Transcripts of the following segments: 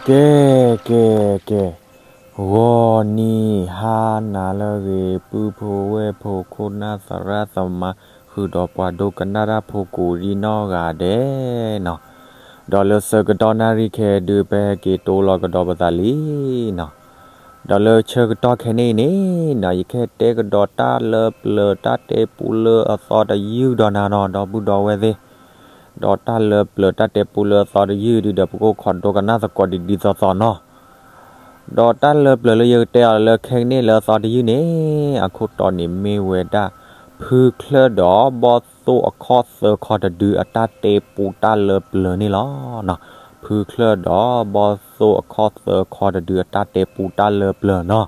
ကဲ ကဲ ကဲ, ဂီၤနံၤဟါနၤလၢအဂ့ၤ ပုၢ်ဖိဝဲၢ်ဖိ ခိၣ်နၢ်သရၣ်သမါ ဃုာ်ဒီးပှၤဒိကနၣ်တၢ်ဖိကိးဒံနီၢ်ဂၤဒဲးနီၤ, ဒီးလၢဆၢကတီၢ်နၣ်ရံၣ်ခဲဒုး ပဟဲက့ၤတိလီၤကဒီးပသးလံနီၤ, ဒီးလၢဆၢကတီၢ်ခဲန့ၣ်အံၤန့ၣ်နီၤ ယကဟဲတဲကဒီးတၢ်လၢပျၢၤတၢ်တဲပူလၢအသီတယုၢ်ဒီးနၤနီၤ ဒီပုၢ်ဒီဝဲၢ်သ့ၣ် ဒီးတၢ်လၢပျၢၤတၢ်တဲပူလၢအသီတယုၢ်ဒုးဒီး ပကအိၣ်ခိးဒိကနၣ်သကိးဒ်ဒ်သိးသိးနီၤ. ဒီးတၢ်လၢပျၢၤလၢယကတဲအီၤလၢခဲကနံၣ်လၢအသီတယုၢ်န့ၣ် အခိၣ်တီန့ၣ်မ့ၢ်ဝဲဒၣ် ဖုချၢၣ်ဒီးဘီၣ်သိၣ်အခီၣ်သၢခီတဒုအတၢ်တဲပူတၢ်လၢပျၢၤန့ၣ်လီၤ. ဖုချၢၣ်ဒီးဘီၣ်သိၣ်အခီၣ်သၢခီတဒုအတၢ်တဲပူတၢ်လၢပျၢၤနီၤ.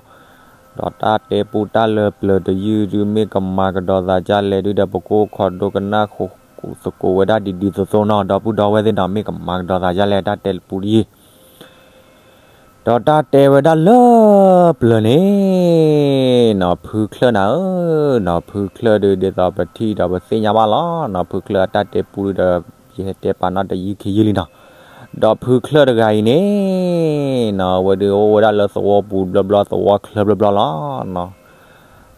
ဒီးတၢ်တဲပူတၢ်လၢပျၢၤတယုၢ်ဒုး မ့ၢ်ကမၤကဒီးသးဒ်လဲၣ်ဒုးဒီး ပကအိၣ်ခိးဒိကနၣ်ဃုာ်သကိးဝဲဒၣ်ဒ်ဒ်သိးသိးနီၤ ဒီပုၢ်ဒီဝဲၢ်သ့ၣ်နီၤ မ့ၢ်ကမၤကဒီးသးဒ်လဲၣ်တၢ်တဲပူတယုၢ် ဒီးတၢ်တဲဝဲဒၣ်လၢပျၢၤန့ၣ်နီၤ ဖုချၢၣ်နၤဧၢနီၤ ဖုချၢၣ်ဒုးဒ်သိးပထံၣ်ဒီးပသ့ၣ်ညါဘၣ်လီၤနီၤ ဖုချၢၣ်အတၢ်တဲပူဒုးဒီး ယဟဲတဲပာ်နီၣ်တယုၢ်ခံယုၢ်လံနီၤ. ဒီးဖုချၢၣ်တဂၤအံၤန့ၣ်နီၤ အဝဲဒုးအိၣ်ဝဲဒၣ်လၢသဝီပူၤဘျီဘျီ သဝီချၢဘျီဘျီလီၤနီၤ.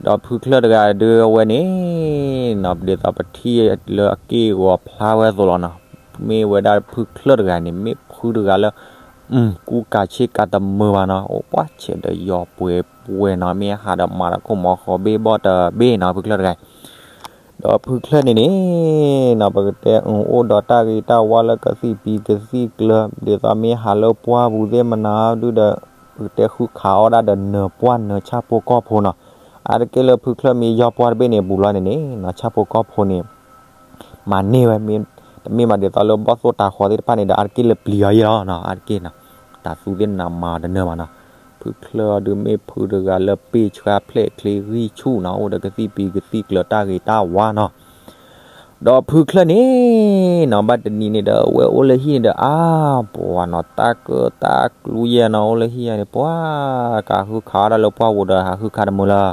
ဒီးဖုချၢၣ်တဂၤဒုးအဝဲန့ၣ်နီၤ ဒ်သိးပထံၣ်လၢအက့ၢ်အဂီၤဖျါဝဲအသိးလီၤနီၤ. မ့ၢ်ဝဲဒၣ်ဖုချၢၣ်တဂၤန့ၣ် မ့ၢ်ဖုတဂၤလၢ ကူကၤဆ့ကၤတမုာ်ဘၣ်နီၤ အိၣ်ပှၢ်ဆဲးဒီးယီၤပှဲၤပှဲၤနီၤ မ့ၢ်ဟးဒီးမၤဒီးခိၣ်မီၤဃီၤဘ့ၣ်ဘီၣ်တဘ့ၣ်နီၤ ဖုချၢၣ်တဂၤအံၤ ဒီးဖုချၢၣ်န့ၣ်န့ၣ်နီၤ ပကတဲအူအိၣ်ဒီးတၢ်ဂ့ၤတၢ်ဝါလၢကသံၣ်ပံၤကသံၣ်ကျၢၤ ဒ်သိးမ့ၢ်ဟးလၢပှၢ်ပူၤသ့ၣ်မနၤဒုးဒီး ပကတဲဃုခးအီၣ်ဒၣ်ဒီးနၢၤပှၢ်နၢၤဆၣ်ဖိကီၢ်ဖိနီၤ. အါတက့ၢ်လၢဖုချၢၣ်မ့ၢ်ယီၢ်ပှၢ်တဘ့ၣ်န့ၣ် ဘူးလီၤန့ၣ်န့ၣ်နီၤ ဆၣ်ဖိကီၢ်ဖိန့ၣ် မၤန့ၢ်ဝဲ တမ့ၢ်ဘၣ်ဒ်သိးလၢဘီၣ်သိၣ်တၤဃီၤသ့ၣ်တဖၣ်န့ၣ်ဒီး အါတက့ၢ်လၢပျံၤအီၤယဲၢ်လီၤနီၤ အါတက့ၢ်နီၤ တၤသူသ့ၣ်နၤမၤအီၤတနၢၤဘၣ်နီၤ. ဖုချၢၣ်အီၤဒုးမ့ၢ်ဖုတဂၤလၢပ့ၢ်ဆှါဖျဲၣ်ချ့ဂံၢ်ဆူၣ်နီၤ အိၣ်ဒီးကသံၣ်ပံၤကသံၣ်ကျၢၤတၢ်ဂ့ၤတၢ်ဝါနီၤ. ဒီးဖုချၢၣ်န့ၣ်နီၤ ဘၣ်တနံၤန့ၣ်ဒီး အဝဲအိၣ်လၢဟံၣ်န့ၣ်ဒီး အါ ပှၤနီၤ တၢ်ကၢၣ်တၢ်ကျူယဲၢ်နီၤ အိၣ်လၢဟံၣ်ယဲၢ်န့ၣ် ပှၤ ကဃုခးအီၣ်ဒၣ်လၢပှၢ်ပူၤဒီး ဟးဃုခးတမုာ်လၢ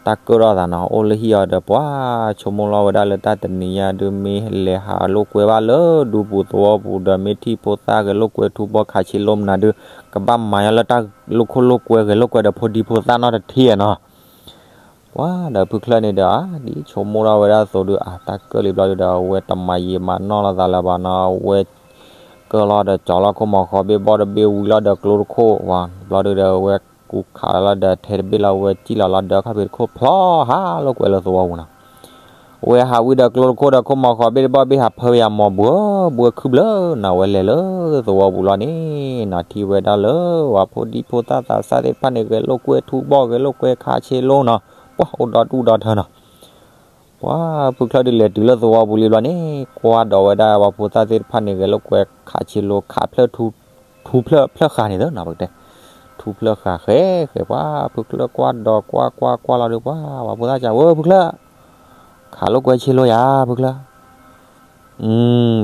တၢ်ကၢၣ်ထီၣ်သးနီၤ အိၣ်လၢဟံၣ်အီၤဒီး ပှၤဆိကမိၣ်လီၤဝဲဒၣ်လၢတၢ်တနံၤညါဒုး မ့ၢ်လဲၤဟးလိာ်ကွဲဘၣ်လၢဒူပူၤသဝီပူၤဒီး မ့ၢ်ထံၣ်ဖိသၣ်ဂဲၤလိာ်ကွဲထူဘီၣ်ခးဆ့လိမနၤဒုး ကဘၣ်မၤညီလၢတၢ်လိာ်ခိၣ်လိာ်ကွဲဂဲၤလိာ်ကွဲဒီးဖိဒံဖိသၣ်နီတထံၣ်နီၤ. ပှၤဒီးဖုချၢၣ်န့ၣ်ဒီး အါ ဒ်ဆိကမိၣ်ထီၣ်ဝဲဒၣ်အသိးဒုး အါ တၢ်ကၢၣ်လံဘျီဒုးဒီး အဝဲတမၤယံာ်မၤနီၢ်လိာ်သးလၢၤဘၣ်နီၤ အဝဲ ကၢၣ်လီၤဒီးကၠီလီၤခိၣ်မီၤဃီၤဘ့ၣ်ဘီၣ်တဘ့ၣ်ဝံၤလီၤဒီးကျိတခိၣ် ပှၤဘျီဒုးဒီး အဝဲကူခးလီၤဒီးထဲတဘ့ၣ်လီၤ အဝဲစံၣ်လီၤလီၤဒီးခီၣ်ဖံးတခိၣ်ဖျီဟးလိာ်ကွဲလၢသဝီပူၤနီၤ. အဝဲဟးဝံၤဒီးကျိတခိၣ်ဒီးခိၣ်မီၤဃီၤဘ့ၣ်တဘီၣ်ဘ့ၣ်ဟးဖၢပယၤမီၤဘှၢဘှၢခုဘျၢနီၤ အဝဲလဲၤလၢသဝီပူၤလီၤန့ၣ်နီၤ ထံၣ်ဝဲဒၣ်လၢပှၤဖိဒံဖိသၣ်သးစၢ်သ့ၣ်တဖၣ်န့ၣ် ဂဲၤလိာ်ကွဲထူဘီၣ်ဂဲၤလိာ်ကွဲခးဆ့လိနီၤ ပှၤအိၣ်ဒီဒူၣ်ဒီထၢနီၤ. ပှၤဖုချၢၣ်ဒုးလဲၤတုၤလၢသဝီပူၤလံဘျီန့ၣ် ကွၢ်ဒီးဝဲဒၣ်ပှၤဖိသၣ်သ့ၣ်တဖၣ်န့ၣ် ဂဲၤလိာ်ကွဲခးဆ့လိခးဖျၢၣ်ထူ ထူဖျၢၣ်ဖျၢၣ်ဃာ်န့ၣ်သနီၤ ပကတဲ ထူဖျၢၣ်ဃာ်ဃဲဃဲ ပှၤဖုချၢၣ်ကွၢ်ဒီးကွၢ်ကွၢ်ကွၢ်လီၤဒုး ပှၤပှၤဖိသၣ်စံးဝဲ ဖုချၢၣ် ခးလိာ်ကွဲဆ့လိယၤ ဖုချၢၣ်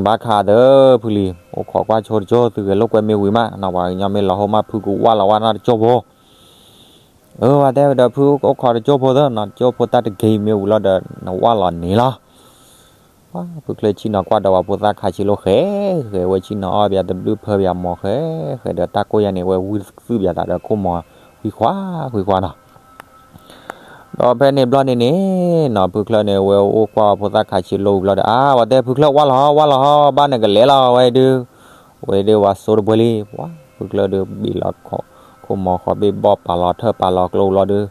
ဘၣ်ခးသၢ ဖုလံၤ အိၣ်ခိးကွၢ်ဆိတကၠိ သုဂဲၤလိာ်ကွဲမ့ၢ်ဝံၤမးနီၤ ပှၤကညီမ့ၢ်လီၤဟိမး ဖုကဝၢ်လီၤဝဲနီတကၠိဖိ အဝဲတဲဝဲဒီး ဖုအိၣ်ခိးတကၠိဖိသၢနီၤ တကၠိဖိတၢ်တဂ့ၤမ့ၢ်ဝံၤလီၤဒီး နဝၢ်လီၤန့ၣ်လီၤ. ပှၤဖုချၢၣ်ဆ့ၣ်နီၤကွၢ်ဒီးပှၤဖိသၣ်ခးဆ့လိဃဲဃဲ ဝဲဆ့ၣ်နီၤအီၣ်ပယၤတဘျုးဖၢပယၤမီၤဃဲဃဲဒီး တၢ်ကိၢ်ယါန့ၣ် ဝဲဝံသုးပယၤသးဒီးခိၣ်မီၤ ဃံခွါ ဃံခွါနီၤ. ဒီးဖဲန့ၣ်ဘျီန့ၣ်န့ၣ်နီၤ ဖုချၢၣ်န့ၣ် ဝဲအိၣ်ကွၢ်ဖိသၣ်ခးဆ့လိဝံၤဘျီဒီး အါ ဝဲတဲဖုချၢၣ်ဝၢ်လီၤဟီ ဝၢ်လီၤဟီ ဘၣ်နကလဲၤလီၤ ဝဲဒုး ဝဲဒုးဝဲစိတဘှဲလံ ပှၤဖုချၢၣ်ဒုးဘ့ၣ်လီၤခိၣ်မီၤဃီၤဘ့ၣ်ဘီၣ်ပာ်လီၤထၢၣ်ပာ်လီၤကျိလီၤဒုး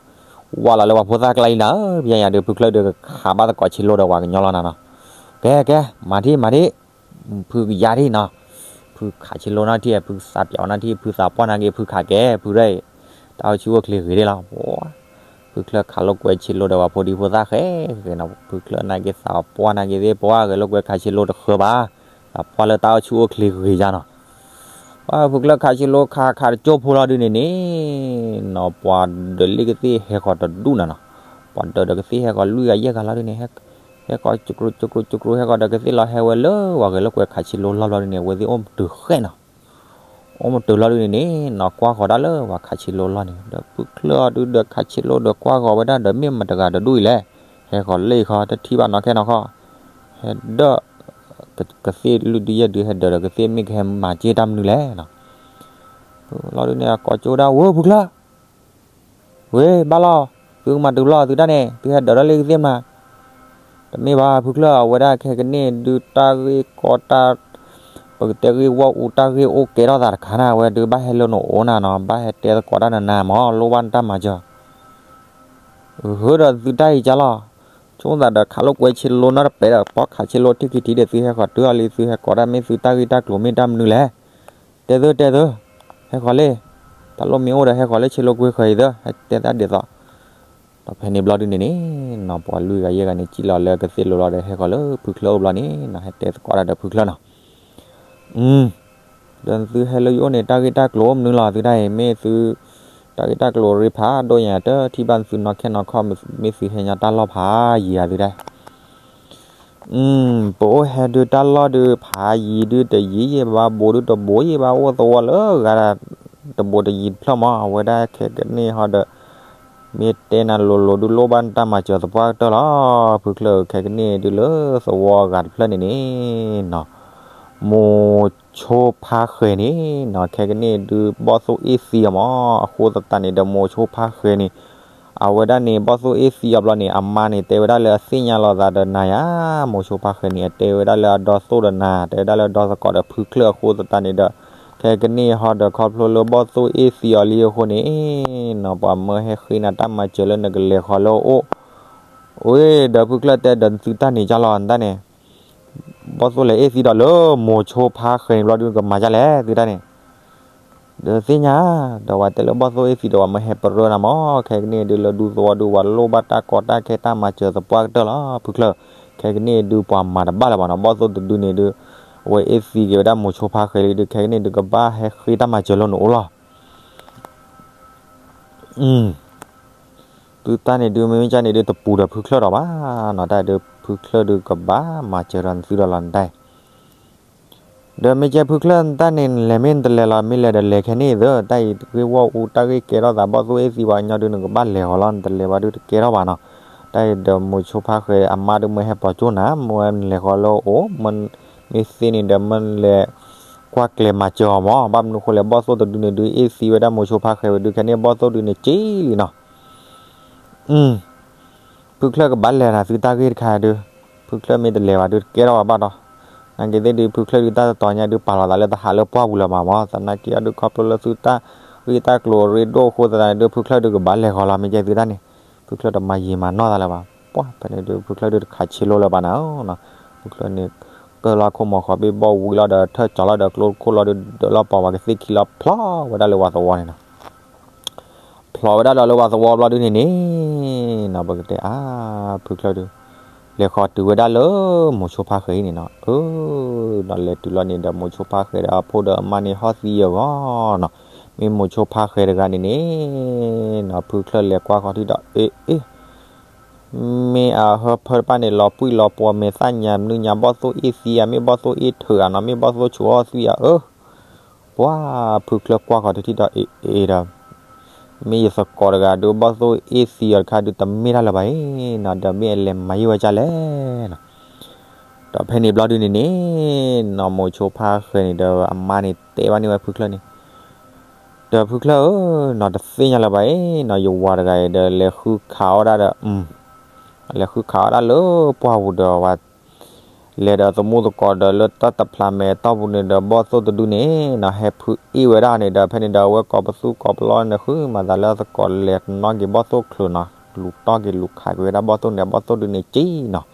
ဝၢ်လီၤလၢပှၤဖိသၣ်ကျါလံနၤဧၢ ပယါညါဒုး ဖုချၢၣ်ဒုးခးဘၣ်သကိးဆ့လိဒီးပှၤကညီလီၤနၤနီၤ. ကဲ ကဲ မၤထံၣ် မၤထံၣ် ဖုကယါထံၣ်နီၤ ဖုခးဆ့လိနီၣ်ထံၣ် ဖုသးပျီနီၣ်ထံၣ် ဖုသးပှၢ်နာ်က့ ဖုခးကဲ ဖုရဲၣ် တၢ်အိၣ်ဆူၣ်အိၣ်ချ့ဂ့ၤဒၣ်လီၤ ဖုချၢၣ်ခးလိာ်ကွဲဆ့လိဒီးပှၤဖိဒံဖိသၣ်ဃဲဃဲနီၤ ဖုချၢၣ်နာ်က့ သးပှၢ်နာ်က့သ့ၣ် ပှၤဂဲၤလိာ်ကွဲခးဆ့လိတဃၢဘၣ် သးပှၢ်လၢတၢ်အိၣ်ဆူၣ်အိၣ်ချ့ဂ့ၤယါနီၤ ပှၤဖုချၢၣ်ခးဆ့လိခးခးတကၠိဖိလီၤဒုးန့ၣ်န့ၣ်နီၤ ပှၤဒၢးလံကသ့ၣ်ဟဲဃီၤတဒူၣ်နၤနီၤ ပှၤဒၢးဒီးကသ့ၣ်ဟဲဃီၤလွံၢ်ဂၤယဲၢ်ဂၤလီၤဒုးန့ၣ် ဟဲဃီၤ ကကရူၢ် ကကရူၢ် ကကရူၢ် ဟဲဃီၤဒီးကသ့ၣ်လီၤဟဲဝဲလၢပှၤဂဲၤလိာ်ကွဲခးဆ့လိလီၢ်ဘျီဒုးန့ၣ် အဝဲသ့ၣ်အိၣ်မတုၤဃဲနီၤ အိၣ်မတုၤလီၤဒုးန့ၣ်န့ၣ်နီၤ ကွၢ်ဃီၤဒၣ်လၢပှၤခးဆ့လိလီၢ်န့ၣ် ဒီးဖုချၢၣ်အီၤဒုးဒီးခးဆ့လိဒီးကွၢ်ဃီၤဝဲဒၣ်ဒီးမ့ၢ်မတဂၤတဒူၣ်အံၤလဲၣ် ဟဲဃီၤလၢအံၤဃီ တထံၣ်ဘၣ်နီၢ်ခဲနီၢ်ခီ ဟဲဒၢး ကသ့ၣ်လွံၢ်ဒုယဲၢ်ဒုဟဲဒၢးဒီးကသ့ၣ်မ့ၢ်ကဟဲမၤက့ၤတၢ်မနုၤလဲၣ်နီၤ လီၤဒုန့ၣ် အကိးကၠိဒၣ် ဝဲဖုချၢၣ်, ဝဲဘၣ်လီၤ, သုကမၤတုၤဘျီသုတၢ်န့ၣ် သုဟဲဒၢးထီၣ်လၢကသ့ၣ်မနၤ, တမ့ၢ်ဘၣ်ဖုချၢၣ် အဝဲဒၣ်ခဲကနံၣ်ဒုးတၢ်ဂ့ၢ်ကီတၢ် ပကတဲဂ့ၢ်ဝီၢ်အူတၢ်ဂ့ၢ်အိၣ်ကဲထီၣ်သးတခါန့ၣ် အဝဲဒုးဘၣ်ဟဲလၢနအိၣ်နၤနီၤ ဘၣ်ဟဲတဲသကိးတၢ်နၤနၤမၢ် လိၣ်ဘၣ်နတၢ်မၤစၢၤ ဃုာ်ဒီးသုတၢ်အံၤကၢ်လီၤ, ဆိသးဒီးခးလိာ်ကွဲဆ့လိနီတပဲာ်ဒီး ပီၣ်ခးဆ့လိထံၣ်ခံထံၣ်ဒီး သုဟဲဃီၤတုၤအီၤလံ သုဟဲကိးတၢ်မ့ၢ်သုတၢ်ဂ့ၢ်တၢ်ကျိၤမ့ၢ်တၢ်မနုၤလဲၣ်, တဲသုတဲသု, ဟဲဃီၤလံ, တၢ်လိၣ်မ့ၢ်အိၣ်ဒီးဟဲဃီၤလၢဆ့လိကွ့ဃၢၤအံၤသၢ ဟဲတဲသးဒ်သိး ဒီးဖဲန့ၣ်ဘျီဒုန့ၣ်န့ၣ်နီၤ ပှၤလွံၢ်ဂၤယဲၢ်ဂၤန့ၣ် စံၣ်လီၤလၢကသ့ၣ်လိၤလီၤဒီး ဟဲဃီၤလၢဖုချၢၣ်အိၣ်ဘျီန့ၣ်နီၤ ဟဲတဲသကိးတၢ်ဒီးဖုချၢၣ်နီၤ ဒီးသုဟဲလၢယအိၣ်န့ၣ် တၢ်ဂ့ၢ်တၢ်ကျိၤအိၣ်မနုၤလီၤ သုတၢ်အံၤ မ့ၢ်သု တၢ်ဂ့ၢ်တၢ်ကျိၤရ့ဖးဒိၣ်ညါ တထံၣ်ဘၣ်သုနီၢ်ခဲနီၢ်ခီၣ် မ့ၢ်သုဟဲညီတၢ်လီၢ်ဖးယံၤဧါသုတၢ် ပအိၣ်ဟဲဒုးတၢ်လီၢ်ဒုးဖးယံၤဒုးတယံၤယံၤဘၣ် ဘူးဒုးတဘူးယံၤဘၣ်အိၣ်သဝီလၢဂၤတဘူးတယံၤတဖျၢၣ်မး အဝဲဒၣ်ခဲကနံၣ်ဟီဒီး မ့ၢ်တဲနၤလိၤလိၤဒုးလိၣ်ဘၣ်နတၢ်မၤစၢၤသပှၢ်ကတၢၢ်လီၤ ဖုချၢၣ်ခဲကနံၣ်ဒုးလၢသဝီဂၤတဖျၢၣ်န့ၣ်န့ၣ်နီၤ မိၤဆိဖါဃဲၤန့ၣ်နီၤ ခဲကနံၣ်ဒုးဘီၣ်သိၣ်အ့ၣ်သံအီၤမး အဃိသတးန့ၣ်ဒီးမိၤဆိဖါဃဲၤန့ၣ် အဝဲဒၣ်န့ၣ် ဘီၣ်သိၣ်အ့ၣ်သံအီၤဘျီန့ၣ် အမါန့ၣ် တဲဝဲဒၣ်လၢအသ့ၣ်ညါလီၤသးဒီးနၤယါ, မိၤဆိဖါဃဲၤန့ၣ် အတဲဝဲဒၣ်လၢအဒီသိၣ်ဒီးနၤ တဲဝဲဒၣ်လၢဒီသကိးဒီးဖုချၢၣ်အဃိသတးန့ၣ်ဒီး ခဲကနံၣ်ဟီဒီးခီဖျိလၢဘီၣ်သိၣ်အ့ၣ်သံအီၤလံအဃိန့ၣ်နီၤ ပှၤမၢဟဲဃ့နၤတၢ်မၤစၢၤလၢနကလဲၤဃီၤလၢအအိၣ်, အဝဲဒီးဖုချၢၣ်တဲဒီးသုတၢ်န့ၣ်ကၢ်လီၤ နတၢ်န့ၣ် ဘီၣ်သိၣ်လဲၤအ့ၣ်သံဒီးလၢမိၤဆိဖါဃဲၤန့ၣ်ဘျီဒုးကမၤဒ်လဲၣ် သုတၢ်န့ၣ် ဒီးသ့ၣ်ညါ, ဒီးပှၤတဲလၢဘီၣ်သိၣ်အ့ၣ်သံဒီးပှၤမၢဟဲပရၢနၤမး ခဲကနံၣ်ဒုးလၢဒူသဝီဒုးပှၤလိၣ်ဘၣ်တၢ်ကီတၢ်ခဲတၢ်မၤစၢၤသပှၢ်ကတၢၢ်လီၤ ဖုချၢၣ်, ခဲကနံၣ်ဒုးပှၤမၤတဘၣ်လၢၤဘၣ်နီၤ ဘီၣ်သိၣ်တဒုန့ၣ်ဒုး အဝဲအ့ၣ်သံက့ၤဝဲဒၣ်မိၤဆိဖါဃဲၤလံဒုး ခဲကနံၣ်ဒုးကဘၣ်ဟဲဃ့တၢ်မၤစၢၤလၢနအိၣ်လီၤ သုတၢ်န့ၣ်ဒုး မ့မ့ၢ်ကၢ်န့ၣ်ဒုး တပူၤဒီးဖုချၢၣ်ဒီးဘၣ်နီၤ, တၢ်အံၤဒုးဖုချၢၣ်ဒုးကဘၣ်မၤစၢၤဒီးနသုဒီးလီၤနတၢ်အံၤ, ဒီးမ့ၢ်ကဲဖုချၢၣ်နတၢ်န့ၣ် နလဲၤမ့ၢ်နတလဲၤလီၤ မ့ၢ်လဲၤဒီးလဲၤခဲန့ၣ်သၢ, တၢ်အံၤဂ့ၢ်ဝီၢ်အူတၢ်ဂ့ၢ်ကဲထီၣ်သး ဘီၣ်သိၣ်အ့ၣ်သံပှၤကညီဒုး နကဘၣ်လဲၤဃီၤလီၤ, နတလဲၤဘၣ်ဒုးတကဲထီၣ်ဘၣ်နီၤ, တၢ်အံၤဒီးမိၤဆိဖါဃဲၤအမါဒုး မၢဟဲပိာ်ကၠိနၤ, မၢလဲၤဃီၤလၢအအိၣ်, မ့ၢ်သ့န့ၣ်ဒီး မၢလဲၤကွၢ်ကျဲၤမၤစၢၤအီၤမး, ဘၣ်မနုၤဃိလဲၣ် ဘီၣ်သိၣ်တဒုန့ၣ်ဒုး အ့ၣ်သံဝဲဒၣ်မိၤဆိဖါဃဲၤဝဲဒုး ခဲန့ၣ်ဘီၣ်သိၣ်ဒုန့ၣ်က့လံနီၤ ဖုချၢၣ်ကဘၣ်လဲၤနၤသုတၢ်ဂ့ၢ်တခါဒုး, ဖုချၢၣ်မ့ၢ်တလဲၤဘၣ်ဒုး တကဲထီၣ်ဘၣ်ဘၣ်ဒီး, နာ်က့ၤသ့ၣ်ဒုး ဖုချၢၣ်ဒုးတၢ်တတီၤညါဒုး ပာ်လီၤသးလၢတဟးလၢပှၢ်ပူၤလၢၤဘၣ်မး, သနာ်က့အီၤဒုး ခီဖျိလၢသုတၢ်ဂ့ၢ်တၢ်ကျိၤအရ့ဒိၣ်အဃိသတးန့ၣ်ဒုး ဖုချၢၣ်ဒုးကဘၣ်လဲၤဃီၤလီၤ မ့ၢ်ကဲသုတၢ်န့ၣ်, ဖုချၢၣ်တမၤယံာ်မၤနီၢ်သးလၢၤဘၣ်, ပှၢ်ဖဲန့ၣ်ဒုး ဖုချၢၣ်ဒုးတခးဆ့လိလၢၤဘၣ်နၤ, ဖုချၢၣ်န့ၣ် ကၢၢ်လီၤခိၣ်မီၤဃီဘ့ၣ်ဘီၣ်ဝံၤလီၤဒီး ထၢၣ်ကၠီၤလီၤဒီး ကျိခိၣ်လီၤဒုး ဒၢးလီၤပီၤဝဲကသ့ၣ်ခံလီၤ ဖျီဝဲဒၣ်လၢဝၤသဝီန့ၣ်နီၤ ဖျီဝဲဒၣ်ဒီးလၢဝၤသဝီဘျီဒုန့ၣ်န့ၣ်နီၤ ပကတဲအါ ဖုချၢၣ်ဒုး လဲၤဃီၤတုၤဝဲဒၣ်လၢမိၤဆိဖါဃဲၤအံၤန့ၣ်နီၤ, အၢ ဒီးလဲၤတုၤလီၤန့ၣ်ဒီး မိၤဆိဖါဃဲၤဒီးအဖိဒီးအမါန့ၣ်ဟီၣ်သံအဂီၢ်နီၤ, မ့ၢ်မိၤဆိဖါဃဲၤတဂၤန့ၣ်န့ၣ်နီၤ ဖုချၢၣ်လဲၤကွၢ်ဃီၤထံၣ်ဒီး အ့ အ့ မ့ၢ်အဟၢဖၢတဖၣ်န့ၣ် လီၤပှံၢ်လီၤပှီၤမဲာ်သၣ်ညါ မနုၤညါ ဘီၣ်သိၣ်အ့ၣ်သံဧါ မ့ၢ်ဘီၣ်သိၣ်အ့ၣ်ထၢၣ်ဧါနီၤ မ့ၢ်ဘီၣ်သိၣ်ဆိးအီၣ်သွံၣ်ဧါ အၢ ပှၢ်ဖုချၢၣ်ကွၢ်ဃီၤတထံၣ်ဒီး အ့ အ့ဒီး မ့ၢ်ယသကိးတဂၤဒုး ဘီၣ်သိၣ်အ့ၣ်သံအီၤတခါဒုး တမ့ၢ်တၢ်လၢၤဘၣ်အံၤနီၤ ဒီးမ့ၢ်အလဲၤမၤယံာ်ဝဲကၢ်လဲၣ်နီၤ, ဒီးဖဲန့ၣ်ဘျီဒုန့ၣ်န့ၣ်နီၤ မိၤဆိဖါဃဲၤန့ၣ်ဒီးအမါန့ၣ်တဲဘၣ်န့ၢ်ဝဲဖုချၢၣ်န့ၣ် ဒီးဖုချၢၣ်ဧၢ, နီၤတသ့ၣ်ညါလၢၤဘၣ်အံၤနီၤ ယဝၤတဂၤအံၤဒီး လဲၤဃုခးအီၣ်ဒၣ်ဒီး လဲၤဃုခးအီၣ်ဒၣ်လၢပှၢ်ပူၤဒီးဝဲ လဲၤဒီးသမူသကိးဒီးလၢတၢ်တဖျးမဲာ်တီၢ်ပူၤန့ၣ်ဒီး ဘီၣ်သိၣ်တဒုန့ၣ်နီၤ ဟဲဖုးအ့ၣ်ဝဲဒၣ်န့ၣ်ဒီး ဖဲန့ၣ်ဒီးအဝဲကိးပသူကိးပလီန့ၣ် ဃုမၤသးလၢသကိးလဲၤနီၣ်က့ၤဘီၣ်သိၣ်ချုးနီၤ လူၤတီၢ်က့ၤလူၤခးက့ၤဝဲဒၣ်ဘီၣ်သိၣ်န့ၣ် ဘီၣ်သိၣ်ဒုန့ၣ်က့နီၤ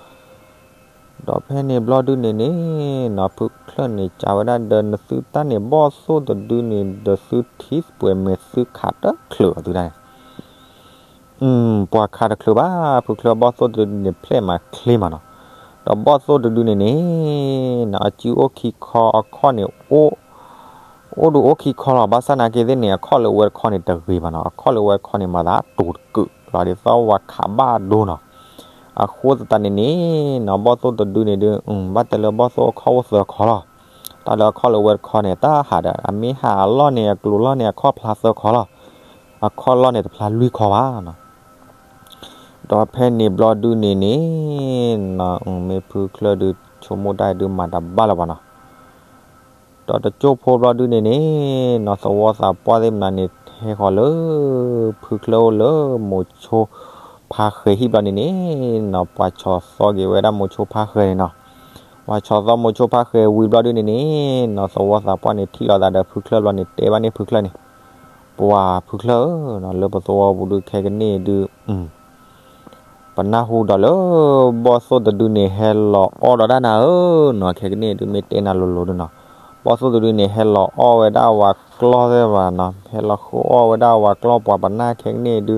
ဒီးဖဲန့ၣ်ဘျီဒုန့ၣ်န့ၣ်နီၤ ဖုချၢၣ်န့ၣ် ကးဝဲဒၣ်ဒီးနသုတၢ်န့ၣ် ဘီၣ်သိၣ်တဒုန့ၣ်ဒီးသုထံၣ်ပှဲၤမဲာ်သုခးတချုးအီၤသုတၢ်န့ၣ် ပှၤခးတချုးဘၣ် ဖုချၢၣ်ဘီၣ်သိၣ်တဒုန့ၣ် ဖျဲၣ်မးချ့မးနီၤ, ဒီးဘီၣ်သိၣ်တဒုန့ၣ်န့ၣ်နီၤ အစုအိၣ်ခံခီအခီၣ်န့ၣ် အိၣ်ဒုးအိၣ်ခံခီလီၤ ဘၣ်ဆၣ်နာ်က့ၤသ့ၣ်န့ၣ် အခီၣ်လၢဝဲတခီန့ၣ်တဂ့ၤဘၣ်နီၤ, အခီၣ်လၢဝဲတခီန့ၣ် မၤသးတိၤတကုးလီၤ ဒ်သိးဝဲခးဘၣ်ဒိနီၤ, အဃိသတးန့ၣ်န့ၣ်နီၤ ဘီၣ်သိၣ်တဒုန့ၣ်ဒုး ဘၣ်တဲလၢဘီၣ်သိၣ်အခီၣ်အိၣ်သၢခီလီၤ, တၢ်လၢအခီၣ်လၢဝဲတခီန့ၣ် တၢ်ဟးဒီး အမ့ၢ်ဟးအလီၢ်န့ၣ် အကျိၤလီၢ်န့ၣ် အခီၣ်ဖျါသၢခီလီၤ, အခီၣ်လီၢ်န့ၣ်တဖျါလွံၢ်ခီဘၣ်နီၤ ဒီးဖဲန့ၣ်ဘျီဒုန့ၣ်န့ၣ်နီၤ မ့ၢ်ဖုချၢၣ်ဒုး ဆိကမိၣ်တၢ်ဒုးမၤတဘၣ်လၢၤဘၣ်နီၤ, ဒီး ဒီးတကၠိၢ်ဖိဘျီဒုန့ၣ်န့ၣ်နီၤ သဝီသးပှၢ်သ့ၣ်မနုၤန့ၣ် ဟဲဃီၤလၢ ဖုချၢၣ်အိၣ်လၢမိၤဆိဖါဃဲၤဟံၣ်ဘျီန့ၣ်န့ၣ်နီၤ ပှၤဆီၣ်သီက့ၤဝဲဒၣ်မိၤဆိဖါဃဲၤန့ၣ်နီၤ. ပှၤဆီၣ်သီမိၤဆိဖါဃဲၤဝံၤဘျီဒုန့ၣ်န့ၣ်နီၤ သဝီသးပှၢ်န့ၣ်ထံၣ်လိာ်သးဒီးဖုချၢၣ်ဘျီန့ၣ် တဲဘၣ်န့ၣ်ဖုချၢၣ်န့ၣ်, ပှၤဖုချၢၣ်ဧၢ, လၢပသဝီပူၤဒုခဲကနံၣ်ဒု ပနၢ်ဟူဒီးလၢ ဘီၣ်သိၣ်တဒုန့ၣ် ဟဲလီၤအီၣ်ဒီးဒၣ်နၤဧၢနီၤ, ခဲကနံၣ်ဒုမ့ၢ်တဲနၤလိၤလိၤဒုနီၤ, ဘီၣ်သိၣ်တဒုန့ၣ် ဟဲလီၤအီၣ်ဝဲဒၣ်ဝၤကျီၢ်သ့ၣ်ဘၣ်နီၤ, ဟဲလီၤဃုအီၣ်ဝဲဒၣ်ဝၤကျီၢ်ပှၤပနၢ်ခဲကနံၣ်ဒု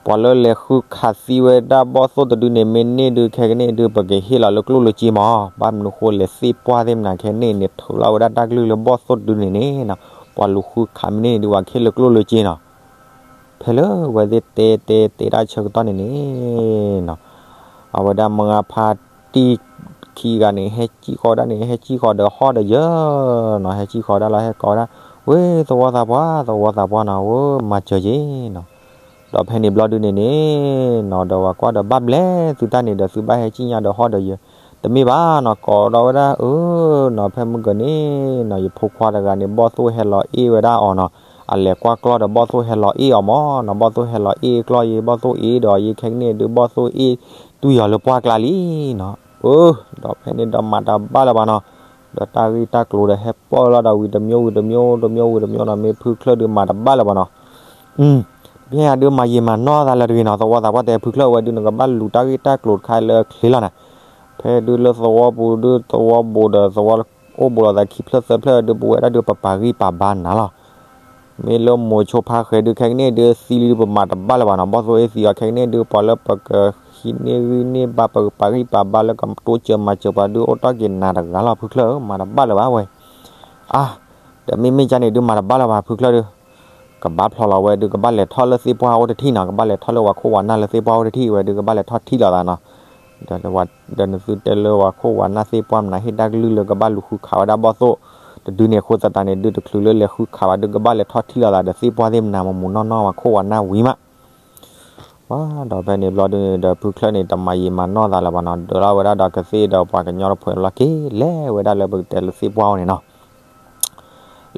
ပှၤလၢလဲၤဃုခးသံဝဲဒၣ်ဘီၣ်သိၣ်တဒုန့ၣ် မ့ၢ်န့ၢ်ဒုခဲကနံၣ်ဒု ပကဟ့ၣ်လီၤလၢကျိၣ်လၢစ့မး, ဘၣ်မနုၤဃိလဲၣ်သ့ၣ်ပှၢ်သ့ၣ်မနုၤခဲကနံၣ်န့ၣ် ထုးလီၤဝဲဒၣ်တၢ်ကလုၢ်လၢဘီၣ်သိၣ်တဒုန့ၣ်န့ၣ်နီၤ, ပှၤလူၤဃုခးမ့ၢ်န့ၢ်ဒု ပှၤကဟ့ၣ်လၢကျိၣ်လၢစ့နီၤ. ဖဲလၢဝဲသ့ၣ်တဲတဲတဲတၢ်ဆၢကတီၢ်န့ၣ်န့ၣ်နီၤ, အဝဲဒၣ်မါဖါတံၢ်ခံဂၤန့ၣ် ဟဲစံၣ်ဃီဝဲဒၣ်န့ၣ် ဟဲစံၣ်ဃီၤဒီးဟီၣ်ဒီးယၢၤနီၤ, ဟဲစံၣ်ဃီၤဝဲဒၣ်လီၤ ဟဲကိးဝဲဒၣ်, ဝ့ၢ်သဝီသးပှၢ် သဝီသးပှၢ်နီၤ, ဝ့ၢ်မၤစၢၤက့ၤနီၤ. ဒီးဖဲန့ၣ်ဘျီဒုန့ၣ်န့ၣ်နီၤ, ဒီးဝၤကွၢ်ဒီးဘၣ်ဘျဲသုတၢ်န့ၣ်ဒီး သုဘၣ်ဟဲစံၣ်ညါဒီးဟီၣ်ဒီးယၢၤ, တမ့ၢ်ဘၣ်နီၤ, ကိးဒီးဝဲဒၣ်အၢနီၤ, ဖဲမုၢ်ဂီၤန့ၣ်နီၤ, ယဖိခွါတဂၤန့ၣ် ဘီၣ်သိၣ်ဟဲလီၤအ့ၣ်ဝဲဒၣ်အီၤနီၤ, အလဲၤကွၢ်ကျီၢ်ဒီးဘီၣ်သိၣ်ဟဲလီၤအ့ၣ်အီၤမးနီၤ, ဘီၣ်သိၣ်ဟဲလီၤအ့ၣ်ကျီၢ်ယ့ ဘီၣ်သိၣ်အ့ၣ်ဒီးယ့ခဲကနံၣ်ဒု ဘီၣ်သိၣ်အ့ၣ်တွံၢ်အီၤလၢပှၢ်ကျါလံနီၤ. အၢ, ဒီးဖဲန့ၣ်ဒီးမၤတဘၣ်လၢၤဘၣ်နီၤ, ဒီးတၢ်ဂ့ၢ်တၢ်ကျိၤဒီးဟဲပၢၢ်လီၤဒီးဝံၤတမံၤဝံၤတမံၤ တမံၤဝံၤတမံၤနီၤ, မ့ၢ်ဖုချၢၣ်ဒုမၤတဘၣ်လၢၤဘၣ်နီၤ. ဖဲဒုမၤယံာ်မၤနီၢ်သးလၢတဂ့ၤနီၤ, သဝီသးပှၢ်တဲဖုချၢၣ်ဝဲဒု နကဘၣ်လူၤတၢ်ဂ့ၢ်တၢ်ကျိၤတခါလၢအချ့လီၤနၤ. ဖဲဒုလၢသဝီပူၤဒု သဝီဘိးဒီးသဝီအိၣ်ဘူးလိာ်သးခံဖျၢၣ်သၢဖျၢၣ်ဒု ပဝဲဒၣ်ဒု ပပာ်ဂံၢ်ပာ်ဘါနၤလီၤ. မ့ၢ်လၢမိၤဆိဖါဃဲၤဒု ခဲကနံၣ်ဒုသံလံ ပမၤတဘၣ်လၢၤဘၣ်နီၤ, ဘီၣ်သိၣ်အ့ၣ်သံအီၤခဲကနံၣ်ဒု ပှၤလၢပကဟံးန့ၢ်ဂံၢ်န့ၢ်ဘါ ပကပာ်ဂံၢ်ပာ်ဘါလၢကတိစၢၤမၤစၢၤပှၤဒု အိၣ်တ့ၢ်က့ၤနၤတဂၤလီၤ ဖုချၢၣ်ဧၢ, မၤတဘၣ်လၢၤဘၣ်ဝဲ. အါ, ဒီးမ့မ့ၢ်ကန့ၣ်ဒု မၤတဘၣ်လၢၤဘၣ် ဖုချၢၣ်ဒု ကဘၣ်ဖျိးလီၤဝဲဒု ကဘၣ်လဲၤထီၣ်လၢသ့ၣ်ပှၢ်အိၣ်တထံၣ်နီၤ, ကဘၣ်လဲၤထီၣ်လၢပှၤခိၣ်ဝၤနၢ်လၢသ့ၣ်ပှၢ်အိၣ်တထံၣ်ဝဲဒု ကဘၣ်လဲၤထီၣ်ထံၣ်လိာ်သးနီၤ. ဒီးနသုတဲလၢပှၤခိၣ်ဝၤနၢ်သ့ၣ်ပှၢ်မနုၤ ဟ့ၣ်တၢ်ကလုၢ်လၢကဘၣ်လူၤဃုခးဝဲဒၣ်ဘီၣ်သိၣ်တဒုန့ၣ်အဃိသတးန့ၣ်ဒု တချုးလၢလဲၤဃုခးဘၣ်ဒု ကဘၣ်လဲၤထီၣ်ထံၣ်လိာ်သးဒီးသ့ၣ်ပှၢ်သ့ၣ်မနုၤ မမူနီၢ်နီၢ် ပှၤခိၣ်ဝၤနၢ်ဝံၤမး ပှၤဒီးဖဲန့ၣ်ဘျီဒုန့ၣ်ဒီး ဖုချၢၣ်န့ၣ် တမၤယံာ်မၤနီၢ်သးလၢၤဘၣ်နီၤ, ဒုးလီၤဝဲဒၣ်ဒီးကသ့ၣ်ဒီးပှၤကညီတဖုန့ၣ်လီၤက့ၤ လဲၤဝဲဒၣ်လၢပကတဲလၢသ့ၣ်ပှၢ်အိၣ်န့ၣ်နီၤ.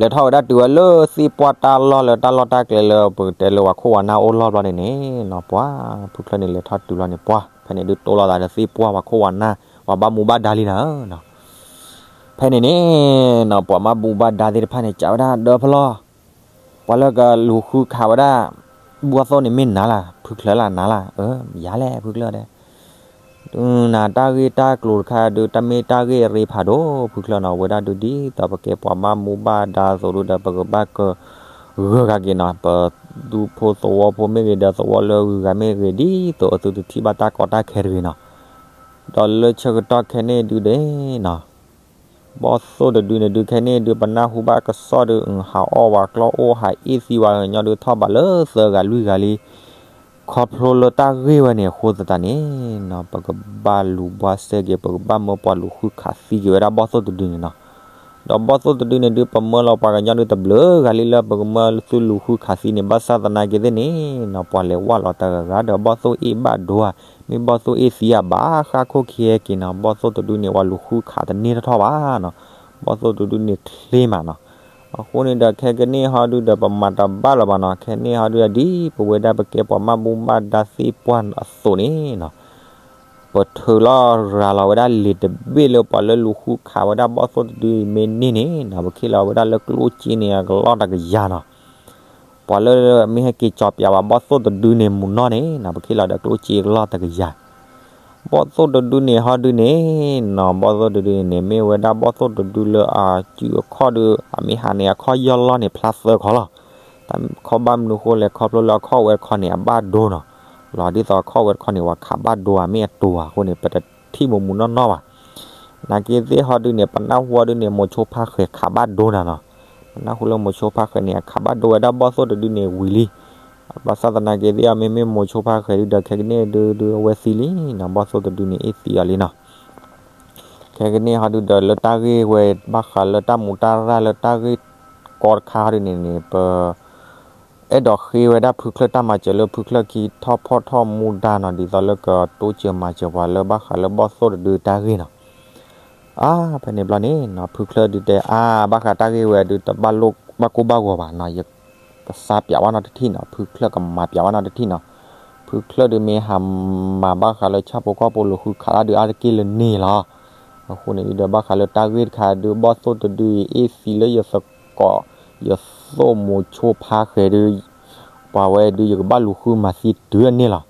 လဲၤထီၣ်ဝဲဒၣ်တုၤဝဲလၢသ့ၣ်ပှၢ်တၢ်လီၢ်လၢတၢ်လီၢ်တၢ်ကျဲလၢပကတဲလၢပှၤခိၣ်ဝၤနၢ်အိၣ်လီၢ်ဘျီန့ၣ်န့ၣ်နီၤ, ပှၤဖုချၢၣ်န့ၣ် လဲၤထီၣ်တုၤလီၤန့ၣ် ပှၤ ဖဲန့ၣ်ဒုးတိၢ်လိာ်သးဒီးသ့ၣ်ပှၢ်ပှၤခိၣ်ဝၤနၢ် ပှၤဘၣ်မူဘၣ်ဒါလံနၤဧၢနီၤ. ဖဲန့ၣ်န့ၣ်နီၤ ပှၤဘၣ်မူဘၣ်ဒါသ့ၣ်တဖၣ်န့ၣ် စံးဝဲဒၣ် ဒီးဖလီၢ် ပှၤလၢကလူၤဃုခးဝဲဒၣ် ဘီၣ်သိၣ်န့ၣ်မ့ၢ်နၤလၢ ဖုချၢၣ်လၢနၤလၢ, အၢ ယၤလဲၣ် ဖုချၢၣ်ဒဲး, နၤတၢ်ဂ့ၢ်တၢ်ကျိၤတခါဒုး တၢ်မ့ၢ်တၢ်ဂ့ၢ်အရ့ဖးဒိၣ် ဖုချၢၣ်နီၤ, ဝဲဒၣ်ဒုးဒ်သိးပကဲပှၤဘၣ်မူဘၣ်ဒါအသိးဒုးဒီး ပကဘၣ်ကဂၢၢ်ဂၤက့ၤနီၤ, ပဒူဖိသဝီဖိမ့ၢ်ဂ့ၤ ဒီးသဝီလၢဂုၤဂၤမ့ၢ်ဂ့ၤ ဒ်သိးအသုတထံၣ်ဘၣ်တၢ်ကီတၢ်ခဲတဂ့ၤနီၤ. ဒီးလၢဆၢကတီၢ်ခဲန့ၣ်ဒုးဒဲးနီၤ ဘီၣ်သိၣ်တဒုန့ၣ်ဒုး ခဲန့ၣ်ဒုး ပနၢ်ဟူဘၣ်ကစီၣ်ဒုး ဟးအီၣ်ဝၤကျီၢ်အိၣ် ဟးအ့ၣ်သံဝဲညီဒုး ထီၣ်ဘးလၢသၢဂၤလွံၢ်ဂၤလံ. ခီဖျိလၢတၢ်ဂ့ၢ်ဝဲန့ၣ်အဃိသတးန့ၣ်နီၤ ပကဘၣ်လူၤဘှါစဲက့ၤ ပကဘၣ်မၢပှၤလူၤဃုခးသံက့ၤဝဲဒၣ်ဘီၣ်သိၣ်တဒုန့ၣ်နီၤ. ဒီးဘီၣ်သိၣ်တဒုန့ၣ်ဒုး ပမၢလီၤပှၤကညီဒုးတဘျုးဂၤလံလၢပကမၢသုလူၤဃုခးသံန့ၣ် ဘၣ်ဆၣ်သနာ်က့သ့ၣ်န့ၣ်နီၤ ပှၤလဲၤဝၢ်လီၤတဂၤဂၤဒီးဘီၣ်သိၣ်အ့ၣ်ဘၣ်ဒိဧါ, မ့ၢ်ဘီၣ်သိၣ်အ့ၣ်သံဧါ ဘၣ်ဃးခိၣ်ခံဟဲက့ၤနီၤ ဘီၣ်သိၣ်တဒုန့ၣ် ပှၤလူၤဃုခးတန့ၢ်ထီၣ်ထီၣ်ဘၣ်နီၤ. ဘီၣ်သိၣ်တဒုန့ၣ်ချ့မးနီၤ. အဃိန့ၣ်ဒီးခဲကနံၣ်ဟီဒုးဒီး ပမၤတဘၣ်လၢၤဘၣ်နီၤ, ခဲန့ၣ်ဟီဒုးဒ်ပဝဲဒၣ်ပကဲပှၤဘၣ်မူဘၣ်ဒါသ့ၣ်ပှၢ်အသိးန့ၣ်နီၤ ပထုးလီၤရၤလီၤဝဲဒၣ်လံာ်တဘ့ၣ်လၢပှၤလၢလူၤဃုခးဝဲဒၣ်ဘီၣ်သိၣ်တဒုအံၤမ့ၢ်န့ၢ်န့ၣ်နီၤ ပခ့ၣ်လီၤဝဲဒၣ်လၢကျိၣ်စ့န့ၣ်အကလီၢ်တကယၤနီၤ. ပှၤလၢမ့ၢ်ဟဲက့ၤကၠီၤပၠးဘၣ်ဘီၣ်သိၣ်တဒုန့ၣ်မူနီၢ်န့ၣ်နီၤ ပခ့ၣ်လီၤဒီးကျိၣ်စ့အကလီၢ်တကယၤ. ဘီၣ်သိၣ်တဒုန့ၣ်ဟီဒုးန့ၣ်နီၤ ဘီၣ်သိၣ်တဒုန့ၣ်န့ၣ် မ့ၢ်ဝဲဒၣ်ဘီၣ်သိၣ်တဒုလၢအစုအခီၣ်ဒုး အမ့ၢ်ဟးန့ၣ်အခီၣ်ယီၢ်လီၢ်န့ၣ်ဖျါသၢခီလီၤ. တၢ်ခီၣ်ဘၣ်မနုၤဃိလဲၣ် ခီဖျိလၢအခီၣ်ဝဲတခီန့ၣ် အဘၣ်ဒိနီၤ. လီၤဒ်သိးအခီၣ်ဝဲတခီန့ၣ် ပှၤခးဘၣ်ဒိဧါ မ့ၢ်အတိၤဧါအဃိန့ၣ် ပတထံၣ်မူမူနီၢ်နီၢ်ဘၣ်. နာ်က့သ့ၣ်ဟီဒုးန့ၣ် ပနၢ်ဟူအီၤဒုးန့ၣ် မိၤဆိဖါဃဲၤခးဘၣ်ဒိနၤနီၤ. ပနၢ်ဟူလၢမိၤဆိဖါဃဲၤန့ၣ် အခးဘၣ်ဒိဝဲဒၣ်ဘီၣ်သိၣ်တဒုန့ၣ်ဝံၤလံ. ဘၣ်ဆၣ်သနာ်က့သ့ၣ်အီၤ မ့မ့ၢ်မိၤဆိဖါဃဲၤဒုးဒီးခဲကနံၣ်ဒုးဒုးအဝဲသံလံနီၤ ဘီၣ်သိၣ်တဒုန့ၣ်အ့ၣ်သံအီၤလံနီၤ. ခဲကနံၣ်ဟီဒုးဒီးလၢတၢ်ဂ့ၢ်ဝဲဘၣ်ဃးလၢတၢ်မူတၢ်ရၢ်လၢတၢ်ဂ့ၢ်ကီတခါဟီဒုးန့ၣ်န့ၣ် ပ အဲၣ်ဒိးဃ့ဝဲဒၣ်ဖုချၢၣ်တၢ်မၤစၢၤလၢဖုချၢၣ်ခံထီၣ်ဖီၣ်ထီၣ်မူဒါနီၤ ဒ်သိးလၢကတိစၢၤမၤစၢၤပှၤလၢဘၣ်ဃးလၢဘီၣ်သိၣ်တဒုတၢ်ဂ့ၢ်နီၤ. အါ ဖဲန့ၣ်ဘျီန့ၣ်နီၤ ဖုချၢၣ်ဒုးတဲ အါ ဘၣ်ဃးတၢ်ဂ့ၢ်ဝဲဒုး တဘၣ်လိၣ်ဘၣ်ကိၢ်ဘၣ်ဂီၤဘၣ်နီၤ, ယကစၢ်ပျးဝဲနီတထံၣ်နီၤ, ဖုချၢၣ်ကမၤပျးဝဲနီတထံၣ်နီၤ. ဖုချၢၣ်ဒုးမ့ၢ်ဟးမၤဘၣ်ဃးလၢဆၣ်ဖိကီၢ်ဖိ လူၤဃုခးတၢ်ဒုးအါတက့ၢ်လၢန့ၣ်လီၤ. အဃိန့ၣ်ဒုးဒီး ဘၣ်ဃးလၢတၢ်ဂ့ၢ်တခါဒုး ဘီၣ်သိၣ်တဒုအံၤ အ့ၣ်သံလၢယသကိး ယသိၣ်မိၤဆိဖါဃဲၤဒုး ပှၤဝဲဒုး ယကဘၣ်လူၤဃုမၤသံတုၤအန့ၣ်လီၤ.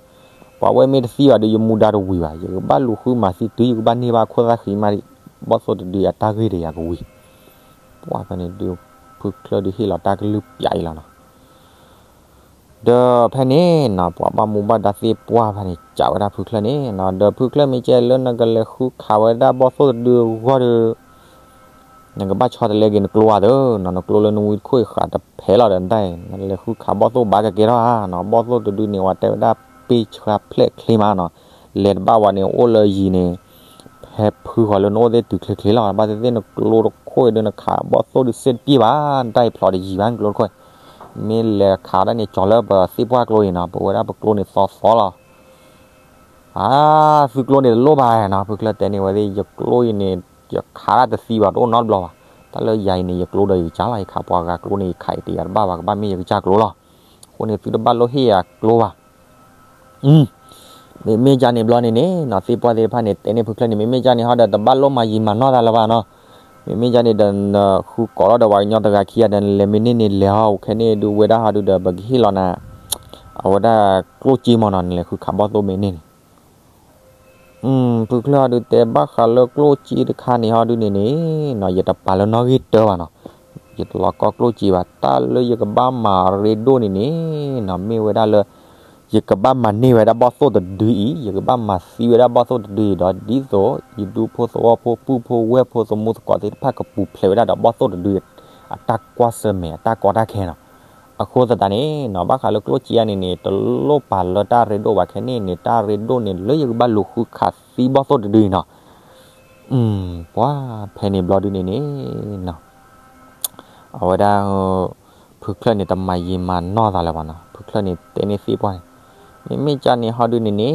ပှၤဝဲမ့ၢ်တသံဘၣ်ဒုး ယမူဒါတဝံၤဘၣ်, ယကဘၣ်လူၤဃုမၤသံတုၤ ယကဘၣ်န့ၢ်ဘၣ်ခိၣ်သၣ်ဃံမး, ဘီၣ်သိၣ်တဒုအတၢ်ဂ့ၢ်ဒီးယၤကဝံၤ. ပှၤဖဲန့ၣ်ဒုး ဖုချၢၣ်ဒုးဟ့ၣ်လီၤတၢ်ကလုၢ်ပျးအံၤလီၤနီၤ. ဒီးဖဲန့ၣ်နီၤ ပှၤဘၣ်မူဘၣ်ဒါသ့ၣ်ပှၢ်ဖဲန့ၣ် စံးဝဲဒၣ်ဖုချၢၣ်န့ၣ်နီၤ, ဒီးဖုချၢၣ်မ့ၢ်ကဲလၢနကလဲၤဃုခးဝဲဒၣ်ဘီၣ်သိၣ်တဒုအဂီၢ်ဒီး နကဘၣ်ဆီတလဲက့ၤနကျိဧါသ့နီၤ, နကျိလၢနဝံတခိၣ်အံၤဃးတဖဲလီၤဒီးတၢ်အံၤ နလဲၤဃုခးဘီၣ်သိၣ်ဘၣ်ကကဲထီၣ်ဧါနီၤ, ဘီၣ်သိၣ်တဒုန့ၣ် ဝဲတဲဝဲဒၣ်ပ့ၢ်ဆှါဖျဲၣ်ချ့မးနီၤ, လဲၤတဘၣ်ဝဲန့ၣ် အိၣ်လၢယံၤန့ၣ် ဖဲဖုဃီၤလၢနအိၣ်သ့ၣ်တုၤချ့ချ့လီၤ, ဘၣ်သ့ၣ်သ့ၣ်နကျိတခိၣ်အံၤဒီး နခးဘီၣ်သိၣ်ဒုးစ့တပှ့ၤဘၣ်, နတၢ်အံၤဖျိးတယံၤဘၣ် နကျိတခိၣ်အံၤ, မ့ၢ်လဲၤခးဒၣ်န့ၣ် ကၠီၤလၢပသ့ၣ်ပှၢ်ကျိအံၤနီၤ, ပဝဲဒၣ်ပကျိန့ၣ်သီသီလီၤ. အါ သုကျိန့ၣ်တလိၣ်ဘၣ်နီၤ, ဖုချၢၣ်တဲန့ၢ်ဝဲသ့ၣ် ယကျိအံၤန့ၣ် ယခးဒၣ်တသံဘၣ် တအိၣ်နီတဘျီဘၣ်, တၢ်လၢယၤအံၤန့ၣ် ယကျိဒီးယကစၢ်လီၤ, ယခးပှၤဂၤကျိန့ၣ် ယခးအံၤတယၤတဘၣ်ဘၣ် ကဘၣ်မ့ၢ်ယကစၢ်ကျိလီၤ. အဃိန့ၣ် သုတဘၣ်လိၣ်ဟ့ၣ်ယၤကျိဘၣ်. မ့မ့ၢ်ကန့ၣ်ဘျီန့ၣ်န့ၣ်နီၤ သ့ၣ်ပှၢ်သ့ၣ်တဖၣ်န့ၣ် တဲန့ၢ်ဖုချၢၣ်န့ၣ် မ့မ့ၢ်ကန့ၣ်ဟီဒီး တဘၣ်လိၣ်မၤယံာ်မၤနီၢ်သးလၢၤဘၣ်နီၤ, မ့မ့ၢ်ကန့ၣ်ဒီး နဃုကိးထီၣ်ဒီးပှၤကညီတဂၤခံဂၤဒီး နလဲၤမ့ၢ်န့ၢ်န့ၣ်လဲၤဟီ ခဲန့ၣ်ဒုးဝဲဒၣ်ဟီဒုးဒီး ပကဟ့ၣ်လီၤနၤ အဝဲဒၣ်ကျိၣ်စ့မးနီၤ, နလဲၤဃုခးဘီၣ်သိၣ်မ့ၢ်န့ၢ်န့ၣ် ဖုချၢၣ်ဟီဒုးတဲဘၣ်ဃးလၢကျိၣ်စ့တခါန့ၣ်ဟီဒုးန့ၣ်န့ၣ်နီၤ ယတပာ်လၢနီၣ်ဂံၢ်တၢဘၣ်နီၤ, ယတလီၤကီကျိၣ်စ့ဘၣ်, တၢ်လၢယကဘၣ်မၤရ့ဒိၣ်န့ၣ်န့ၣ်နီၤ မ့ၢ်ဝဲဒၣ်လၢ ယကဘၣ်မၤန့ၢ်ဝဲဒၣ်ဘီၣ်သိၣ်တဒုအံၤ, ယကဘၣ်မၤသံဝဲဒၣ်ဘီၣ်သိၣ်တဒုအံၤဒီး ဒ်သိးယဒူဖိသဝီဖိ ပုၢ်ဖိဝဲၢ်ဖိ သမူသကိးသ့ၣ်တဖၣ် ကပူၤဖျဲးဝဲဒၣ်ဒီးဘီၣ်သိၣ်တဒုအံၤ အတၢ်ကွၢ်ဆၢၣ်မဲာ် အတၢ်ကီတၢ်ခဲနီၤ. အဃိသတးန့ၣ်နီၤ ဘၣ်ဃးလၢကျိၣ်စ့အံၤန့ၣ်န့ၣ် တလိၣ်ပာ်လၢတၢ်ရ့ဒိၣ်ဘၣ်ခဲန့ၣ်န့ၣ် တၢ်ရ့ဒိၣ်န့ၣ် လၢယကဘၣ်လူၤဃုခးသံဘီၣ်သိၣ်တဒုအံၤနီၤ. ပှၤဖဲန့ၣ်ဘျီဒုးန့ၣ်န့ၣ်နီၤ အဝဲဒၣ် ဖုချၢၣ်န့ၣ် တမၤယံာ်မၤနီၢ်သးလၢၤဘၣ်နီၤ, ဖုချၢၣ်န့ၣ် တဲန့ၢ်သ့ၣ်ပှၢ်န့ၣ် မ့မ့ၢ်ကန့ၣ်ဟီဒုးန့ၣ်န့ၣ်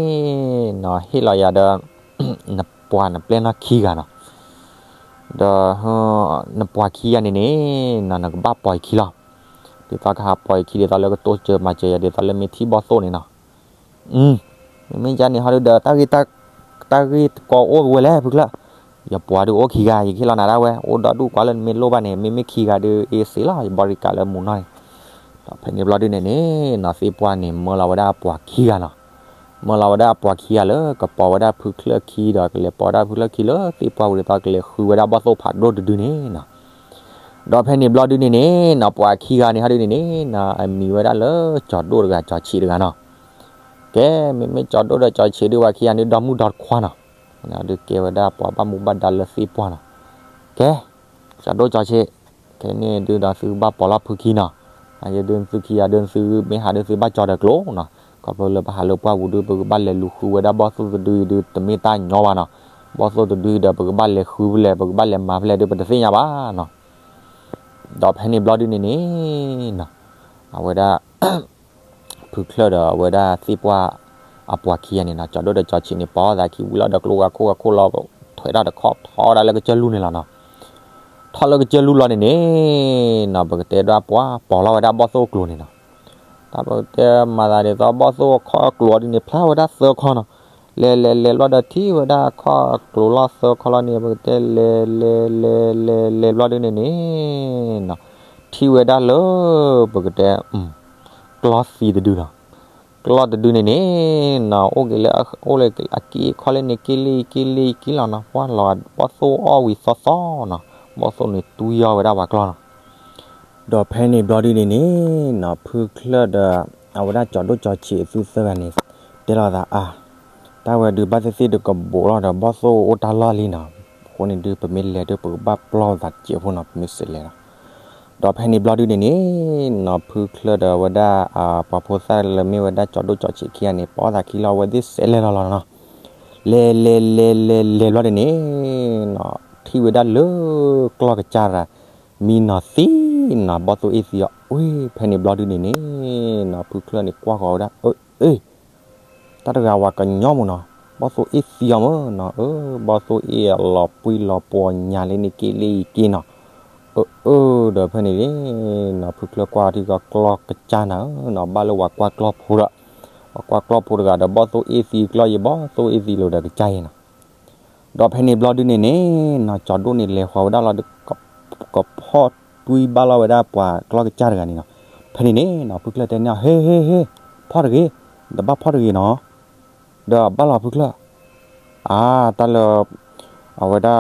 နီၤ ဟ့ၣ်လီၤယၤဒီး နပှၤနပျဲၢ်နီၢ်ခံဂၤနီၤ, ဒီး နပှၤခံဂၤန့ၣ်န့ၣ်နီၤ နကဘၣ်ပိာ်ယခံလီၤ. ဒ်သိးကဟးပိာ်ယခံ ဒ်သိးလၢကတိစၢၤမၤစၢၤယၤ ဒ်သိးလၢမ့ၢ်ထံၣ်ဘီၣ်သိၣ်န့ၣ်နီၤ မ့မ့ၢ်ကန့ၣ်ဟီဒုးဒီး တၢ်ဂ့ၢ် တၢ်ဂ့ၢ်တကီအိၣ်ဝဲလဲၣ် ဖုချၢၣ်, ယပှၤဒုးအိၣ်ခံဂၤ ယကဟ့ၣ်လီၤနၤဒၣ်ဝဲ အိၣ်ဒီဒူၣ်ကွၢ်လၢနမ့ၢ်လိၣ်ဘၣ်န့ၣ် မ့မ့ၢ်ခံဂၤဒုးအ့စ့လီၤ ယဘီရံကးလၢမူနီၢ်န့ၣ်. ဒီးဖဲန့ၣ်ဘျီဒုးန့ၣ်န့ၣ်နီၤ သ့ၣ်ပှၢ်န့ၣ် မၢလီၤဝဲဒၣ်အပှၤခံဂၤနီၤ, မၢလီၤဝဲဒၣ်အပှၤခံဂၤလၢ ကပိာ်ဝဲဒၣ်ဖုချၢၣ်ခံဒီး ကလဲၤပိာ်ဝဲဒၣ်ဖုချၢၣ်ခံလၢသ့ၣ်ပှၢ်ဝံၤ ဒ်သိးကလဲၤဃုဝဲဒၣ်ဘီၣ်သိၣ်ဖးဒိၣ်တဒုန့ၣ်နီၤ. ဒီးဖဲန့ၣ်ဘျီဒုးန့ၣ်န့ၣ်နီၤ ပှၤခံဂၤန့ၣ်ဟီဒုးန့ၣ်န့ၣ်နီၤ အမံၤဝဲဒၣ်လၢ ကၠီၤဒိၣ်တဂၤ ကၠီၤဆံးတဂၤနီၤ. ကဲ မ့မ့ၢ်ကၠီၤဒိၣ်ဒီးကၠီၤဆံးဒုး ပှၤခံဂၤန့ၣ် ဒီမုၣ်ဒီတခွါနီၤ, ဒုးကဲဝဲဒၣ်ပှၤဘၣ်မူဘၣ်ဒါလၢသ့ၣ်ပှၢ်နီၤ. ကဲ ကၠီၤဒိၣ်ကၠီၤဆံး ခဲန့ၣ်ဒုးဒီးသုကဘၣ်ပိာ်လီၤဖုခံနီၤ, အယဲဒုးသုခံဂၤဒုးသုမ့ၢ်ဟးဒုးသုဘၣ်ကၠီၤဒီးကျိနီၤ, ခီဖျိလၢပဟးလၢပှၢ်ပူၤဒုး ပကဘၣ်လဲၤလူၤဃုဝဲဒၣ်ဘီၣ်သိၣ်တဒုအံၤဒုး တမ့ၢ်တၢ်ညီဘၣ်နီၤ, ဘီၣ်သိၣ်တဒုအံၤဒီး ပကဘၣ်လဲၤဃုဖဲလဲၣ် ပကဘၣ်လဲၤမၤဖဲလဲၣ်ဒုး ပတသ့ၣ်ညါဘၣ်နီၤ. ဒီးဖဲန့ၣ်ဘျီဒုးန့ၣ်န့ၣ်နီၤ အဝဲဒၣ် ဖုချၢၣ်ဒီးအဝဲဒၣ်သ့ၣ်ပှၢ် အပှၤခံဂၤန့ၣ်နီၤ ကၠီၤဒိၣ်ဒီးကၠီၤဆံးန့ၣ် ပိာ်သးခံဝံၤလီၤဒီးကျိဂၤခိၣ်ဂၤခိၣ်လီၤ ထွဲးတၢ်တခီထီဝဲဒၣ်လၢကစၢၢ်လူၢ်န့ၣ်လီၤနီၤ. ထီၣ်လၢကစၢၢ်လူၢ်လီၤန့ၣ်န့ၣ်နီၤ ပကတဲဒၣ်ပှၤပိာ်လီၤဝဲဒၣ်ဘီၣ်သိၣ်ကျိၤန့ၣ်နီၤ. တၢ်ပကတဲမၤသးဒ်သိးဘီၣ်သိၣ်အခီၣ်ကျိၤဒ်န့ၣ် ဖျါဝဲဒၣ်သၢခီနီၤ. လဲၤလဲၤလဲၤဘျီဒီးထံၣ်ဝဲဒၣ်အခီၣ်ကျိၤလီၤသၢခီလီၤန့ၣ် ပကတဲလဲၤလဲၤလဲၤလဲၤလဲၤဘျီဒုးန့ၣ်န့ၣ်နီၤ ထံၣ်ဝဲဒၣ်လၢ ပကတဲ ကျီၢ်သံတဒုနီၤ. ကျီၢ်တဒုန့ၣ်န့ၣ်နီၤ အိၣ်က့ၤလၢ အိၣ်လၢအက့အခီၣ်လၢန့ၣ် က့လ့က့လ့က့လီၤနီၤ ပှၢ်လီၤဘီၣ်သိၣ်အီၣ်ဝံၤသီသီနီၤ ဘီၣ်သိၣ်န့ၣ်တူၢ်ယီၢ်ဝဲဒၣ်ပှၤကျီၢ်နီၤ. ဒီးဖဲန့ၣ်ဘျီဒုန့ၣ်န့ၣ်နီၤ ဖုချၢၣ်ဒီး အဝဲဒၣ်ကၠီၤဒိၣ်ကၠီၤဆံးအသုသၢဂၤန့ၣ် တဲလီၤသးအါ တၢ်ဝဲဒုးဘၣ်သ့ၣ်သ့ၣ်တကဘိးလီၤဒီး ဘီၣ်သိၣ်အိၣ်တၢ်လီၢ်လံနီၤ. အဃိန့ၣ်ဒုး ပမ့ၢ်လဲၤဒုး ပကဘၣ်ပျီၢ်သးစဲးဖိနီၤ ပမ့ၢ်စံးလဲၤလီၤ. ဒီးဖဲန့ၣ်ဘျီဒုန့ၣ်န့ၣ်နီၤ ဖုချၢၣ်ဒီးအဝဲဒၣ် ပှၤဖိသၣ်လၢမ့ၢ်ဝဲဒၣ်ကၠီၤဒိၣ်ကၠီၤဆံးခံဂၤန့ၣ် ပိာ်သးခံလီၤ အဝဲသ့ၣ်စဲးလဲၤလီၤလီၤနီၤ. လဲၤလဲၤလဲၤလဲၤလဲၤဘျီဒုန့ၣ်နီၤ ထံၣ်ဝဲဒၣ်လၢ ကျီၢ်ကစၢ်ရၤ မံနီၤသံနီၤ ဘီၣ်သိၣ်အ့ၣ်သံအီၤ အ့ ဖဲန့ၣ်ဘျီဒုန့ၣ်န့ၣ်နီၤ ဖုချၢၣ်န့ၣ်ကွၢ်ဃီၤဝဲဒၣ် အ့ တၢ်တဂၤဝဲကညီမုၢ်နီၤ ဘီၣ်သိၣ်အ့ၣ်သံအီၤမၢ်နီၤ, အၢ ဘီၣ်သိၣ်အ့ၣ်အလီၤပှံၢ်လီၤပှီၤညါလံန့ၣ်က့လံက့နီၤ, အၢ အၢ ဒီးဖဲန့ၣ်လံနီၤ ဖုချၢၣ်ကွၢ်ထံကီၢ်ကျီၢ်ကစၢ်နၤဧၢနီၤ, ဘၣ်လၢပှၤကွၢ်ကျီၢ်ဖိဒီး, ပှၤကွၢ်ကျီၢ်ဖိတဂၤဒီး ဘီၣ်သိၣ်အ့ၣ်သံကျီၢ်ယံၤ ဘီၣ်သိၣ်အ့ၣ်သံလီၤဒီးကစၢ်ယံၤနီၤ, ဒီးဖဲန့ၣ်ဘျီဒုန့ၣ်န့ၣ်နီၤ ကၠီဒိၣ်န့ၣ်လဲၤဃီၤဝဲဒၣ်လီၤဒီး ကဖီၣ်တွံဘၣ်လီၤဝဲဒၣ်ပှၤကျီၢ်ကစၢ်တဂၤန့ၣ်နီၤ, ဖဲန့ၣ်န့ၣ်နီၤ ဖုချၢၣ်တဲန့ၢ်အီၤ ဟ့ ဟ့ ဟ့ ဖီၣ်တဂ့ၤ, တဘၣ်ဖီၣ်တဂ့ၤနီၤ, ဒီးဘၣ်လီၤဖုချၢၣ်, အါ တၢ်လၢ အဝဲဒၣ်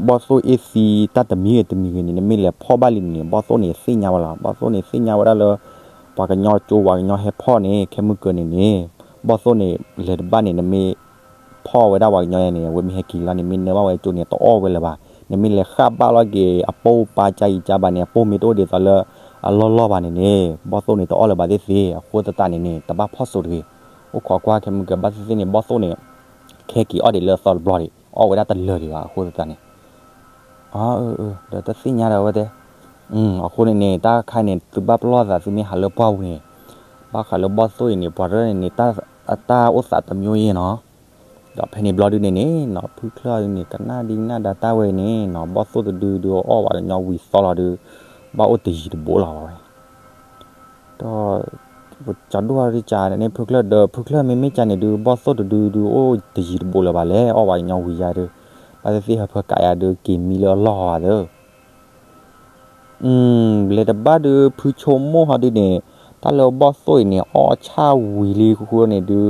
ဘီၣ်သိၣ်အ့ၣ်သံတၢ်တမံၤဂ့ၤတမံၤဂ့ၤန့ၣ် နမ့ၢ်လဲၤဖီၣ်ဘၣ်လံန့ၣ် ဘီၣ်သိၣ်န့ၣ်သ့ၣ်ညါဝဲလီၤ, ဘီၣ်သိၣ်န့ၣ်သ့ၣ်ညါဝဲဒၣ်လၢ ပှၤကညီကၠိ ပှၤကညီဟဲဖီၣ်န့ၣ် ခဲမုၢ်ကၢၤန့ၣ်န့ၣ်, ဘီၣ်သိၣ်န့ၣ် လဲၤတဘၣ်န့ၣ် နမ့ၢ်ဖီၣ်ဝဲဒၣ်ပှၤကညီန့ၣ် အဝဲမ့ၢ်ဟဲက့ၤလီၤန့ၣ် မ့ၢ်နၢဘၣ်ဝဲကၠိန့ၣ် တအီၣ်ဝဲလၢၤဘၣ်, နမ့ၢ်လဲၤဃၣ်ဘၣ်လီၤက့ၤ အပိၢ်ပၢ်ကၢ်အံၤကၢ်ဘၣ်န့ၣ် အပိၢ်မ့ၢ်တအိၣ်ဒ်သိးလၢ အလီၢ်လီၢ်ဘၣ်န့ၣ်န့ၣ် ဘီၣ်သိၣ်န့ၣ်တအီၣ်လၢၤဘၣ်သ့ၣ်သ့ၣ်, အဃိသတးန့ၣ်န့ၣ် တဘၣ်ဖီၣ်စိးတဂ့ၤ, အိၣ်ခိးကွၢ်ခဲမုၢ်ကၢၤဘၣ်သ့ၣ်သ့ၣ်န့ၣ် ဘီၣ်သိၣ်န့ၣ် ခဲက့ၤအီၣ်ဒံးလၢအသီတဘျီဒံး အီၣ်ဝဲဒၣ်တလၢာ်ဒံးဘၣ် အဃိသတးန့ၣ် အၢ ဒီးတသ့ၣ်ညါဒီးအဝဲတဲ, အဃိန့ၣ်န့ၣ် တၢ်ခါန့ၣ် သုဘၣ်ပလီၢ်သး သုမ့ၢ်ဟးလၢပှၢ်ပူၤန့ၣ်, ဘၣ်ဃးလၢဘီၣ်သိၣ်အံၤန့ၣ် ပှၤတရၢန့ၣ်န့ၣ် တၢ်အိၣ်သးတမျိုးအံၤနီၤ, ဒီးဖဲန့ၣ်ဘျီဒုန့ၣ်န့ၣ်နီၤ ဖုချၢၣ်ဒုန့ၣ် ကနၣ်ဒံကနၣ်ဒါတၢ်ဝဲအံၤန့ၣ်နီၤ ဘီၣ်သိၣ်တဒုဒုအီၣ်ဝဲကညီဝံၤသီလီၤဒု ဘၣ်အိၣ်တယံၤတဘိလီၤဝဲ ဒီး ကၠီဒိၣ်အီၤဒုကန့ၣ် ဖုချၢၣ်ဒီး ဖုချၢၣ်မ့မ့ၢ်ကန့ၣ်ဒု ဘီၣ်သိၣ်တဒုဒုအိၣ်တယံၤတဘိလၢၤဘၣ်လဲၣ် အီၣ်ဝဲကညီဝံၤယါဒု, ဘၣ်သ့ၣ်သ့ၣ်ဟၢဖၢကးယါဒု က့ၤမံလၢအလီၢ်ဝဲဒု လဲၤတဘၣ်ဒု ဖုဆိကမိၣ်ဟီဒုန့ၣ်, တၢ်လၢဘီၣ်သိၣ်အံၤန့ၣ် အီၣ်ဆၣ်ဝံၤလံဃိန့ၣ်ဒု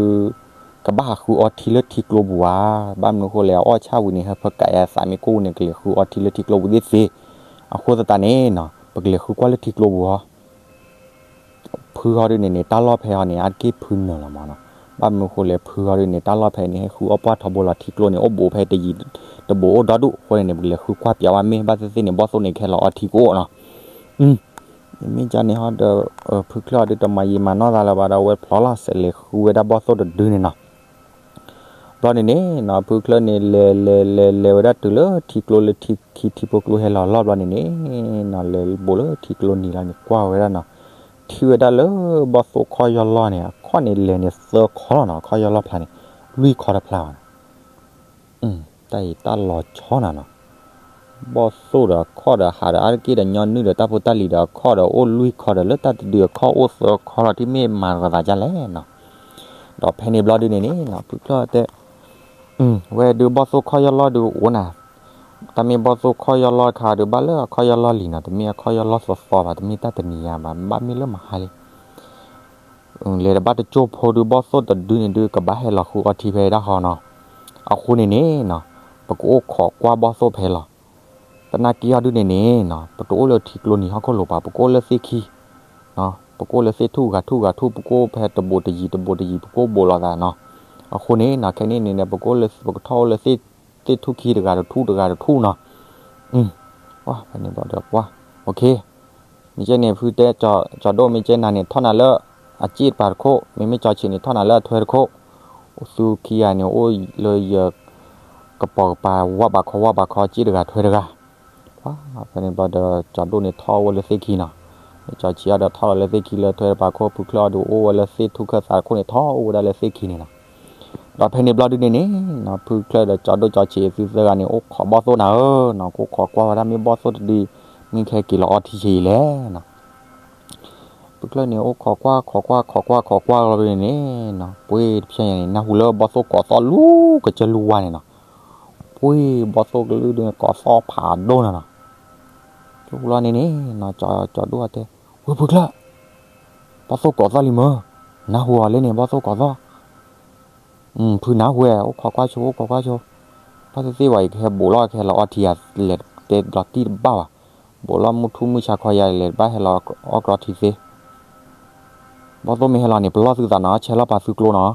ကဘၣ်ဟးဃုအီထံလၢထံကျိပူၤဧါ, ဘၣ်မနုၤဃိလဲၣ် အီၣ်ဆၣ်ဝံၤန့ၣ် ဟၢဖၢကးယါသးမ့ၢ်ကိၢ်န့ၣ် ကလဲၤဃုအီထံလၢထံကျိပူၤသ့ၣ်သ့ၣ်, အဃိသတးန့ၣ်နီၤ ပကလဲၤဃုကွၢ်လၢထံကျိပူၤဟီ ဖုဟီဒုန့ၣ်န့ၣ် တၢ်လီၢ်ဖဲဟီန့ၣ် အါတက့ၢ်ဖုနၢၤလီၤမးနီၤ, ဘၣ်မနုၤဃိလဲၣ် ဖုဟီဒုန့ၣ် တၢ်လီၢ်ဖဲန့ၣ် ဟဲဃုအီပှၢ်ထီဘိလီၤ ထံကျိန့ၣ် အိၣ်ဘူးဖဲတယံၤတဘူးအိၣ်ဒီဒူၣ်အဃိန့ၣ်န့ၣ် ပကလဲၤဃုကွၢ်ပၠးဝဲမ့ၢ် ဘၣ်သ့ၣ်သ့ၣ်န့ၣ် ဘီၣ်သိၣ်န့ၣ် ကဟဲလီၤအီထံကအိၣ်နီၤ, မ့မ့ၢ်ကန့ၣ်ဟီဒီး ဖုချၢၣ်အီၤဒုတမၤယံာ်မၤနီၢ်သးလၢၤဘၣ်ဒီး အဝဲဖျိလီၤစဲးလဲၤဃုဝဲဒၣ်ဘီၣ်သိၣ်တဒုန့ၣ်နီၤ ဘျီန့ၣ်န့ၣ်နီၤ ဖုချၢၣ်န့ၣ် လဲၤလဲၤလဲၤလဲၤဝဲဒၣ်တုၤလၢထံကျိလၢထံခံ ထံဖိကျိဟဲလီၤလီၢ်ဘျီန့ၣ်န့ၣ်နီၤ လဲၤဘူးလၢထံကျိနံၤလီၤန့ၣ် ကွၢ်ဝဲဒၣ်နီၤ ထံၣ်ဝဲဒၣ်လၢဘီၣ်သိၣ်ခီၣ်ယီၢ်လီၢ်န့ၣ် အခီၣ်န့ၣ်လဲၤန့ၣ်သၢခီလီၤနီၤ ခီၣ်ယီၢ်လီၢ်ဖျါန့ၣ် လွံၢ်ခီတဖျါဘၣ်နီၤ တၢ်အံၤတၢ်လီၤဆီနၤနီၤ ဘီၣ်သိၣ်ဒီးအခီၣ်ဒီးဟးဒီးအါတက့ၢ်ဒီးညီနုၢ်ဒီးတၢ်ဖိတၢ်လံၤဒီးအခီၣ်ဒီးအိၣ်လွံၢ်ခီဒီး လၢတၢ်တဒုအခီၣ်အိၣ်သၢခီလီၤ ထံၣ်မ့ၢ်မၤတဂၤသးဒ်လဲၣ်နီၤ ဒီးဖဲန့ၣ်ဘျီဒုန့ၣ်န့ၣ်နီၤ ဖုချၢၣ်တဲ ဝဲဒုးဘီၣ်သိၣ်ခီၣ်ယီၢ်လီၢ်ဒုးအိၣ်နၤ တၢ်မ့ၢ်ဘီၣ်သိၣ်ခီၣ်ယီၢ်လီၢ်ခါဒုးဘၣ်လၢအခီၣ်ယီၢ်လီၢ်လံၤနီၤ တမ့ၢ်အခီၣ်ယီၢ်လီၢ်သီသီဘၣ် တမ့ၢ်တၢ်တနံၤညါဘၣ် ဘၣ်မ့ၢ်လၢမဟါလံ လဲၤတဘၣ်တကၠိဖိဒုးဘီၣ်သိၣ်တဒုန့ၣ်ဒုး ကဘၣ်ဟဲလီၤဃုအီထံဖဲဒၣ်ဟီနီၤ အဃိန့ၣ်န့ၣ်နီၤ ပကအိၣ်ခိးကွၢ်ဘီၣ်သိၣ်ဖဲလီၤ သနာ်က့ဟီဒုန့ၣ်န့ၣ်နီၤ ပတအိၣ်လၢထံကျိနံၤဟီၣ်ခိၣ်လိၤပၤ ပကအိၣ်လၢသ့ၣ်ခံ ပကအိၣ်လၢသ့ၣ်ထူၣ်ဂၤထူၣ်ဂၤထူၣ် ပကအိၣ်ဖဲတဘူးတယံၤတဘူးတယံၤ ပကအိၣ်ဘူးလိာ်သးနီၤ အဃိန့ၣ်နီၤ ခဲန့ၣ်န့ၣ် ပကအိၣ်လၢ ပကထီၣ်အိၣ်လၢသ့ၣ်ထူၣ်ခံတဂၤတထူၣ်တဂၤတထူၣ်နီၤ ဖဲန့ၣ်ဘျီဒီးကွၢ် မ့ၢ်ကဲန့ၣ် ဖုတဲ ကၠီဒိၣ်မ့ၢ်ကဲနၤန့ၣ် ထီၣ်နၤလၢအစ့ၣ်တပၤတခိၣ် မ့မ့ၢ်ကၠီဆံးန့ၣ် ထီၣ်နၤလၢအထွဲတခိၣ် အိၣ်သူခံဂၤန့ၣ် အိၣ်လၢယ ကပိာ်ကပၤ ဝၣ်ဘးခီဝၣ်ဘးခီ စ့ၣ်တဂၤထွဲတဂၤ ဖဲန့ၣ်ဘျီဒီး ကၠီဒိၣ်န့ၣ်ထီၣ်အိၣ်ဝဲလၢသ့ၣ်ခံနီၤ ကၠီဆံးအီၤဒီးထီၣ်လီၤလၢသ့ၣ်ခံလၢထွဲတပၤခိၣ် ဖုချၢၣ်အီၤဒုးအိၣ်ဝဲလၢသ့ၣ်ထူၣ်ခၢၣ်သးတခိၣ်န့ၣ် ထီၣ်အိၣ်ဝဲဒၣ်လၢသ့ၣ်ခံန့ၣ်နီၤ ဒီးဖဲန့ၣ်ဘျီဒုန့ၣ်န့ၣ်နီၤ ဖုချၢၣ်ဒီးကၠီဒိၣ်ကၠီဆံးသုသၢဂၤန့ၣ် အိၣ်ခိးဘီၣ်သိၣ်နၤဧၢနီၤ ကအိၣ်ခိးကွၢ်ဝဲဒၣ်မ့ၢ်ဘီၣ်သိၣ်တဒု မ့ၢ်ကဟဲက့ၤလီၤအီထံဆံးအံၤလဲၣ်နီၤ ဖုချၢၣ်န့ၣ် အိၣ်ခိးကွၢ်ခိးကွၢ်ခိးကွၢ်ခိးကွၢ်လီၤဒုန့ၣ်နီၤ ပှ့ၤတဖျဲညါန့ၣ် နၢ်ဟူလၢဘီၣ်သိၣ်ကိးသီၣ်လူၤကစၢၢ်လူၤဝါန့ၣ်နီၤ ပှ့ၤဘီၣ်သိၣ်ကလုၢ်ဒုန့ၣ် ကိးသီၣ်ဖးဒိၣ်နၤနီၤ ကၠိလီၤန့ၣ်န့ၣ်နီၤ ကၠီဒိၣ်တဲ ဝဲဖုချၢၣ် ဘီၣ်သိၣ်ကိးသီၣ်လံမၢ် နၢ်ဟူအီၤလၢန့ၣ် ဘီၣ်သိၣ်ကိးသီၣ် ဖုနၢ်ဟူဝဲ အိၣ်ခိးကွၢ်ဆိ အိၣ်ခိးကွၢ်ဆိ ဘၣ်သ့ၣ်သ့ၣ်ဝဲ ယကဟဲဘူးလီၤ ကဟဲလီၤအီထံယၤ လဲၤတဲလီၤတံၢ်တဘၣ်ဘၣ် ဘူးလီၤမုၢ်ထူၣ်မုၢ်ဆါခီယၤ လဲၤတဘၣ်ဟဲလီၤအီကျီထံသ့ ဘီၣ်သိၣ်မ့ၢ်ဟဲလီၤန့ၣ် ပလီၢ်သုသးနီၤ ဆဲးလီၤပာ်သုကျိနီၤ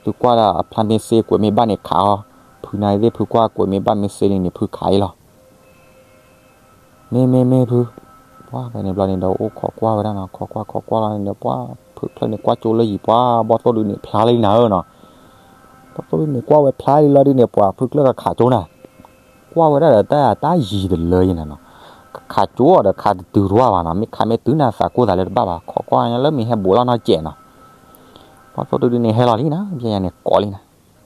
သုကွၢ်ဒၣ်အဖျါမ့ၢ်စ့ကွဲးမ့ၢ်ဘၣ်န့ၣ်ခးအီၤ ဖုနၤသ့ၣ်ဖုကွၢ်ကွဲးမ့ၢ်ဘၣ်မ့ၢ်စ့လံန့ၣ် ဖုခးအံၤလီၤ မ့ၢ်မ့ၢ်မ့ၢ်ဖု ပှၢ်ဖဲန့ၣ်ဘျီန့ၣ်ဒီး အိၣ်ခိးကွၢ်ဝဲဒၣ်နီၤ ခိးကွၢ်ခိးကွၢ်လီၤန့ၣ်ဒီး ပှၢ်ဖုချၢၣ်န့ၣ် ကွၢ်ကၠိလၢယံၤ ပှၢ်ဘီၣ်သိၣ်ဒုန့ၣ် ဖျါလံနၤဧၢနီၤ ဘီၣ်သိၣ်ဒုန့ၣ် ကွၢ်ဝဲဖျါလံလီၤဒုန့ၣ် ပှၢ်ဖုချၢၣ်ကခးကၠိနၤ ကွၢ်ဝဲဒၣ်ဒီးတၢ်တၢ်ယံၤတလၢယဲနၤနီၤ ကခးကၠိအီၤဒီးခးတတုၤတဝၢ်ဘၣ်နီၤ မ့ၢ်ခးမ့ၢ်တုၤနၤသးကိၢ်သးလၢတဘၣ်ဘၣ် ခိးကွၢ်လၢမ့ၢ်ဟဲဘူးလီၤနီၢ်ကဲးနီၤ ဘီၣ်သိၣ်ဒုဒုန့ၣ် ဟဲလီၤလံနၤ ပျဲညါန့ၣ် ကိးလံနၤ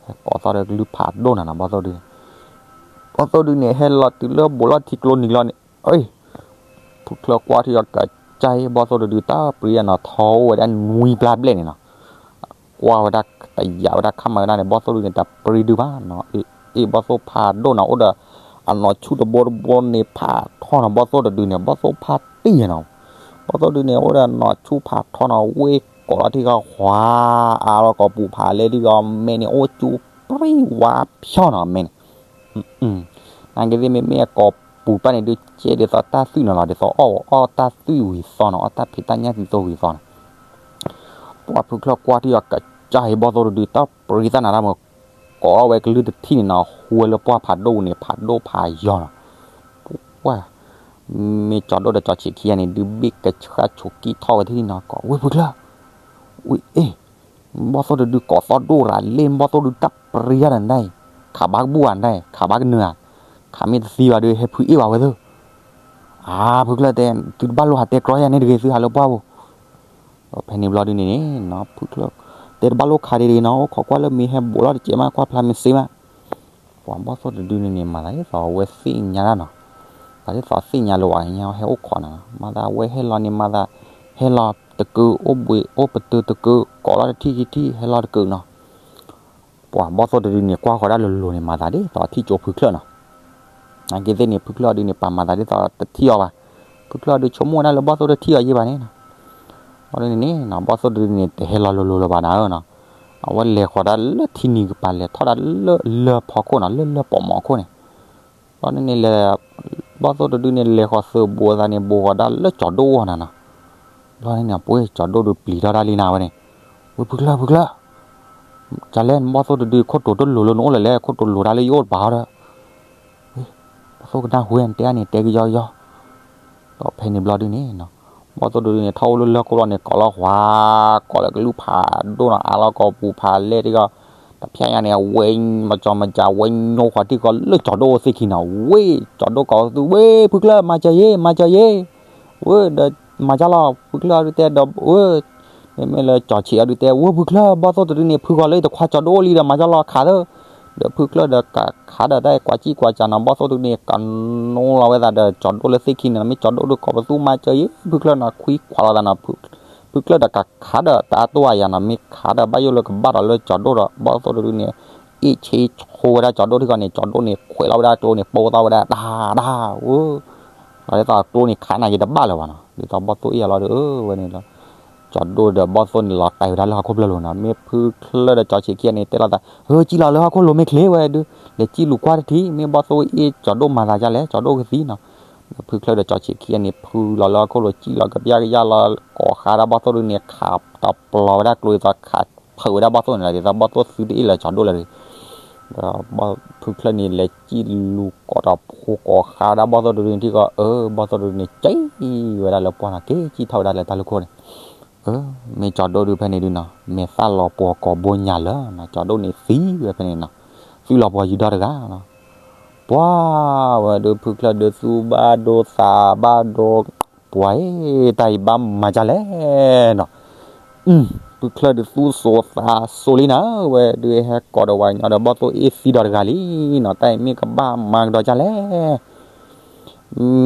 ကိးသီၣ်ဒီးကလုၢ်ဖးဒိၣ်နၤနီၤ ဘီၣ်သိၣ်ဒုန့ၣ်, ဘီၣ်သိၣ်ဒုန့ၣ် ဟဲလီၤတုၤလၢဘူးလီၢ်ထံကျိနံၤလီၤန့ၣ်, အ့, ဖုချၢကွၢ်ထံအီၤကစၢ်အံၤ ဘီၣ်သိၣ်တဒုတၢ်ပြံအနီၤ ထီအိၣ်ဝဲဒၣ်နွံပျၢ်ဘျဲၣ်န့ၣ်နီၤ, ကွၢ်ဝဲဒၣ်တယာ်ဝဲဒၣ်ခါမၤဝဲဒၣ်န့ၣ် ဘီၣ်သိၣ်ဒုန့ၣ် တၢ်ပြံဒုဘၣ်နီၤ, အ့ ဘီၣ်သိၣ်ဖးဒိၣ်နီၤ အိၣ်ဒီး အနီၢ်ဆူၣ်တဘိတဘိန့ၣ်ဖးထီနီၤ ဘီၣ်သိၣ်တဒုန့ၣ် ဘီၣ်သိၣ်ဖးတံၢ်နီၤ, ဘီၣ်သိၣ်ဒုန့ၣ် အိၣ်ဒီးနီၢ်ဆူၣ်ဖးထီနီၤ ဝ့ၢ်ကိးလီၤထံဂီၤ ဟွါအါလီၤကိးပူၤဖးလဲၢ်ထံဂီၤ မဲာ်န့ၣ်အိၣ်ကၠူပြံဝါဖျီနီၤ မဲာ်န့ၣ် နာ်က့သ့ၣ်မ့မ့ၢ်အကိးပူၤပၢ်န့ၣ် ဒုးကဲဒ်သိးတၢ်သွံၣ်နီၤလီၤ ဒ်သိးအီၣ်အီၣ်တၢ်သွံၣ်ဝံၤသီနီၤ အီၣ်တၢ်ဖံးတၢ်ညၣ်သံသိဝံၤသီနီၤ, ပှၢ်ဖုချၢကွၢ်ထံအီၤကစၢ်အံၤ ဘီၣ်သိၣ်တဒု တၢ်ပြံသၣ်နၤတၢ်မုၢ် ကိးထီၣ်ဝဲကလုၢ်တထံၣ်န့ၣ်နီၤ ဟူဝဲလၢပှၢ်ဖးဒိၣ်န့ၣ် ဖးဒိၣ်ဖးယီၤနီၤ, ပှၢ် မ့ၢ်ကၠီၤဒိၣ်ဒီးကၠီၤဆံးခံဂၤန့ၣ် ဒုးဘ့ၣ်ကဆှၣ်ဆိးကံၢ်ထီၣ်ဝဲထံၣ်နီၤ ကိးဝ့ၢ်ဖုချၢ, ဝ့ၢ်အ့ၣ် ဘီၣ်သိၣ်တဒုကိးသီၣ်ဒိၣ်ရၤလ့ၣ် ဘီၣ်သိၣ်ဒုတၢ်ပြံယၤဒီးနဒၣ်အံၤ ခးဘၣ်ကဘူၣ်ဧါနဒၣ်အံၤ ခးဘၣ်ကနၢၤဧါ, ခးမ့ၢ်တသံဘၣ်ဒီး ဟဲဖုအ့ၣ်ဘၣ်ဝဲသၢ, အါ ဖုချၢတဲ သုတဘၣ်လိၣ်ဟးတဲကြီယၤန့ၣ်တဂ့ၤ သုဟးလၢပှၢ်ပူၤ ဖဲန့ၣ်ဘျီဒုန့ၣ်န့ၣ် ဖုချၢ တဲတဘၣ်လိၣ်ခးဒံးတဂ့ၤနီၤ အိၣ်ခိးကွၢ်လၢမ့ၢ်ဟဲဘူးလီၤတစဲးမး ကွၢ်ဖျါမ့ၢ်စ့မး, ပှၤဘီၣ်သိၣ်တဒုန့ၣ်န့ၣ် မၤသးဒ်သိးအဝဲသ့ၣ်ညါတၢ်နီၤ, သးဒ်သိးသ့ၣ်ညါလၢၤဝဲညါ ဟဲအိၣ်ခိးနီၤ မၤသးအဝဲဟဲလီၤန့ၣ် မၤသး ဟဲလီၤတကုး အိၣ်ဘှံးအိၣ်ပတုာ်တကုး ကိးလီၤတထံၣ်ခံထံၣ် ဟဲလီၤတကုးနီၤ ပှၤဘီၣ်သိၣ်တဒုန့ၣ် ကွၢ်ဃီၤဒၣ်လိၤလိၤန့ၣ် မၤသးဒ်သိးထံၣ်ကၠိဖုချၢနီၤ, နာ်က့သ့ၣ်န့ၣ် ဖုချၢအီၤဒုန့ၣ် ပာ်မၤသးဒ်သိးတထံၣ်အီၤဘၣ်, ဖုချၢအီၤဒုဆိကမိၣ်ဝဲဒၣ်လၢဘီၣ်သိၣ်တထံၣ်အီၤယဲၢ်ဘၣ်န့ၣ်နီၤ, ဘီၣ်သိၣ်တဒုန့ၣ် ဘီၣ်သိၣ်တဒုန့ၣ် တဟဲလီၤလိၤလိၤလၢၤဘၣ်နၤဧၢနီၤ, အဝဲလဲၤဃီၤဒၣ်လၢထံနံၤကပၤ လဲၤထီၣ်ဒၣ်လၢလၢၢ်ဖီခိၣ်နီၤ လၢလၢၢ်ပိာ်မီၤခိၣ်န့ၣ် ဘီၣ်န့ၣ်န့ၣ်လဲၤ ဘီၣ်သိၣ်တဒုန့ၣ် လဲၤဃီၤသုးဘူးအသးန့ၣ် ဘူးဃီၤဒၣ်လၢကၠီၤဒိၣ်အအိၣ်နၤနီၤ, ဘီၣ်န့ၣ်န့ၣ် ပှ့ၤကၠီၤဒိၣ်ဒုပျံၤထီၣ်တၢ်လံနၤဝဲန့ၣ်, ဝ့ၢ်ဖုချၢ ဖုချၢ ကလဲၣ် ဘီၣ်သိၣ်တဒု ခိၣ်တိၤတလိၤလၢနအိၣ်လဲၣ်လဲၣ် ခိၣ်တိၤလိၤတၢ်လၢယအိၣ်တပၤအီၤဒီး, ဘီၣ်သိၣ်ကနၣ်ဝဲ တဲအါန့ၣ် တဲကယီကယီ, ဒီးဖဲန့ၣ်ဘျီဒုန့ၣ် ဘီၣ်သိၣ်တဒုန့ၣ် ထီၣ်အိၣ်လၢလၢၢ်ခိၣ်လီၤန့ၣ် ကိးလီၤဃွါ ကိးလၢကလုၢ်ဖးဒိၣ်နီၤ အါလီၤကိးပူၤဖးလဲၢ်ထံဂီၤ, တဖျဲညါန့ၣ် အဝဲမၤကၠီၤမၤကၠး ဝဲညိကွၢ်ထံကီၢ်လၢကၠီၤဒိၣ်အိၣ်သ့ၣ်ခံနီၤ ဝ့ၢ် ကၠီၤဒိၣ်ကိးသု ဝ့ၢ် ဖုချၢ မၤစၢၤယ့ မၤစၢၤယ့ ဝ့ၢ်ဒီးမၤကၠီၤလီၤ ဖုချၢအီၤဒုတဲဒီး ဝ့ၢ် မ့မ့ၢ်လၢကၠီၤဆံးအီၤဒုတဲ ဝ့ၢ်ဖုချၢ ဘီၣ်သိၣ်တဒုန့ၣ် ဖုဃီၤလၢယတခွါကၠီၤဒိၣ်လံဒီးမၤကၠီၤလီၤခးသၢ, ဒီးဖုချၢဒီးကးခးဒီးတၢ်ကွၢ်ကံၢ်ကွၢ်ကၠးနီၤ ဘီၣ်သိၣ်တဒုန့ၣ် ကနိလီၤဝဲသးဒီးကၠီၤဒိၣ်လၢသ့ၣ်ခံန့ၣ် မ့ၢ်ကၠီၤဒိၣ်ဒုကိးပသူ မၤစၢၤယ့ ဖုချၢနီၤ ခွံခွါလီၤသးနီၤ ဖုချၢဒီးကးခးဒီးတၢ်အတိၢ်အယၤနီၤ မ့ၢ်ခးဒီးဘၣ်ယိၣ်လၢကဘၣ်ဒီးလၢကၠီၤဒိၣ်ဒီး ဘီၣ်သိၣ်တဒုန့ၣ် အ့ၣ်ဆ့ဆိဝဲဒၣ်ကၠီၤဒိၣ်ထံဃီန့ၣ် ကၠီၤဒိၣ်န့ၣ် ခွဲးလီၤဝဲဒၣ်ကျိန့ၣ် ပိသီၣ်ဝဲဒၣ် တၢ်တၢ် ဝဲ လီၤဒ်သိးကျိန့ၣ် ခးနၤယတဘၣ်လၢၤဘၣ်နီၤ ဒ်သိးဘီၣ်သိၣ်အ့ၣ်အီၤလီၤဒီး ဝဲန့ၣ်လီၤ ကၠီၤဒိၣ်ဒီးဘီၣ်သိၣ်န့ၣ် လီၤတဲာ်ဝဲဒၣ်လၢဟီၣ်ခိၣ်ဖျၢၣ်လိၤနီၤ မ့ၢ်ဖုချၢဒီးကၠီၤဆံးခံဂၤန့ၣ် တဲလိာ်သး ဟၢ စံၣ်လီၤလၢဟီၣ်ခိၣ်လိၤမ့ၢ်ချ့ဝဲဒုး လဲၤစံၣ်လူၤကွၢ်တထံၣ် မ့ၢ်ဘီၣ်သိၣ်အ့ၣ်ကၠီၤဒိၣ်မၤသးဒ်လဲၣ် ကၠီၤဒိၣ်ကသံနီၤ ဒီးဖုချၢဒီးကၠီၤဆံးခံဂၤန့ၣ် ဖုလီၤလၢဟီၣ်ခိၣ်လိၤ စံၣ်လီၤကပျၢ်ကယၢ်လီၤ ကိးဃါဒၣ်ဘီၣ်သိၣ်ဒုန့ၣ် ခးတပျီၤဝဲဒၣ်ကျိ ဒ်သိးခးဖုးဝဲဒၣ်ဘီၣ်သိၣ်န့ၣ်လီၤ ဒ်သိးဘီၣ်သိၣ်သုတအ့ၣ်လၢၤကၠီၤဒိၣ်လၢၤဒီး ဒီးဖုချၢန့ၣ် လဲၤစံၣ်လူၤကိးတီၤဖိကိးဃါဒၣ်ဘီၣ်သိၣ်ဒုန့ၣ်ထံကီၢ် အၢ ဘီၣ်သိၣ်ဒုန့ၣ် က့ၤဝဲဒၣ်လၢပှၢ်နီၤ က့ၤစံၣ်ထီၣ်ဝဲဒၣ်လၢတၢ်လၢခိၣ်န့ၣ် အၢ မ့ၢ်ကၠီၤဒိၣ်ဒုဖဲန့ၣ်ဒုနီၤ မဲာ်သၣ်လီၤပှီၤကိးဘိညါလၢာ်နီၤ ကၠီၤဒိၣ်န့ၣ်သံဝဲဖဲန့ၣ်နီၤ သံလီၤပှီၤယံၤဒီတဂၤနီၤ ပှၤဝဲဒုးဖုချၢဒုးသူဘၣ်ဒိသးဘၣ်ဒိ ပှၤအံၤ တၢ်အံၤဘၣ်မၤဒ်လဲၣ်နီၤ ဖုချၢဒုးသူစိၤသးစိၤလံနၤ ဝဲဒုးဟဲကိးဒီးဝဲညီဒီးဘီၣ်သိၣ်အ့ၣ်သံဒီတဂၤလံနီၤ တၢ်အံၤမ့ၢ်ကဘၣ်မၤကဒီးဒ်လဲၣ်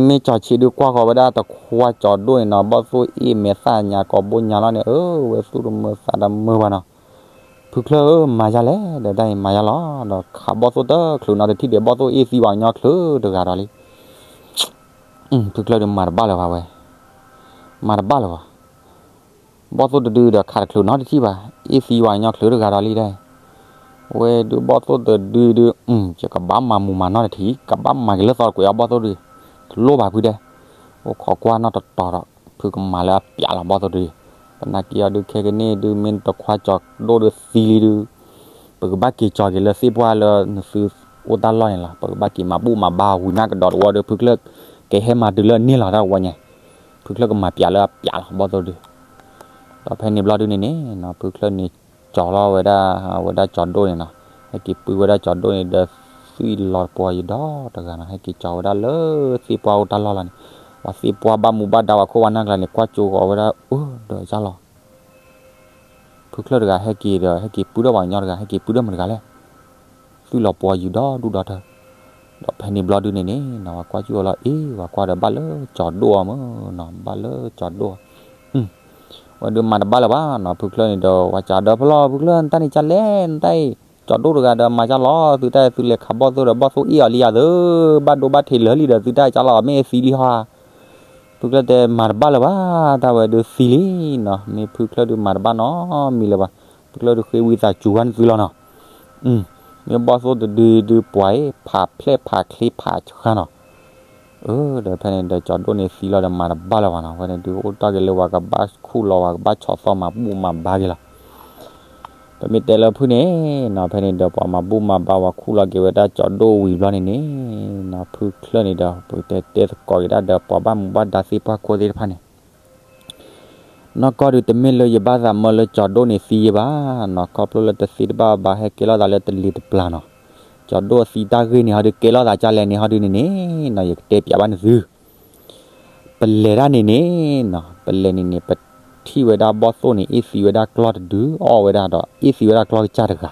မ့ၢ်ကၠီၤဆံးဒုးကွၢ်ဃီၤဝဲဒၣ်တခွါကၠီၤဒိၣ်န့ၣ်နီၤ ဘီၣ်သိၣ်အ့ၣ်မဲာ်သၣ်ညါကိးဘိညါလီၤန့ၣ် အၢ ဝဲသူၣ်တမုာ်သးတမုာ်ဘၣ်နီၤ ဖုချၢဧၢ မၤဒ်လဲၣ် ဒီးတၢ်အံၤမၤယါလီၤ ဒီးခးဘီၣ်သိၣ်တချုးနီတထံၣ်ဒီး ဘီၣ်သိၣ်အ့ၣ်သံဝဲညီချုးတဂၤဒီးလံ ဖုချၢဒုးမၤတဘၣ်လၢၤဘၣ်ဝဲ မၤတဘၣ်လၢၤဘၣ် ဘီၣ်သိၣ်တဒုဒီးခးတချုးနီတထံၣ်ဘၣ် အ့ၣ်သံဝဲညီချုးတဂၤဒီးလံဒၣ် ဝဲဒုးဘီၣ်သိၣ်တဒုဒုး ယကဘၣ်မၤမူးမၤနီၢ်တထံၣ် ကဘၣ်မၤက့ၤလၢသီတကွဲးအီၤဘီၣ်သိၣ်ဒုး တလိၣ်ဘၣ်ဖုဒဲး အိၣ်ခိးကွၢ်နီၢ်တတီၤဒီး ဖုကမၤလၢအပျးလီၤဘီၣ်သိၣ်ဒုး သနာ်က့အီၤဒုးခဲကနံၣ်ဒုး မ့ၢ်တခွါကၠီၤဒိၣ်ဒုးသံလံဒုး ပကဘၣ်က့ၤကၠီၤက့ၤလၢသ့ၣ်ပှၢ်လၢနသုအိၣ်တၢ်လီၢ်န့ၣ်လီၤ ပကဘၣ်က့ၤမၤဘူၣ်မၤဘါဝံၤနၢ်ကဒီးတဝီဒုး ဖုချၢကဟဲမၤတုၤလၢန့ၣ်လီၤတၢ်ဝီညါ ဖုချၢကမၤပျးလၢအပျးလီၤဘီၣ်သိၣ်ဒုး ဒီးဖဲန့ၣ်ဘျီဒုးန့ၣ်န့ၣ် ဖုချၢန့ၣ် ကၠီၤလီၤဝဲဒၣ် ဝဲဒၣ်ကၠီၤဒိၣ်န့ၣ်နီၤ ဟဲက့ၤပုၢ်ဝဲဒၣ်ကၠီၤဒိၣ်န့ၣ်ဒီး သွံၣ်လီၤပှီၤယံၤဒီတဂၤနီၤ ဟဲက့ၤကၠီၤဝဲဒၣ်လၢသ့ၣ်ပှၢ်အိၣ်တၢ်လီၢ်လီၤန့ၣ် ပှၤသ့ၣ်ပှၢ်ဘၣ်မူဘၣ်ဒါဝဲခိၣ်ဝါနၢ်ကျါန့ၣ် ကွၢ်ကၠိဃီၤဝဲဒၣ် အၢ ဒီးယါလီၤ ဖုချၢတဂၤဟဲက့ၤဒီး ဟဲက့ၤပုၢ်ဒီးပှၤကညီတဂၤ ဟဲက့ၤပုၢ်ဒီးမတၤတဂၤလဲၣ် သုးလီၤပှီၤယုာ်ဒီဒူၣ်ဒီထၢ, ဒီးဖဲန့ၣ်ဘျီဒုန့ၣ်န့ၣ်နီၤ ပှၤကွၢ်ကၠူၣ်အီၤလီၤအ့ၣ် ပှၤကွၢ်ဒီးဘၣ်လၢကၠီၤဒိၣ်အီၤမ့ၢ်နီၤ ဘၣ်လၢကၠီၤဒိၣ်အီၤ, ဝဲဒုးမၤတဘၣ်လၢၤဘၣ်နီၤ ဖုချၢၣ်န့ၣ်ဒီး ပှၤကးဒီးဖဲလီၤ ဖုချၢၣ် နတၢ်န့ၣ်ကလဲၣ် နတၢ်အံၤ ကၠီၤဒိၣ်တဂၤဒီးမၤကၢ်လီၤ သုတၢ်အံၤ သုလဲၤခးဘီၣ်သိၣ်ဒီးဘီၣ်သိၣ်အ့ၣ်အီၤလံယၤသၢ, ဘၣ်ဒိဘၣ်ထံးလၢာ်လံဒီး သုတၢ်ကၢ်လီၤ မ့ၢ်သံလံဟီဧါ ဖုချၢၣ်တဲမၤတဘၣ်လၢၤဘၣ်, တၢ်ဝဲဒုးသံလံနီၤ, မ့ၢ်ဖုချၢၣ်ဒုးမၤတဘၣ်နီတမံၤလၢၤဘၣ်, ဖုချၢၣ်ဒုးဃ့ဝံသးစူၤဝဲန့ၣ်သုလီၤနီၤ, မ့ၢ်ဘီၣ်သိၣ်တဒုဒုးပှၤအံၤ ဖးဖျဲၣ်ဖးချ့ဖးဆှါနီၤ, အၢ ဒီးဖဲန့ၣ်ဒီးကၠီၤဒိၣ်န့ၣ်သံလီၤဒီးမၤတဘၣ်လၢၤဘၣ်နီၤ, ဖဲန့ၣ်ဒုးအိၣ်တ့ၢ်က့ၤလၢပှၤကဘၣ်ခူၣ်လီၤ ပှၤကဘၣ်ဆီၣ်သီမၤဘူၣ်မၤဘါက့ၤလီၤ ပမ့ၢ်တဲလၢဖုၣ်န့ၣ်နီၤ, ဖဲန့ၣ်ဒီးပှၤမၤဘူၣ်မၤဘါဝဲခူၣ်လီၤက့ၤဝဲဒၣ်ကၠီၤဒိၣ်ဝံၤဘျီန့ၣ်န့ၣ်နီၤ, ဖုချၢၣ်န့ၣ်ဒီး ပကတဲတဲသကိးက့ၤဒၣ်ဒီးပှၤဘၣ်မူဘၣ်ဒါသ့ၣ်ပှၢ်ခိၣ်သ့ၣ်တဖၣ်န့ၣ်, နီၢ်ကီၢ်ဒုးတမ့ၢ်လၢယဘၣ်သးမၢလၢကၠီၤဒိၣ်န့ၣ်သံယဘၣ်နီၤ, ခီဖျိလၢတသ့တဘၣ်ဘၣ် ဟဲကဲလိာ်သးလၢတလံၤတပျၢ်နီၤ, ကၠီၤဒိၣ်သံတၢ်ဂ့ၢ်န့ၣ်ဟီဒုး ကဲလိာ်သးကလဲၣ်န့ၣ်ဟီဒုးန့ၣ်န့ၣ်နီၤ, ယကတဲပၠးဘၣ်န့ၣ်သု ပလဲၤတၢ်န့ၣ်န့ၣ်နီၤ, ပလဲၤန့ၣ်န့ၣ် ပထံၣ်ဝဲဒၣ်ဘီၣ်သိၣ်န့ၣ် အ့ၣ်သံဝဲဒၣ်ကျီၢ်တဒု အီၣ်ဝဲဒၣ်ဒီး အ့ၣ်သံဝဲဒၣ်ကျီၢ်ကစၢ်တဂၤ,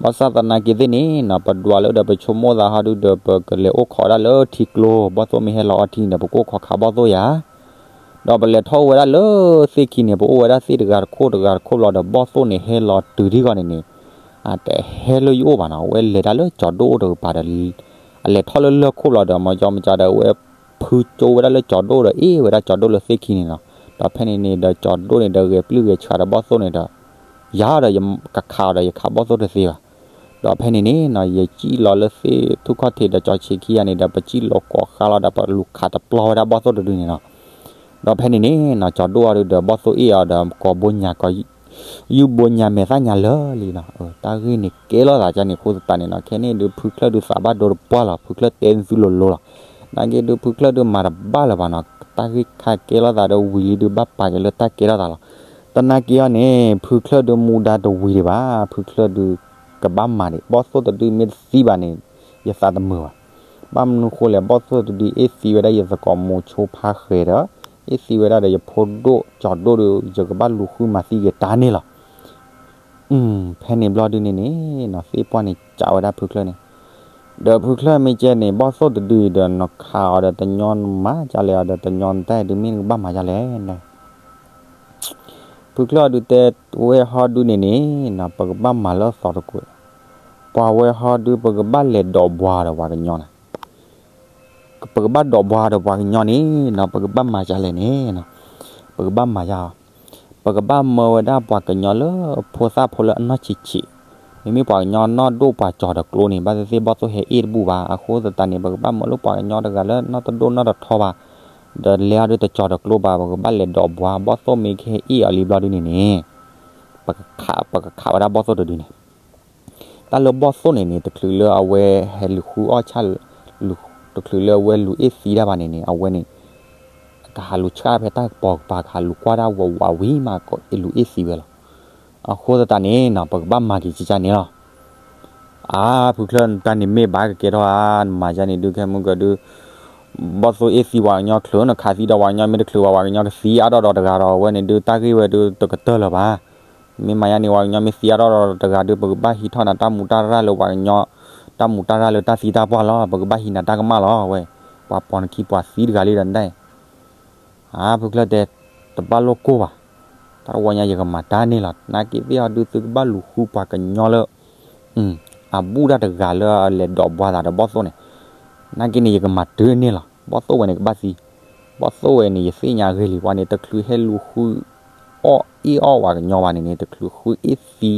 ဘၣ်ဆၣ်သနာ်က့သ့ၣ်န့ၣ်နီၤ, ပဒွးလၢဒီးပဆိကမိၣ်သးဟီဒုးဒီး ပကလဲၤအိၣ်ခိးဒၣ်လၢထံကျိ, ဘီၣ်သိၣ်မ့ၢ်ဟဲလီၤအီထံန့ၣ်ဒီး ပကအိၣ်ခိးခးဘီၣ်သိၣ်ယၤ ဒီးပလဲၤထီၣ်အိၣ်ဝဲဒၣ်လၢသ့ၣ်ခံန့ၣ် ပအိၣ်ဝဲဒၣ်သ့ၣ်တဂၤတခိၣ်တဂၤတခိၣ်ဘျီဒီး ဘီၣ်သိၣ်န့ၣ်ဟဲလီၤတုၤထံၣ်ဂီၢ်န့ၣ်န့ၣ်, အတဟဲလၢယအိၣ်ဘၣ်နီၤ, အဝဲလဲၤတၢ်လၢကၠီၤဒိၣ်အိၣ်တကပၤဒီး အလဲၤထီၣ်လၢလၢၢ်ခိၣ်ဘျီဒီး မ့ၢ်ကမၤကဒီး အဝဲဖုကၠိဝဲဒၣ်လၢကၠီၤဒိၣ်ဒီး အ့ၣ်ဝဲဒၣ်ကၠီၤဒိၣ်လၢသ့ၣ်ခံန့ၣ်နီၤ, ဒီးဖဲန့ၣ်န့ၣ်ဒီးကၠီၤဒိၣ်န့ၣ်ဒီး ဂဲၤပျုၢ်ဂဲၤဆှးဒီးဘီၣ်သိၣ်န့ၣ်ဒီး ယၤဒီးယကခးအီၤဒီး ယခးဘီၣ်သိၣ်တသ့ဘၣ်, ဒီးဖဲန့ၣ်န့ၣ်နီၤ, ယစံၣ်လီၤလၢသ့ၣ်ထူၣ်ခီၣ်ထံးဒီးကၠီၤဆံးခံဂၤန့ၣ်ဒီး ပစံၣ်လီၤကိးဃါလီၤဒီး ပလူၤခးတပျီဝဲဒၣ်ဘီၣ်သိၣ်တဒုန့ၣ်နီၤ, ဒီးဖဲန့ၣ်န့ၣ်နီၤ, ကၠီၤဒိၣ်အီၤဒုးဒီး ဘီၣ်သိၣ်အ့ၣ်အီၤဒီး ကိးဘိညါ ကိး ယူၢ်ဘိညါမဲာ်သၣ်ညါလၢာ်လံနီၤ, တၢ်ဂ့ၢ်န့ၣ်ကဲလိာ်သးကန့ၣ် အဃိသတးန့ၣ်နီၤ, ခဲန့ၣ်ဒုး ဖုချၢၣ်ဒုးသးဘၣ်ဒိတပှၢ်လီၤ, ဖုချၢၣ်တဲသုလိၤလိၤလီၤ, နာ်က့ဒုး ဖုချၢၣ်ဒုးမၤတဘၣ်လၢၤဘၣ်နီၤ, တၢ်ဂ့ၢ်ခါကဲလိာ်သးဒီးဝံၤလံဒုး ဘၣ်ပာ်က့ၤလၢတၢ်ကဲထီၣ်သးလီၤ, သနာ်က့အီၤန့ၣ် ဖုချၢၣ်ဒုးမူဒါတဝံၤဒံးဘၣ်, ဖုချၢၣ်ဒုးကဘၣ်မၤဒံး, ဘီၣ်သိၣ်တဒုမ့ၢ်တသံဘၣ်န့ၣ် ယသးတမုာ်ဘၣ်, ဘၣ်မနုၤဃိလဲၣ်, ဘီၣ်သိၣ်တဒုအ့ၣ်သံဝဲဒၣ်ယသကိးမိၤဆိဖါဃဲၤဒီး အ့ၣ်သံဝဲဒၣ်ဒီးယဖိဒိၣ်ကၠီၤဒိၣ်ဒီး ယကဘၣ်လူၤဃုမၤသံက့ၤတၢ်န့ၣ်လီၤ. ဖဲန့ၣ်ဘျီဒုန့ၣ်န့ၣ်နီၤ, သ့ၣ်ပှၢ်န့ၣ်ကးဝဲဒၣ်ဖုချၢၣ်န့ၣ်, ဒီးဖုချၢၣ်မ့ၢ်ကဲန့ၣ် ဘီၣ်သိၣ်တဒုအံၤဒီး နခးအီၤဒီးတညီနမၤကလဲၣ်အီၤဒီးတညီနတၢ်အံၤဒုးမ့ၢ်နကဘၣ်မၤကလဲၣ်န့ၣ် ဖုချၢၣ်ဒုးတဲဝဲဟီဒုန့ၣ်န့ၣ်နီၤ, ပကဘၣ်မၤလၢအသီတကိး, ပှၤဝဲဟီဒု ပကဘၣ်လဲၤဒိးဘှါဒီးပှၤကညီန့ၣ် ပကဘၣ်ဒိးဘှါဒီးပှၤကညီန့ၣ်နီၤ, ပကဘၣ်မၤဒ်လဲၣ်န့ၣ်နီၤ, ပကဘၣ်မၤယါ, ပကဘၣ်မၢဝဲဒၣ်ပှၤကညီလၢဖိသၣ်ဖိလၢအနီၢ်ဆံးဆံး, မ့မ့ၢ်ပှၤကညီနီၢ်ဒိၣ်ပှၤကၠီၤတကျိန့ၣ် ဘၣ်သ့ၣ်သ့ၣ်ဘီၣ်သိၣ်ဟဲအ့ၣ်တဘူၣ်ဘၣ်, အဃိသတးန့ၣ် ပကဘၣ်မၢလၢပှၤကညီတဂၤလၢနီၢ်တဒိၣ်နီၢ်တထီဘၣ်, ဒီးလဲၤအီၤဒုတကၠီၤတကျိဘၣ်, ပကဘၣ်လဲၤဒိးဘှါ, ဘီၣ်သိၣ်မ့ၢ်ကဟဲအ့ၣ်အီၤလံဘျီဒုန့ၣ်န့ၣ် ပကခးဝဲဒၣ်ဘီၣ်သိၣ်တဒုန့ၣ် တၢ်လၢဘီၣ်သိၣ်န့ၣ်န့ၣ် တချုးလၢအဝဲဟဲလူၤဃုအီၣ်ဆၣ်, တချုးလၢအဝဲလူၤအ့ၣ်သံတၢ်ဘၣ်န့ၣ်န့ၣ် အဝဲန့ၣ် ကဟးလူၤဆှၣ်ဖဲတၢ်ကပီၤကပၤ ကဟးလူၤကွၢ်ဒၣ်ဝးဝးဝံၤမး ကလူၤအ့ၣ်သံဝဲလီၤ. အဃိသတးန့ၣ်နီၤ ပကဘၣ်မၤက့ၤကကန့ၣ်လီၤ. အါ ဖုချၢၣ် တၢ်န့ၣ်မ့ၢ်ဘၣ်ကကဲထီၣ်ဧါ, နမၤယါန့ၣ်ဒုး ခဲမုၢ်ကဒု ဘီၣ်သိၣ်အ့ၣ်သံပှၤကညီချုး နခးသံဒီးပှၤကညီ မ့ၢ်တချုးဘၣ် ပှၤကညီကသံအါထီၣ်ဒီးတဂၤဒီး အဝဲန့ၣ်ဒုး တၢ်ဂ့ၢ်ဝဲဒုးတကတၢၢ်လၢၤဘၣ်. မ့ၢ်မၤယါန့ၣ် ပှၤကညီမ့ၢ်သံအါထီၣ်ဒီးတဂၤဒုး ပကဘၣ်ဟံးထီၣ်နၤတၢ်မူတၢ်ရၢ်လၢပှၤကညီ, တၢ်မူတၢ်ရၢ်လၢတၢ်သံတၢ်ပှၢ်လီၤ. ပကဘၣ်ဟံးနၤတၢ်ကမၣ်လီၤ. ဝဲ ပှၤပိာ်နခံပှၤသံတဂၤလံဒီးနဒၣ်အံၤ အါ ဖုချၢၣ်တဲ တဘၣ်လိၣ်ကိၢ်ဘၣ်, တၢ်တဝီညါယကမၤတၢ်န့ၣ်လီၤ. နာ်က့သ့ၣ်အီၤဒုး သုကဘၣ်လူၤဃုပှၤကညီလၢ အဘူၣ်တၢ်တဂၤလၢအလဲၤဒိးဘှါသးဒီးဘီၣ်သိၣ်န့ၣ်, နာ်က့န့ၣ် ယကမၤတုၤန့ၣ်လီၤ. ဘီၣ်သိၣ်ဝဲန့ၣ်ကဘၣ်သံ, ဘီၣ်သိၣ်ဝဲန့ၣ် ယသ့ၣ်ညါအဂ့ၢ်လံ, ပှၤန့ၣ် တချုးဟဲလူၤဃု အီၣ်အ့ၣ်အီၣ်ပှၤကညီဘၣ်န့ၣ်န့ၣ်, တချုးဃုအ့ၣ်သံ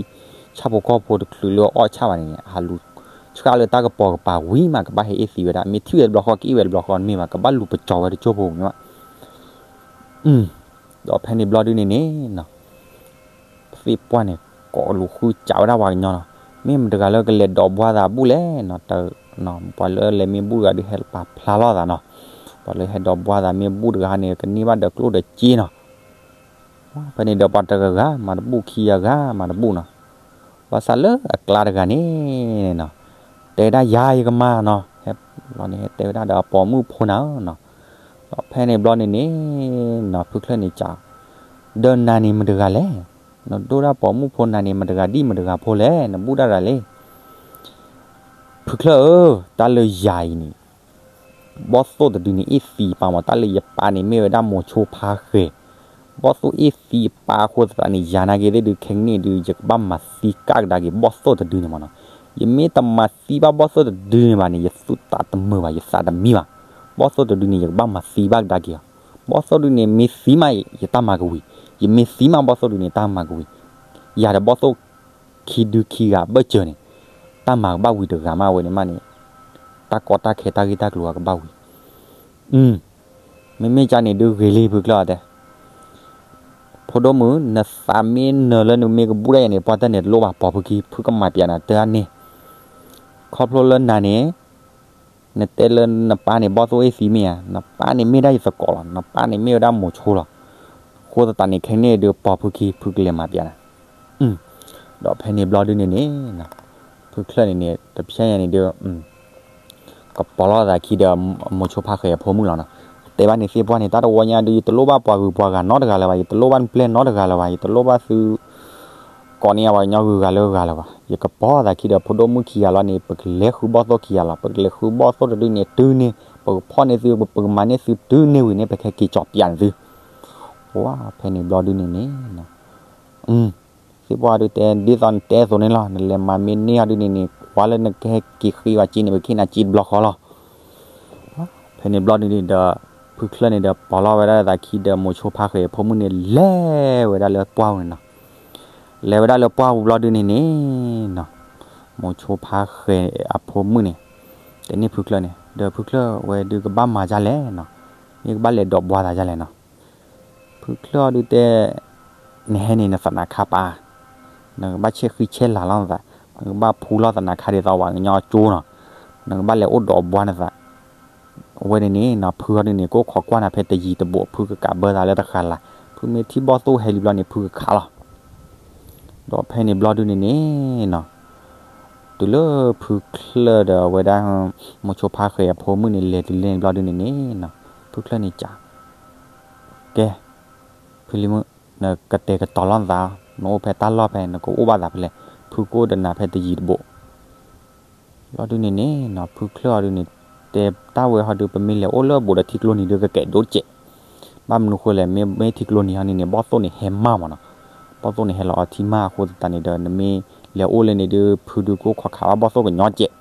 ဆၣ်ဖိကီၢ်ဖိ တချုးလၢအီၣ်ဆၣ်ဘၣ်န့ၣ်န့ၣ်, ဟးလူၤဆှၣ်လၢတၢ်ကပီၤကပၤဝံၤမး ကဘၣ်ဟဲအ့ၣ်သံဝဲဒၣ်, မ့ၢ်ထံၣ်ဝဲတဘျီဃီ ကအ့ၣ်ဝဲတဘျီဃီမ့ၢ်ဘၣ်, ကဘၣ်လူၤပကၠီၤဝဲတကၠိဖိမ့ၢ်ဘၣ် ဒီးဖဲန့ၣ်ဘျီဒုန့ၣ်န့ၣ် သ့ၣ်ပှၢ်န့ၣ် ကိးလူၤဃုစးဝဲဒၣ်ပှၤကညီလီၤ. မ့ၢ်မတဂၤလၢကလဲၤဒိးဘှါသးဘူၣ်လဲၣ်နီၤ, ပှၤလၢလဲၤမ့ၢ်ဘူၣ်တဂၤဒုး ဟဲပာ်ဖျါလီၤသးနီၤ, ပှၤလၢဟဲဒိးဘှါသးမ့ၢ်ဘူၣ်တဂၤန့ၣ် ကန့ၢ်ဘၣ်ဒီးကျိၣ်ဒီးစ့နီၤ. ဖဲန့ၣ်ဒီးပှၤတဂၤဂၤမၤတဘူၣ်, ခံဂၤဂၤမၤတဘူၣ်နီၤ. ဘၣ်ဆၣ်လၢအကျါတဂၤန့ၣ်နီၤ, တဲဒၣ်ယၤယကမၤနီၤ, ဟဲလီၤန့ၣ် ဟဲတဲဝဲဒၣ်ဒီးအပိာ်မုၣ်ဖိနၤနီၤ. ဒီးဖဲန့ၣ်ဘျီန့ၣ်န့ၣ်နီၤ, ဖုချၢၣ်န့ၣ်စး, ဒီးနၤန့ၣ်မတဂၤလဲၣ်, နဒိၣ်ဒၣ်ပိာ်မုၣ်ဖိနၤန့ၣ် မတဂၤဒ်မတဂၤဖိလဲၣ်, နဘူၣ်တၢ်တဂၤလဲၣ်. ဖုချၢၣ်ဧၢ, တၢ်လၢယၤအံၤန့ၣ် ဘီၣ်သိၣ်တဒုန့ၣ် အ့ၣ်သံပၢ်မး, တၢ်လၢယပၢ်န့ၣ်မ့ၢ်ဝဲဒၣ်မိၤဆိဖါဃဲၤ, ဘီၣ်သိၣ်အ့ၣ်သံပၢ်အဃိသတးန့ၣ် ယၤနာ်က့ၤသ့ၣ်ဒုး ခဲကနံၣ်ဒုး ယကဘၣ်မၤသံကၣ်ကဒါက့ၤ ဘီၣ်သိၣ်တဒုန့ၣ်မးနီၤ. ယမ့ၢ်တမၤသံဘၣ်ဘီၣ်သိၣ်တဒုန့ၣ်ဘၣ်န့ၣ် ယသူၣ်သးတမုာ်ဘၣ်, ယသးတမံဘၣ်. ဘီၣ်သိၣ်တဒုန့ၣ် ယကဘၣ်မၤသံဘၣ်ကဒါက့ၤလီၤ. ဘီၣ်သိၣ်ဒုန့ၣ် မ့ၢ်သံမး ယတၢ်မၤကဝံၤ, ယမ့ၢ်သံမးဘီၣ်သိၣ်ဒုန့ၣ် တၢ်မၤကဝံၤ, ယၤဒီးဘီၣ်သိၣ်ခံဒုခံဂၤဘၢၣ်စၢၤန့ၣ် တၢ်မၤကဘၣ်ဝံၤတဂၤမးဝဲန့ၣ်မးန့ၣ်, တၢ်ကီတၢ်ခဲတၢ်ဂ့ၢ်တၢ်ကျိၤအကဘၣ်ဝံၤ. မ့မ့ၢ်ကန့ၣ်ဒုးဂ့ၤလံ ဖုချၢၣ်အီၤတဲ, ဖိဒိၣ်မုၣ် နသးမ့ၢ်နၢၤလၢနမ့ၢ်ကဘူၣ်ဒၣ်ယၤန့ၣ် ပှၢ်တၢၢ်န့ၣ်တလိၣ်ဘၣ်, ပိာ်ဖုခံ ဖုကမၤပျးနၤတၢ်န့ၣ်, ခီဖျိလၢနၤန့ၣ် နတဲလၢနပၢ်န့ၣ် ဘီၣ်သိၣ်အ့ၣ်သံမ့ၢ်ဧါ, နပၢ်န့ၣ်မ့ၢ်ဒၣ်ယသကိးလီၤ, နပၢ်န့ၣ်မ့ၢ်ဝဲဒၣ်မိၤဆိလီၤ. အဃိသတးန့ၣ် ခဲကနံၣ်ဒုး ပိာ်ဖုခံ ဖုကလဲၤမၤပျးနၤ. ဒီးဖဲန့ၣ်ဘျီဒုန့ၣ်န့ၣ် ဖုချၢၣ်န့ၣ်န့ၣ် တဖျဲညါန့ၣ်ဒုး ကပီၤလီၤသးခံဒီး မိၤဆိဖါဃဲၤအဖိမုၣ်လီၤနီၤ. တဲဘၣ်န့ၣ်သ့ၣ်ပှၢ်န့ၣ် တၢ်တဝီညါဒုး ယတလိၣ်ဘၣ်ပှၤဂုၤပှၤဂၤနီတဂၤလၢၤဘၣ်, ယတလိၣ်ဘၣ်နပျဲၢ်နီတဂၤလၢၤဘၣ်, ယတလိၣ်ဘၣ်သု ကိးန့ၢ်ယၤပှၤကညီဂုၤဂၤလၢဂၤလၢၤဘၣ်. ယကပီၤသးခံဒီးဖိဒိၣ်မုၣ်ခံဂၤလီၤန့ၣ် ပကလဲၤဃုဘီၣ်သိၣ်ခံဂၤလီၤ, ပကလဲၤဃုဘီၣ်သိၣ်တဒုန့ၣ်တုၤန့ၢ်, ပကဖီၣ်န့ၢ်သု ပကမၤန့ၢ်သုတုၤန့ၢ်ဝံၤန့ၣ် ပကဟဲက့ၤကၠီၤပျးန့ၢ်သု. ဝါ ဖဲန့ၣ်ဘျီဒုန့ၣ်န့ၣ် သ့ၣ်ပှၢ်ဒုးတဲ ဒ်သိးနတဲအသိးန့ၣ်လီၤ, နလဲၤမၤမ့ၢ်န့ၢ်အီၤဒုန့ၣ်န့ၣ် ကွၢ်လၢနကဟဲက့ၤဃ့ဘၣ်က့န့ၣ် ပကဟ့ၣ်နၤက့တဘျီဃီလီၤ. ဖဲန့ၣ်ဘျီဒုန့ၣ်ဒီး ဖုချၢၣ်န့ၣ်ဒီး ပီၤလီၤဝဲဒၣ်သးခံဒီး မိၤဆိဖါဃဲၤအဖိမုၣ်န့ၣ် လဲၤဝဲဒၣ်လၢပှၢ်ပူၤန့ၣ်နီၤ. လဲၤဝဲဒၣ်လၢပှၢ်ပူၤဘျီဒုန့ၣ်န့ၣ်နီၤ, မိၤဆိဖါဃဲၤအဖိမုၣ်န့ၣ် တဲန့ၢ်ဖုချၢၣ်န့ၣ် ဒီးဖုချၢၣ်ဝဲဒုးကဘၣ်မၤဒ်လဲၣ်နီၤ, မ့ၢ်ကဘၣ်လဲၤဒိးဘှါသးဒ်လဲၣ်နီၤ. ဖုချၢၣ်အီၤဒုးတဲ နဟဲန့ၣ် နသနးခါပာ်, နကဘၣ်ဆဲးဃံဆဲးလၤလီၤနသး, နကဘၣ်ဖူလီၤသနးခါဒ်သိးပှၤကညီကၠိနီၤ, နကဘၣ်လဲၤအိၣ်ဒိးဘှါနသး. အဝဲန့ၣ်န့ၣ်နီၤ ဖုအီၤဒုန့ၣ် ကအိၣ်ခိးကွၢ်နၤဖဲတယံၤတဘူး, ဖုကကးဘၢသးလၢတဃာ်လၤ, ဖုမ့ၢ်ထံၣ်ဘီၣ်သိၣ်ဟဲလံဘျီန့ၣ် ဖုကခးလီၤ. ဒီးဖဲန့ၣ်ဘျီဒုန့ၣ်န့ၣ်နီၤ, တုၤလၢဖုချၢၣ်ဒီးအဝဲဒၣ် မိၤဆိဖါဃဲၤအဖိမုၣ်န့ၣ် လဲၤတုၤလၢန့ၣ်ဘျီဒုန့ၣ်န့ၣ်နီၤ, ဖုချၢၣ်န့ၣ်စံး ကဲ, ဖုလံၤမုၣ်, နကတဲာ်ကတီၤလီၤနသး, နအိၣ်ဖဲတၢ်လီၢ်ဖဲ နကအိၣ်ဘၣ်သးဖဲလဲၣ်, ဖုကအိၣ်ဒီးနၤဖဲတယံၤတဘူး. ဘျီဒုန့ၣ်န့ၣ်နီၤ ဖုချၢၣ်အီၤဒုန့ၣ် တဲတၢ်ဝဲဟီဒု ပမ့ၢ်လဲၤအိၣ်လၢဘူးဒီးထံကျိနံၤဒု ကကဲးဒိၣ်စဲး, ဘၣ်မနုၤဃိလဲၣ်, မ့မ့ၢ်ထံကျိနံၤဟီန့ၣ်န့ၣ် ဘီၣ်သိၣ်န့ၣ်ဟဲမးမးနီၤ, ဘီၣ်သိၣ်န့ၣ်ဟဲလီၤအီထံမးအဃိသတးန့ၣ်ဒီး နမ့ၢ်လဲၤအိၣ်လၢန့ၣ်ဒု ဖုဒုကအိၣ်ခိးခးဘၣ်ဘီၣ်သိၣ်ကညီစဲး.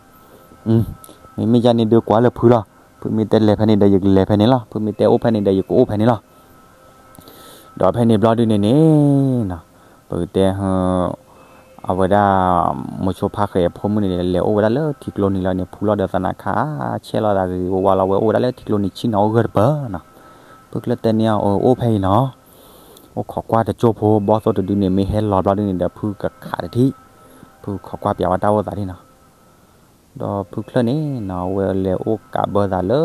မ့မ့ၢ်ယၤန့ၣ်ဒုးကွၢ်လၢဖုလီၤ, ဖုမ့ၢ်တဲလဲၤဖဲန့ၣ်ဒီး ယကလဲၤဖဲန့ၣ်လီၤ, ဖုမ့ၢ်တဲအိၣ်ဖဲန့ၣ်ဒီး ယကအိၣ်ဖဲန့ၣ်လီၤ. ဒီးဖဲန့ၣ်ဘျီဒုန့ၣ်န့ၣ်နီၤ, ပကတဲ အဝဲဒၣ် မိၤဆိဖါဃဲၤအဖိမုၣ်န့ၣ် လဲၤအိၣ်ဝဲဒၣ်လၢထံကျိနံၤလီၤန့ၣ် ဖူလီၤဒီးသနးခါ ဆဲးလီၤသးဂ့ၤဂ့ၤဝါဝါလီၤ ဝဲအိၣ်ဝဲဒၣ်လၢထံကျိနံၤ ဆ့ၣ်နီၤအိၣ်ဂၢၢ်တပၢၢ်နီၤ. ဖုချၢၣ်တဲန့ၢ်အီၤ အိၣ်ဖဲအံၤနီၤ, အိၣ်ခိးကွၢ်တကၠိဖိ ဘီၣ်သိၣ်တဒုန့ၣ် မ့ၢ်ဟဲလီၤဘျီဒုန့ၣ်ဒီး ဖုကခးတထံၣ်, ဖုကခိးကွၢ်ပျးဝဲတၢ်အိၣ်သးဒ်နီၤ. ဒီးဖုချၢၣ်န့ၣ်နီၤ အဝဲလဲၤအိၣ်ကးဘၢသးလၢ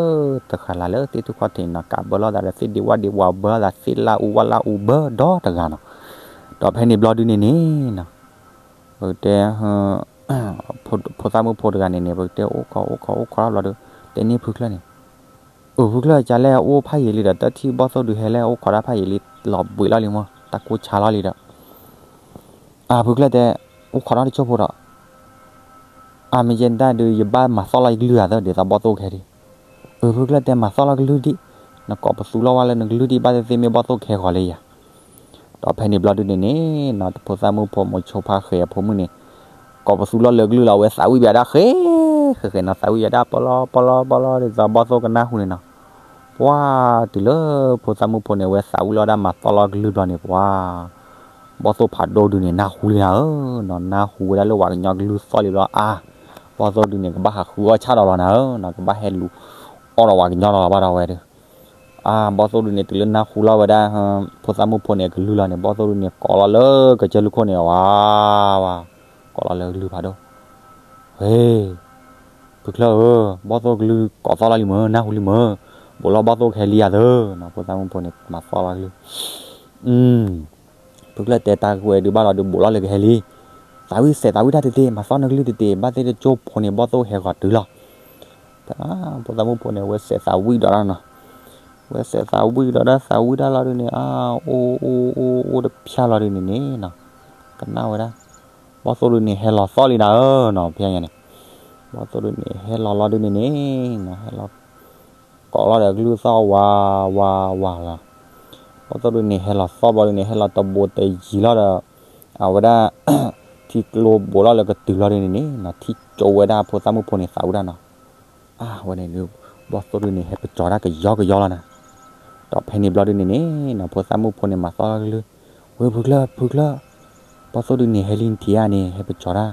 တဃာ်လၤလၢသ့ၣ်ထူၣ်ခီၣ်ထံးနီၤ, ကးဘၢလီၤသးဒီးသ့ၣ်ဒ့ဝၣ်ဒ့ဝါ ဘၢသးသ့ၣ်လၢအူဝၣ်လၢအူဘၢဒီတဂၤနီၤ. ဒီးဖဲန့ၣ်ဘျီဒုန့ၣ်န့ၣ်နီၤ, ပကတဲ ဖိသၣ်မုၣ်ဖိတဂၤန့ၣ်န့ၣ် ပကတဲအိၣ်ခိးအိၣ်ခိးအိၣ်ခိးထီၣ်ဘျီဒီး တဲန့ၢ်ဖုချၢၣ်န့ၣ်, အၢ ဖုချၢၣ် ကလဲၣ်အိၣ်ဖးယံာ်လံဒီး တၢ်ထံၣ်ဘီၣ်သိၣ်ဒုးဟဲလၢအိၣ်ခိးတၢ်ဖးယံာ်လံ လီၤဘှံးလီၤလံမ့ၢ် တၢ်ကိၢ်ဆါလီၤလံဒီး အၢ ဖုချၢၣ်တဲ အိၣ်ခိးထီၣ်တကၠိဖိဒီး အၢ မ့ၢ်ယဲဒၣ်ဒုး ယဘၣ်မၤသီၣ်လီၤယကလုၢ်အသး ဒ်သိးဘီၣ်သိၣ်ကဟဲဒံး. အၢ ဖုချၢၣ်တဲ မၤသီၣ်လီၤကလုၢ်ဒံး, နကိးပသူလီၤဝဲလၢနကလုၢ်ဒံး ဘၣ်သ့ၣ်သ့ၣ်မ့ၢ်ဘီၣ်သိၣ်ကဟဲဂီၤလၢယၤ. ဒီးဖဲန့ၣ်ဘျီဒုန့ၣ်န့ၣ်နီၤ ဖိသၣ်မုၣ်ဖိမိၤဆိဖါဃဲၤအဖိမုၣ်န့ၣ် ကိးပသူလီၤလၢကလုၢ်လီၤ အဝဲသးဝံၣ်ဘၣ်ဒၣ်ဃဲ ဃဲဃဲနီၤ သးဝံၣ်ဘၣ်ဒၣ်ပီလီပီလီပီလီ ဒ်သိးဘီၣ်သိၣ်ကနၢ်ဟူန့ၣ်နီၤ. ပှၤတုၤလၢဖိသၣ်မုၣ်ဖိန့ၣ် အဝဲသးဝံၣ်လီၤဝဲဒၣ်မၤသီၣ်လီၤကလုၢ်ဘျီန့ၣ် ပှၤ ဘီၣ်သိၣ်ဖးဒိၣ်ဒုန့ၣ် နၢ်ဟူလံနၤဧၢနီၤ, နၢ်ဟူဝဲဒၣ်လၢပှၤကညီကလုၢ်သီၣ်လံဘျီ အါ ဘီၣ်သိၣ်ဒုန့ၣ် ကဘၣ်ဟးဃုအီၣ်ဆၣ်ဒီးလီၤနၤဧၢနီၤ, ကဘၣ်ဟဲလူၤအီၣ်ဒီးပှၤကညီလီၤလီၤဘၣ်ဒီးဝဲဒီး အါ ဘီၣ်သိၣ်ဒုန့ၣ် တုၤလၢနၢ်ဟူလီၤဝဲဒၣ် ဖိသၣ်မုၣ်ဖိန့ၣ် အကလုၢ်လီၤန့ၣ် ဘီၣ်သိၣ်ဒုန့ၣ် ကိးလီၤလၢကစၢၢ်လူၢ်ခိၣ်န့ၣ် ဝါ ဝါ ကိးလီၤလၢကလုၢ်ဖးဒိၣ် ဟ့ ဖုချၢၣ်ဧၢ, ဘီၣ်သိၣ်ကလုၢ်ကိးသီၣ်လီၤလံမၢ်, နၢ်ဟူလံမၢ်, ဘူးလီၤဘီၣ်သိၣ်ကဟဲလံယၤသၢနီၤ, ဖိသၣ်မုၣ်ဖိန့ၣ် မၤသီၣ်လီၤကလုၢ် ဖုချၢၣ်တဲတၢ်ဝဲဒုးဘၣ်လီၤဒုးဘူးလီၤလၢကဟဲလံ, သးဝံၣ်စဲးသးဝံၣ်တၢ်တသ့, မၤသီၣ်နကလုၢ်တသ့, ဘၣ်သ့ၣ်တကၠိဖိန့ၣ် ဘီၣ်သိၣ်ဟဲဂီၤတုၤလီၤ. ဖိသၣ်မုၣ်ဖိန့ၣ် အဝဲစဲးသးဝံၣ်ဒီးနီၤ, ဝဲစဲးသးဝံၣ်ဒီးဒၣ်သးဝံၣ်တၢ်လီၤဒုးန့ၣ် အါ အိၣ်အိၣ်အိၣ်အိၣ်တဖျၢၣ်လီၤဒုးန့ၣ်န့ၣ်နီၤ, ကနၣ်ဝဲဒၣ် ဘီၣ်သိၣ်ဒုးန့ၣ် ဟဲလီၤသီၣ်လံနၤဧၢနီၤ, ဖဲညါန့ၣ် ဘီၣ်သိၣ်ဒုန့ၣ် ဟဲလီၤလီၤဒုန့ၣ်န့ၣ်နီၤ ဟဲလီၤ ကိးလီၤဒီးကလုၢ်သီၣ်ဝးဝးဝးလီၤ. ဘီၣ်သိၣ်ဒုန့ၣ် ဟဲလီၤသီၣ်ဘျီဒုန့ၣ် ဟဲလီၤတဘူးတယံၤလီၤဒီး အဝဲဒၣ် ထံကျိဘိးလီၤလၢကတုၤလီၤဒုန့ၣ်န့ၣ်နီၤ ထံၣ်ကၠိဝဲဒၣ်ဖိသၣ်မုၣ်ဖိန့ၣ်သးဝံၣ်ဒၣ်နီၤ. အါ ဝဲန့ၣ်ဒုး ဘီၣ်သိၣ်ဒုန့ၣ်ဟဲပကၠီၤတၢ်ကယီကယီလီၤနီၤ. ဒီးဖဲန့ၣ်ဘျီဒုန့ၣ်န့ၣ်နီၤ ဖိသၣ်မုၣ်ဖိန့ၣ်မၤသီၣ်ကလုၢ်, ဝဲဖုချၢၣ် ဖုချၢၣ်, ဘီၣ်သိၣ်ဒုန့ၣ် ဟဲလံထံၣ်ဧါန့ၣ် ဟဲပကၠီၤတၢ်.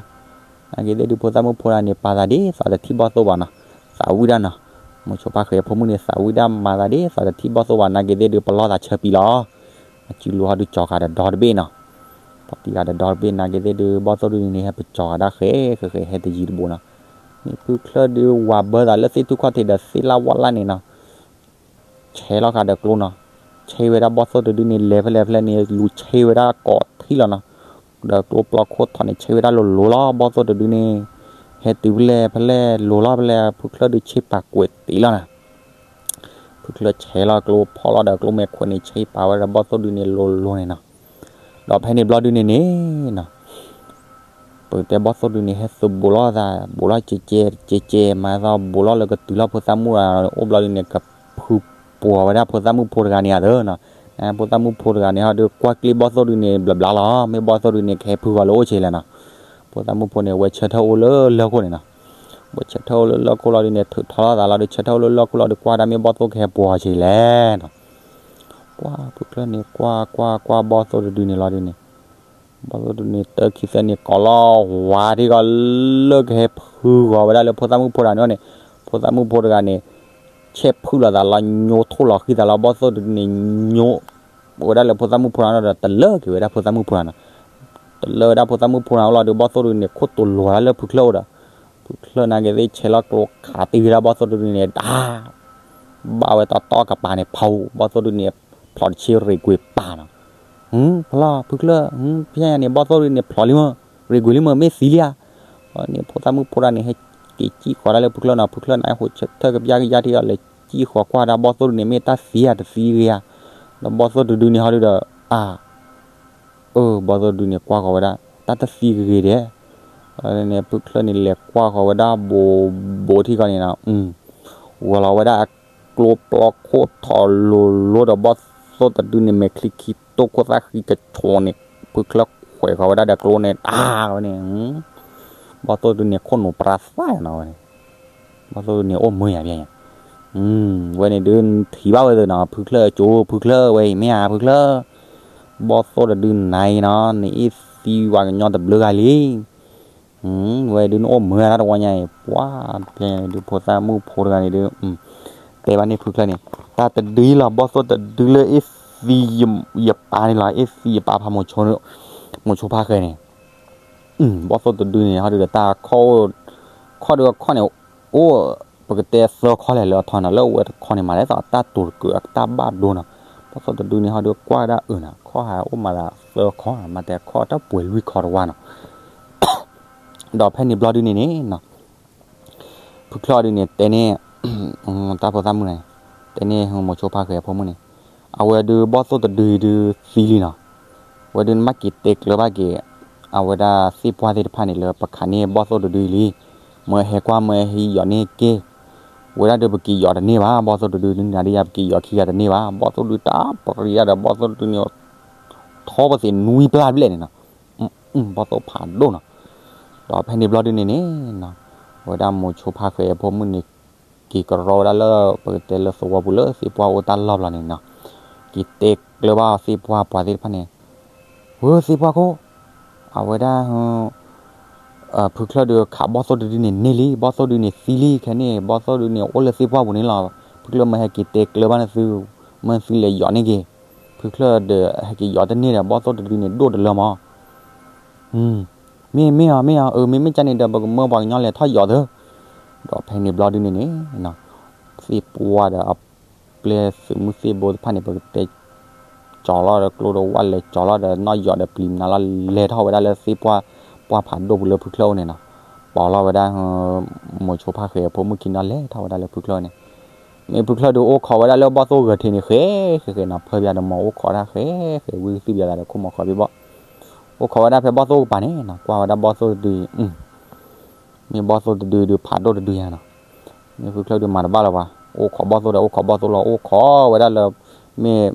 နာ်က့ၤသ့ၣ်ဒုးဖိသၣ်မုၣ်ဖိဒၣ်န့ၣ် ပာ်သးဒ်သိးတထံၣ်ဘီၣ်သိၣ်ဘၣ်နီၤ, သးဝံၣ်ဒၣ်နီၤ. မိၤဆိဖါဃဲအဖိမုၣ်န့ၣ် သးဝံၣ်ဒၣ်မၤသးဒ်သိးတထံၣ်ဘီၣ်သိၣ်ဘၣ် နာ်က့ၤသ့ၣ်ဒုးပလီၢ်သးဆၢပံလီၤ. အစုလိၤဟီဒုးကၠီၤဃာ်ဒီးဒီတဘ့ၣ်နီၤ. ပီၤတံၢ်ဃာ်ဒီးဒီတဘ့ၣ် နာ်က့ၤသ့ၣ်ဒုး ဘီၣ်သိၣ်ဒုန့ၣ် ဟဲပကၠီၤဃာ်တၢ်ဃဲ ဃဲဃဲ ဟဲတယံၤတဘူးနီၤ. မ့ၢ်ဖုချၢၣ်ဒုးဝၤဘၢသးလၢသ့ၣ်ထူၣ်ခီၣ်ထံးဒီးသ့ၣ်လၣ်ဝီလၣ်န့ၣ်နီၤ. ဆဲးလီၤဃာ်ဒီးကျိနီၤ, ဆဲးဝဲဒၣ်ဘီၣ်သိၣ်တဒုန့ၣ် လဲၤဖဲလဲၣ်ဖဲလဲၣ်န့ၣ် လူၤဆဲးဝဲဒၣ်ကိးထံၣ်လီၤနီၤ. ဒီးကျိပျီခိၣ်ထီၣ်န့ၣ် ဆဲးဝဲဒၣ်လိၤလိၤလီၤ ဘီၣ်သိၣ်တဒုန့ၣ်. ဟဲတုၤဖဲလဲၣ်ဖဲလဲၣ် လိၤလီၤဖဲလဲၣ် ဖုချၢၣ်ဒုးဆ့ပာ်ကွဲးတ့ၢ်လီၤနီၤ. ဖုချၢၣ်ဆဲးလီၤကျိဖီၣ်လီၤဒီးကျိမဲာ်ခွဲးန့ၣ် ဆ့ပာ်ဝဲဒီးဘီၣ်သိၣ်ဒုန့ၣ်လိၤလိၤန့ၣ်နီၤ. ဒီးဖဲန့ၣ်ဘျီဒုန့ၣ်န့ၣ်နီၤ ပကတဲဘီၣ်သိၣ်ဒုန့ၣ် ဟဲသုးဘူးလီၤသး ဘူးလီၤကဲကဲကဲကဲ မၤသီဘူးလီၤလၢကတုၤလီၤဖိသၣ်မုၣ်အိၣ်ဘျီဒုန့ၣ် ကဖုပှီၤဝဲဒၣ်ဖိသၣ်မုၣ်ဖိတဂၤန့ၣ်ဧါသၢနီၤ. ဖိသၣ်မုၣ်ဖိတဂၤန့ၣ် ဟီဒုးကွၢ်ကျ့ဘီၣ်သိၣ်ဒုန့ၣ် ဘျီဘျီလီၤ မ့ၢ်ဘီၣ်သိၣ်ဒုန့ၣ် ကဟဲဖုဂီၤလၢအိၣ်ဆံးလဲၣ်နီၤ. ဖိသၣ်မုၣ်ဖိန့ၣ် ဝဲဆၢထၢၣ်အိၣ်လၢလၢၢ်ခိၣ်န့ၣ်နီၤ. ဝဲဆၢထၢၣ်အိၣ်လၢလၢၢ်ခိၣ်လီၤဒုန့ၣ် ထုးထီလီၤသးလီၤဒုး ဆၢထၢၣ်အိၣ်လၢလၢၢ်ခိၣ်လီၤဒုး ကွၢ်ဒၣ်မ့ၢ်ဘီၣ်သိၣ်ကဟဲပှီၤဆံးလဲၣ်နီၤ. ပှၤဖုချၢၣ်န့ၣ် ကွၢ်ကွၢ်ကွၢ်ဘီၣ်သိၣ်တဒုန့ၣ်လီၤဒုန့ၣ် ဘီၣ်သိၣ်တဒုန့ၣ် တၢ်ခံသၢန့ၣ် ကိးလီၤဝါထံကီးလၢကဟဲဖုဂီၤဝဲဒၣ်လၢဖိသၣ်မုၣ်ဖိတဂၤန့ၣ်န့ၣ်, ဖိသၣ်မုၣ်ဖိတဂၤန့ၣ် ဆဲးဖုလိာ်သးလီၤ ညိထိၣ်လီၤဃံသးလီၤ ဘီၣ်သိၣ်တဒုန့ၣ် ညိဝဲဒၣ်လၢဖိသၣ်မုၣ်ဖိတဂၤန့ၣ်ဒီး တလၢက့ၤဝဲဒၣ်ဖိသၣ်မုၣ်ဖိတဂၤန့ၣ်. တလၢဝဲဒၣ်ဖိသၣ်မုၣ်ဖိတဂၤအိၣ်လီၤဒုး ဘီၣ်သိၣ်တဒုန့ၣ် ခိၣ်တိၤလီၤဝဲဒၣ်လၢဖုချၢၣ်အိၣ်ဒီး ဖုချၢၣ်နာ်က့ၤသ့ၣ် ဆဲးလီၤကျိခးတ့ၢ်ဝဲဒၣ်ဘီၣ်သိၣ်တဒုန့ၣ် ဒၣ် ဘၣ်ဝဲတီတီကပၤန့ၣ် ဖီ ဘီၣ်သိၣ်တဒုန့ၣ် ဖျိးတဆ့ရ့ၣ်ကွံာ်ပာ်နီၤ. ဖီလီၤ ဖုချၢၣ် ဖဲညါန့ၣ် ဘီၣ်သိၣ်တဒုန့ၣ် ဖျိးလံမး ရ့ၣ်ကွံာ်လံမး မ့ၢ်သံလံဧါ. န့ၣ် ဖိသၣ်မုၣ်ဖိတဂၤန့ၣ် ဟဲက့ၤစံၣ်ဃီၤဒၣ်လၢဖုချၢၣ်နီၤ, ဖုချၢၣ်န့ၣ် ဟဲဃိးဆၢထၢၣ်ကပျၢ်ကယၢ်ထံအီၤ လဲၤစံၣ်ဃီၤကွၢ်ဒၣ်ဘီၣ်သိၣ်တဒုန့ၣ် မ့ၢ်တၢ်သံဧါတသံဂ့ၤဧါ. ဒီးဘီၣ်သိၣ်တဒုန့ၣ်ဟီဒုဒီး အါ အၢ ဘီၣ်သိၣ်တဒုန့ၣ် ကွၢ်ဃီၤဝဲဒၣ် တၢ်တသံဂ့ၤဂ့ၤဒဲး. န့ၣ် ဖုချၢၣ်န့ၣ် လဲၤကွၢ်ဃီၤဝဲဒၣ်ဘိးဘိးထံကီၢ်န့ၣ်နီၤ, ဂီၤလီၤဝဲဒၣ်အကျိပျီခိၣ်ထီၣ်လိၤလိၤဒီး ဘီၣ်သိၣ်တဒုန့ၣ် မဲာ်ချံခံတိၢ်ခိၣ်သၣ်ဃံကဆိးန့ၣ် ဖုချၢၣ်ခွဲးဃီၤဝဲဒၣ်ဒီးကျိန့ၣ် တၢ်ဝဲန့ၣ် ဘီၣ်သိၣ်တဒုန့ၣ် ခိၣ်နူာ်ပြါသၣ်နီၤဝဲန့ၣ် ဘီၣ်သိၣ်တဒုန့ၣ် အိၣ်မုာ်ယၤဖဲညါ ဝဲန့ၣ်ဒုးထံၣ်ဘၣ်ဝဲသ့ၣ်နီၤ ဖုချၢၣ်ကၠိ ဖုချၢၣ်ဝဲအံၤ မ့ၢ်ဧါ ဖုချၢၣ်, ဘီၣ်သိၣ်တဒုနၤအံၤနီၤ နအ့ၣ်သံဝဲကညီတဘျုးဂၤလံ. ဝဲဒုးနအိၣ်မုာ်တၢ်တဝီညါအံၤ ပှၤဖဲဒုးဖိသၣ်မုၣ်ဖိတဂၤန့ၣ်ဒုး တဲဘၣ်န့ၢ်ဖုချၢၣ်န့ၣ် တၢ်တဒုအံၤလီၤ ဘီၣ်သိၣ်တဒုလၢအ့ၣ်သံယပၢ်န့ၣ်လီၤ အ့ၣ်သံယပၢ်ဖး မိၤဆိဖါဃဲန့ၣ် ဘီၣ်သိၣ်တဒုန့ၣ် ဟီဒုးဒီးတၢ်ခီၣ် ခီၣ်ဒုးအခီၣ်န့ၣ် အိၣ် ပကတဲသၢခီၣ်လဲၣ်လၢအထီနီၤ လၢအဝဲတခီန့ၣ် မၤလဲၣ်သးတၢ်တိၤတကုးအတၢ်ဘၣ်ဒိနီၤ. ဘီၣ်သိၣ်တဒုန့ၣ် ဟီဒုးကွၢ်ဒၣ်အၢနီၤ ခီၣ်ဟးအိၣ်မးသးသၢခီၣ် မၤတဲခီၣ်တၢ်ပှဲၤလွံၢ်ခီတဝါနီၤ. ဒီးဖဲန့ၣ်ဘျီဒုန့ၣ်န့ၣ်နီၤ ဖုချၢၣ်ဒုန့ၣ် တဲန့ၢ် တၢ်ဖိသၣ်မုၣ်န့ၣ် တဲန့ၢ်မိၤဆိဖါဃဲအဖိမုၣ်န့ၣ် အဝဲဒုးဘီၣ်သိၣ်တဒုအံၤဒုးသံလံနီၤ. ဝဲဒုးနဘၣ်က့ၤတဲကျၢၤဘၣ်က့ၤ အဝဲဒၣ်သ့ၣ်ပှၢ်သ့ၣ်တဖၣ်န့ၣ်လၢပခးန့ၢ်ဘီၣ်သိၣ်တဒုအံၤလံ. မ့ၢ်ဟဲကွၢ်မ့ၢ်ဟဲယီၤန့ၢ်က့ၤ ဝဲဒၣ်ဒုးပက့ၤယီၤတန့ၢ်ဘၣ် ဘီၣ်သိၣ်တဒု နနၤဒ်ယၤ ပက့ၤယီၤခံဂၤတန့ၢ်ဘၣ် ဘီၣ်သိၣ်တဒုတၢ်ပရံၤဒၣ်ဒီး ဘီၣ်သိၣ်တဒုန့ၣ် ထီပသ့ၣ်နွံပျၢ်ဘျဲၣ်န့ၣ်နီၤ. ဘီၣ်သိၣ်ဖးဒိၣ်နီၤ. ဒီးဖဲန့ၣ်ဘျီဒုန့ၣ်န့ၣ် ဝဲဒၣ်မိၤဆိဖါဃဲအဖိမုၣ်န့ၣ် က့ၤကရီဝဲဒၣ်လၢ ပကတဲလၢသဝီပူၤလၢသ့ၣ်ပှၢ်အိၣ်တၢ်လီၢ်ဘျီန့ၣ်နီၤ. က့ၤတဲကျၢၤဘၣ်သ့ၣ်ပှၢ်ပှၤသ့ၣ်တဖၣ်န့ၣ် ဝဲသ့ၣ်ပှၢ်ခိၣ် အဝဲဒၣ် ဖုချၢၣ်ဒုးခးဘီၣ်သိၣ်တဒုန့ၣ်န့ၢ်လံ ဘီၣ်သိၣ်ဒုန့ၣ်သံလံ ခဲန့ၣ် ဘီၣ်သိၣ်ဒုန့ၣ်အိၣ်လၢသ့ၣ်ပှၢ်ပူၤန့ၣ်လီၤ. ဖုချၢၣ်မ့ၢ်ဟဲက့ၤတဲကျၢၤဘၣ်နသု မ့ၢ်သုလဲၤယီၤန့ၢ်က့ၤ ဖုချၢၣ်ဒီးဟဲက့ၤယီၤတန့ၢ်ဒီး ဘီၣ်သိၣ်တဒုန့ၣ်ဒိၣ်တလၢမး မ့ၢ်မ့ၢ်အီၤ မ့ၢ်အီၤ အၢ မ့မ့ၢ်ကန့ၣ်ဒီး ပကမၢပှၤကညီလဲၤထီၣ်ယီၤသု ဒီးဖဲန့ၣ်ဘျီဒုန့ၣ်န့ၣ် သ့ၣ်ပှၢ်ဒီးအပျဲၢ်သုးမုၢ်သ့ၣ်ဘိတဖၣ်န့ၣ် ပကတဲ ကၠီၤလီၤဒီးကျိဒီးဝၣ်လဲၤကၠီၤလီၤဒီး နီၣ်ယီၤဒီးပျံၤမနုၤလီၤ လဲၤထီၣ်ဝဲဒၣ်လၢသ့ၣ်ပှၢ် ပှၢ်ဖးဒိၣ်ပူၤလၢဖုချၢၣ်အိၣ်န့ၣ်နီၤ. ပိာ်လီၤဝဲဒၣ် မိၤဆိဖါဃဲအဖိမုၣ်ခံနီၤ လဲၤထီၣ်ဝဲဒၣ်လၢဖုချၢၣ်န့ၣ် မ့ၢ်ဖုချၢၣ်ဒုးအိၣ်ခိးဝဲဒၣ်လၢဘီၣ်သိၣ်ဂဲၤထံးန့ၣ် ဃဲဃဲဃဲနီၤ ဖၢပၠးဒီးမၤအိၣ်ခိးတၢ်ဃဲဃဲ ဝံသုပၠးသးဒီးခိၣ်မီၤဃီဘံဘီၣ် အိၣ်ခိးဝဲဒၣ်ဖဲဘီၣ်သိၣ်ကပၤန့ၣ်နီၤ ကွၢ်ဝဲဒၣ်ဘီၣ်သိၣ်တဒုအံၤ မ့ၢ်ဘီၣ်သိၣ်တဒုဒုးဖးဒိၣ်တဒုယါနီၤ, မ့ၢ်ဖုချၢၣ်ဒုးမၤတဘၣ်လၢၤဘၣ်, အိၣ်ခိးဘီၣ်သိၣ်ဒီးအိၣ်ခိးဘီၣ်သိၣ်လီၤ, အိၣ်ခိးဝဲဒၣ်လၢ မ့ၢ်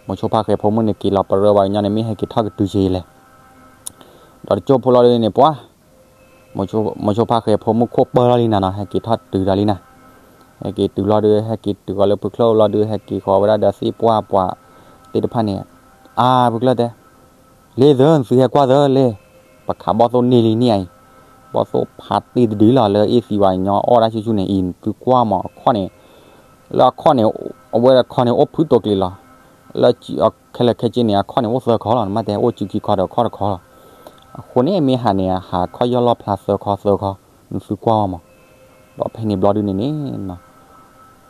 မိၤဆိဖါဃဲဖိမုၣ်န့ၣ် က့ၤလီၤပရၢဘၣ်ကညီန့ၣ် မ့ၢ်ဟဲက့ၤထီၣ်ကတုၤဆံးလဲၣ်, ဒီးတကၠိၢ်ဖိလီၤဒုန့ၣ် ပှၤ မိၤဆိဖါဃဲဖိမုၣ်ခိၣ်ပၢလီၤလံနၤနီၤ, ဟဲက့ၤထီၣ်တုၤဒီးလံနၤ, ဟဲက့ၤတုၤလီၤဒု ဟဲက့ၤတုၤဃီၤလၢဖုချၢၣ်လီၤဒု ဟဲက့ၤဃီၤဝဲဒၣ်ဒီးသ့ၣ်ပှၢ်ပှၤသ့ၣ်တဖၣ်န့ၣ်, အါ ဖုချၢၣ်တဲ လ့ၣ်သၢ နသုဟဲကွၢ်သၢလ့ၣ်, ပခးဘီၣ်သိၣ်န့ၢ်လံန့ၣ်အံၤ, ဘီၣ်သိၣ်ဖးတ့ၢ်တဒုလီၤ လၢအ့ၣ်သံဝဲညီအီၣ်ဒၣ်ဆူၣ်ဆူၣ်န့ၣ်အံၤ နသုကွၢ်မးအခီၣ်န့ၣ်, လၢအခီၣ်န့ၣ်, အဝဲအခီၣ်န့ၣ်အိၣ်ဖုတိၤကျ့ၤလီၤ, လၢအခဲလၢာ်ခဲဆ့န့ၣ် အခီၣ်န့ၣ်အိၣ်သၢခီလီၤ, နမ့ၢ်တဲအိၣ်စုခံခီဒီးခီၣ်တခီလီၤ, အဃိန့ၣ်မ့ၢ်ဟးန့ၣ် ဟးခီၣ်ယီၢ်လီၢ်ဖျါသၢခီသၢခီ, နသုကွၢ်မး, ဒီးဖဲန့ၣ်ဘျီဒုန့ၣ်န့ၣ်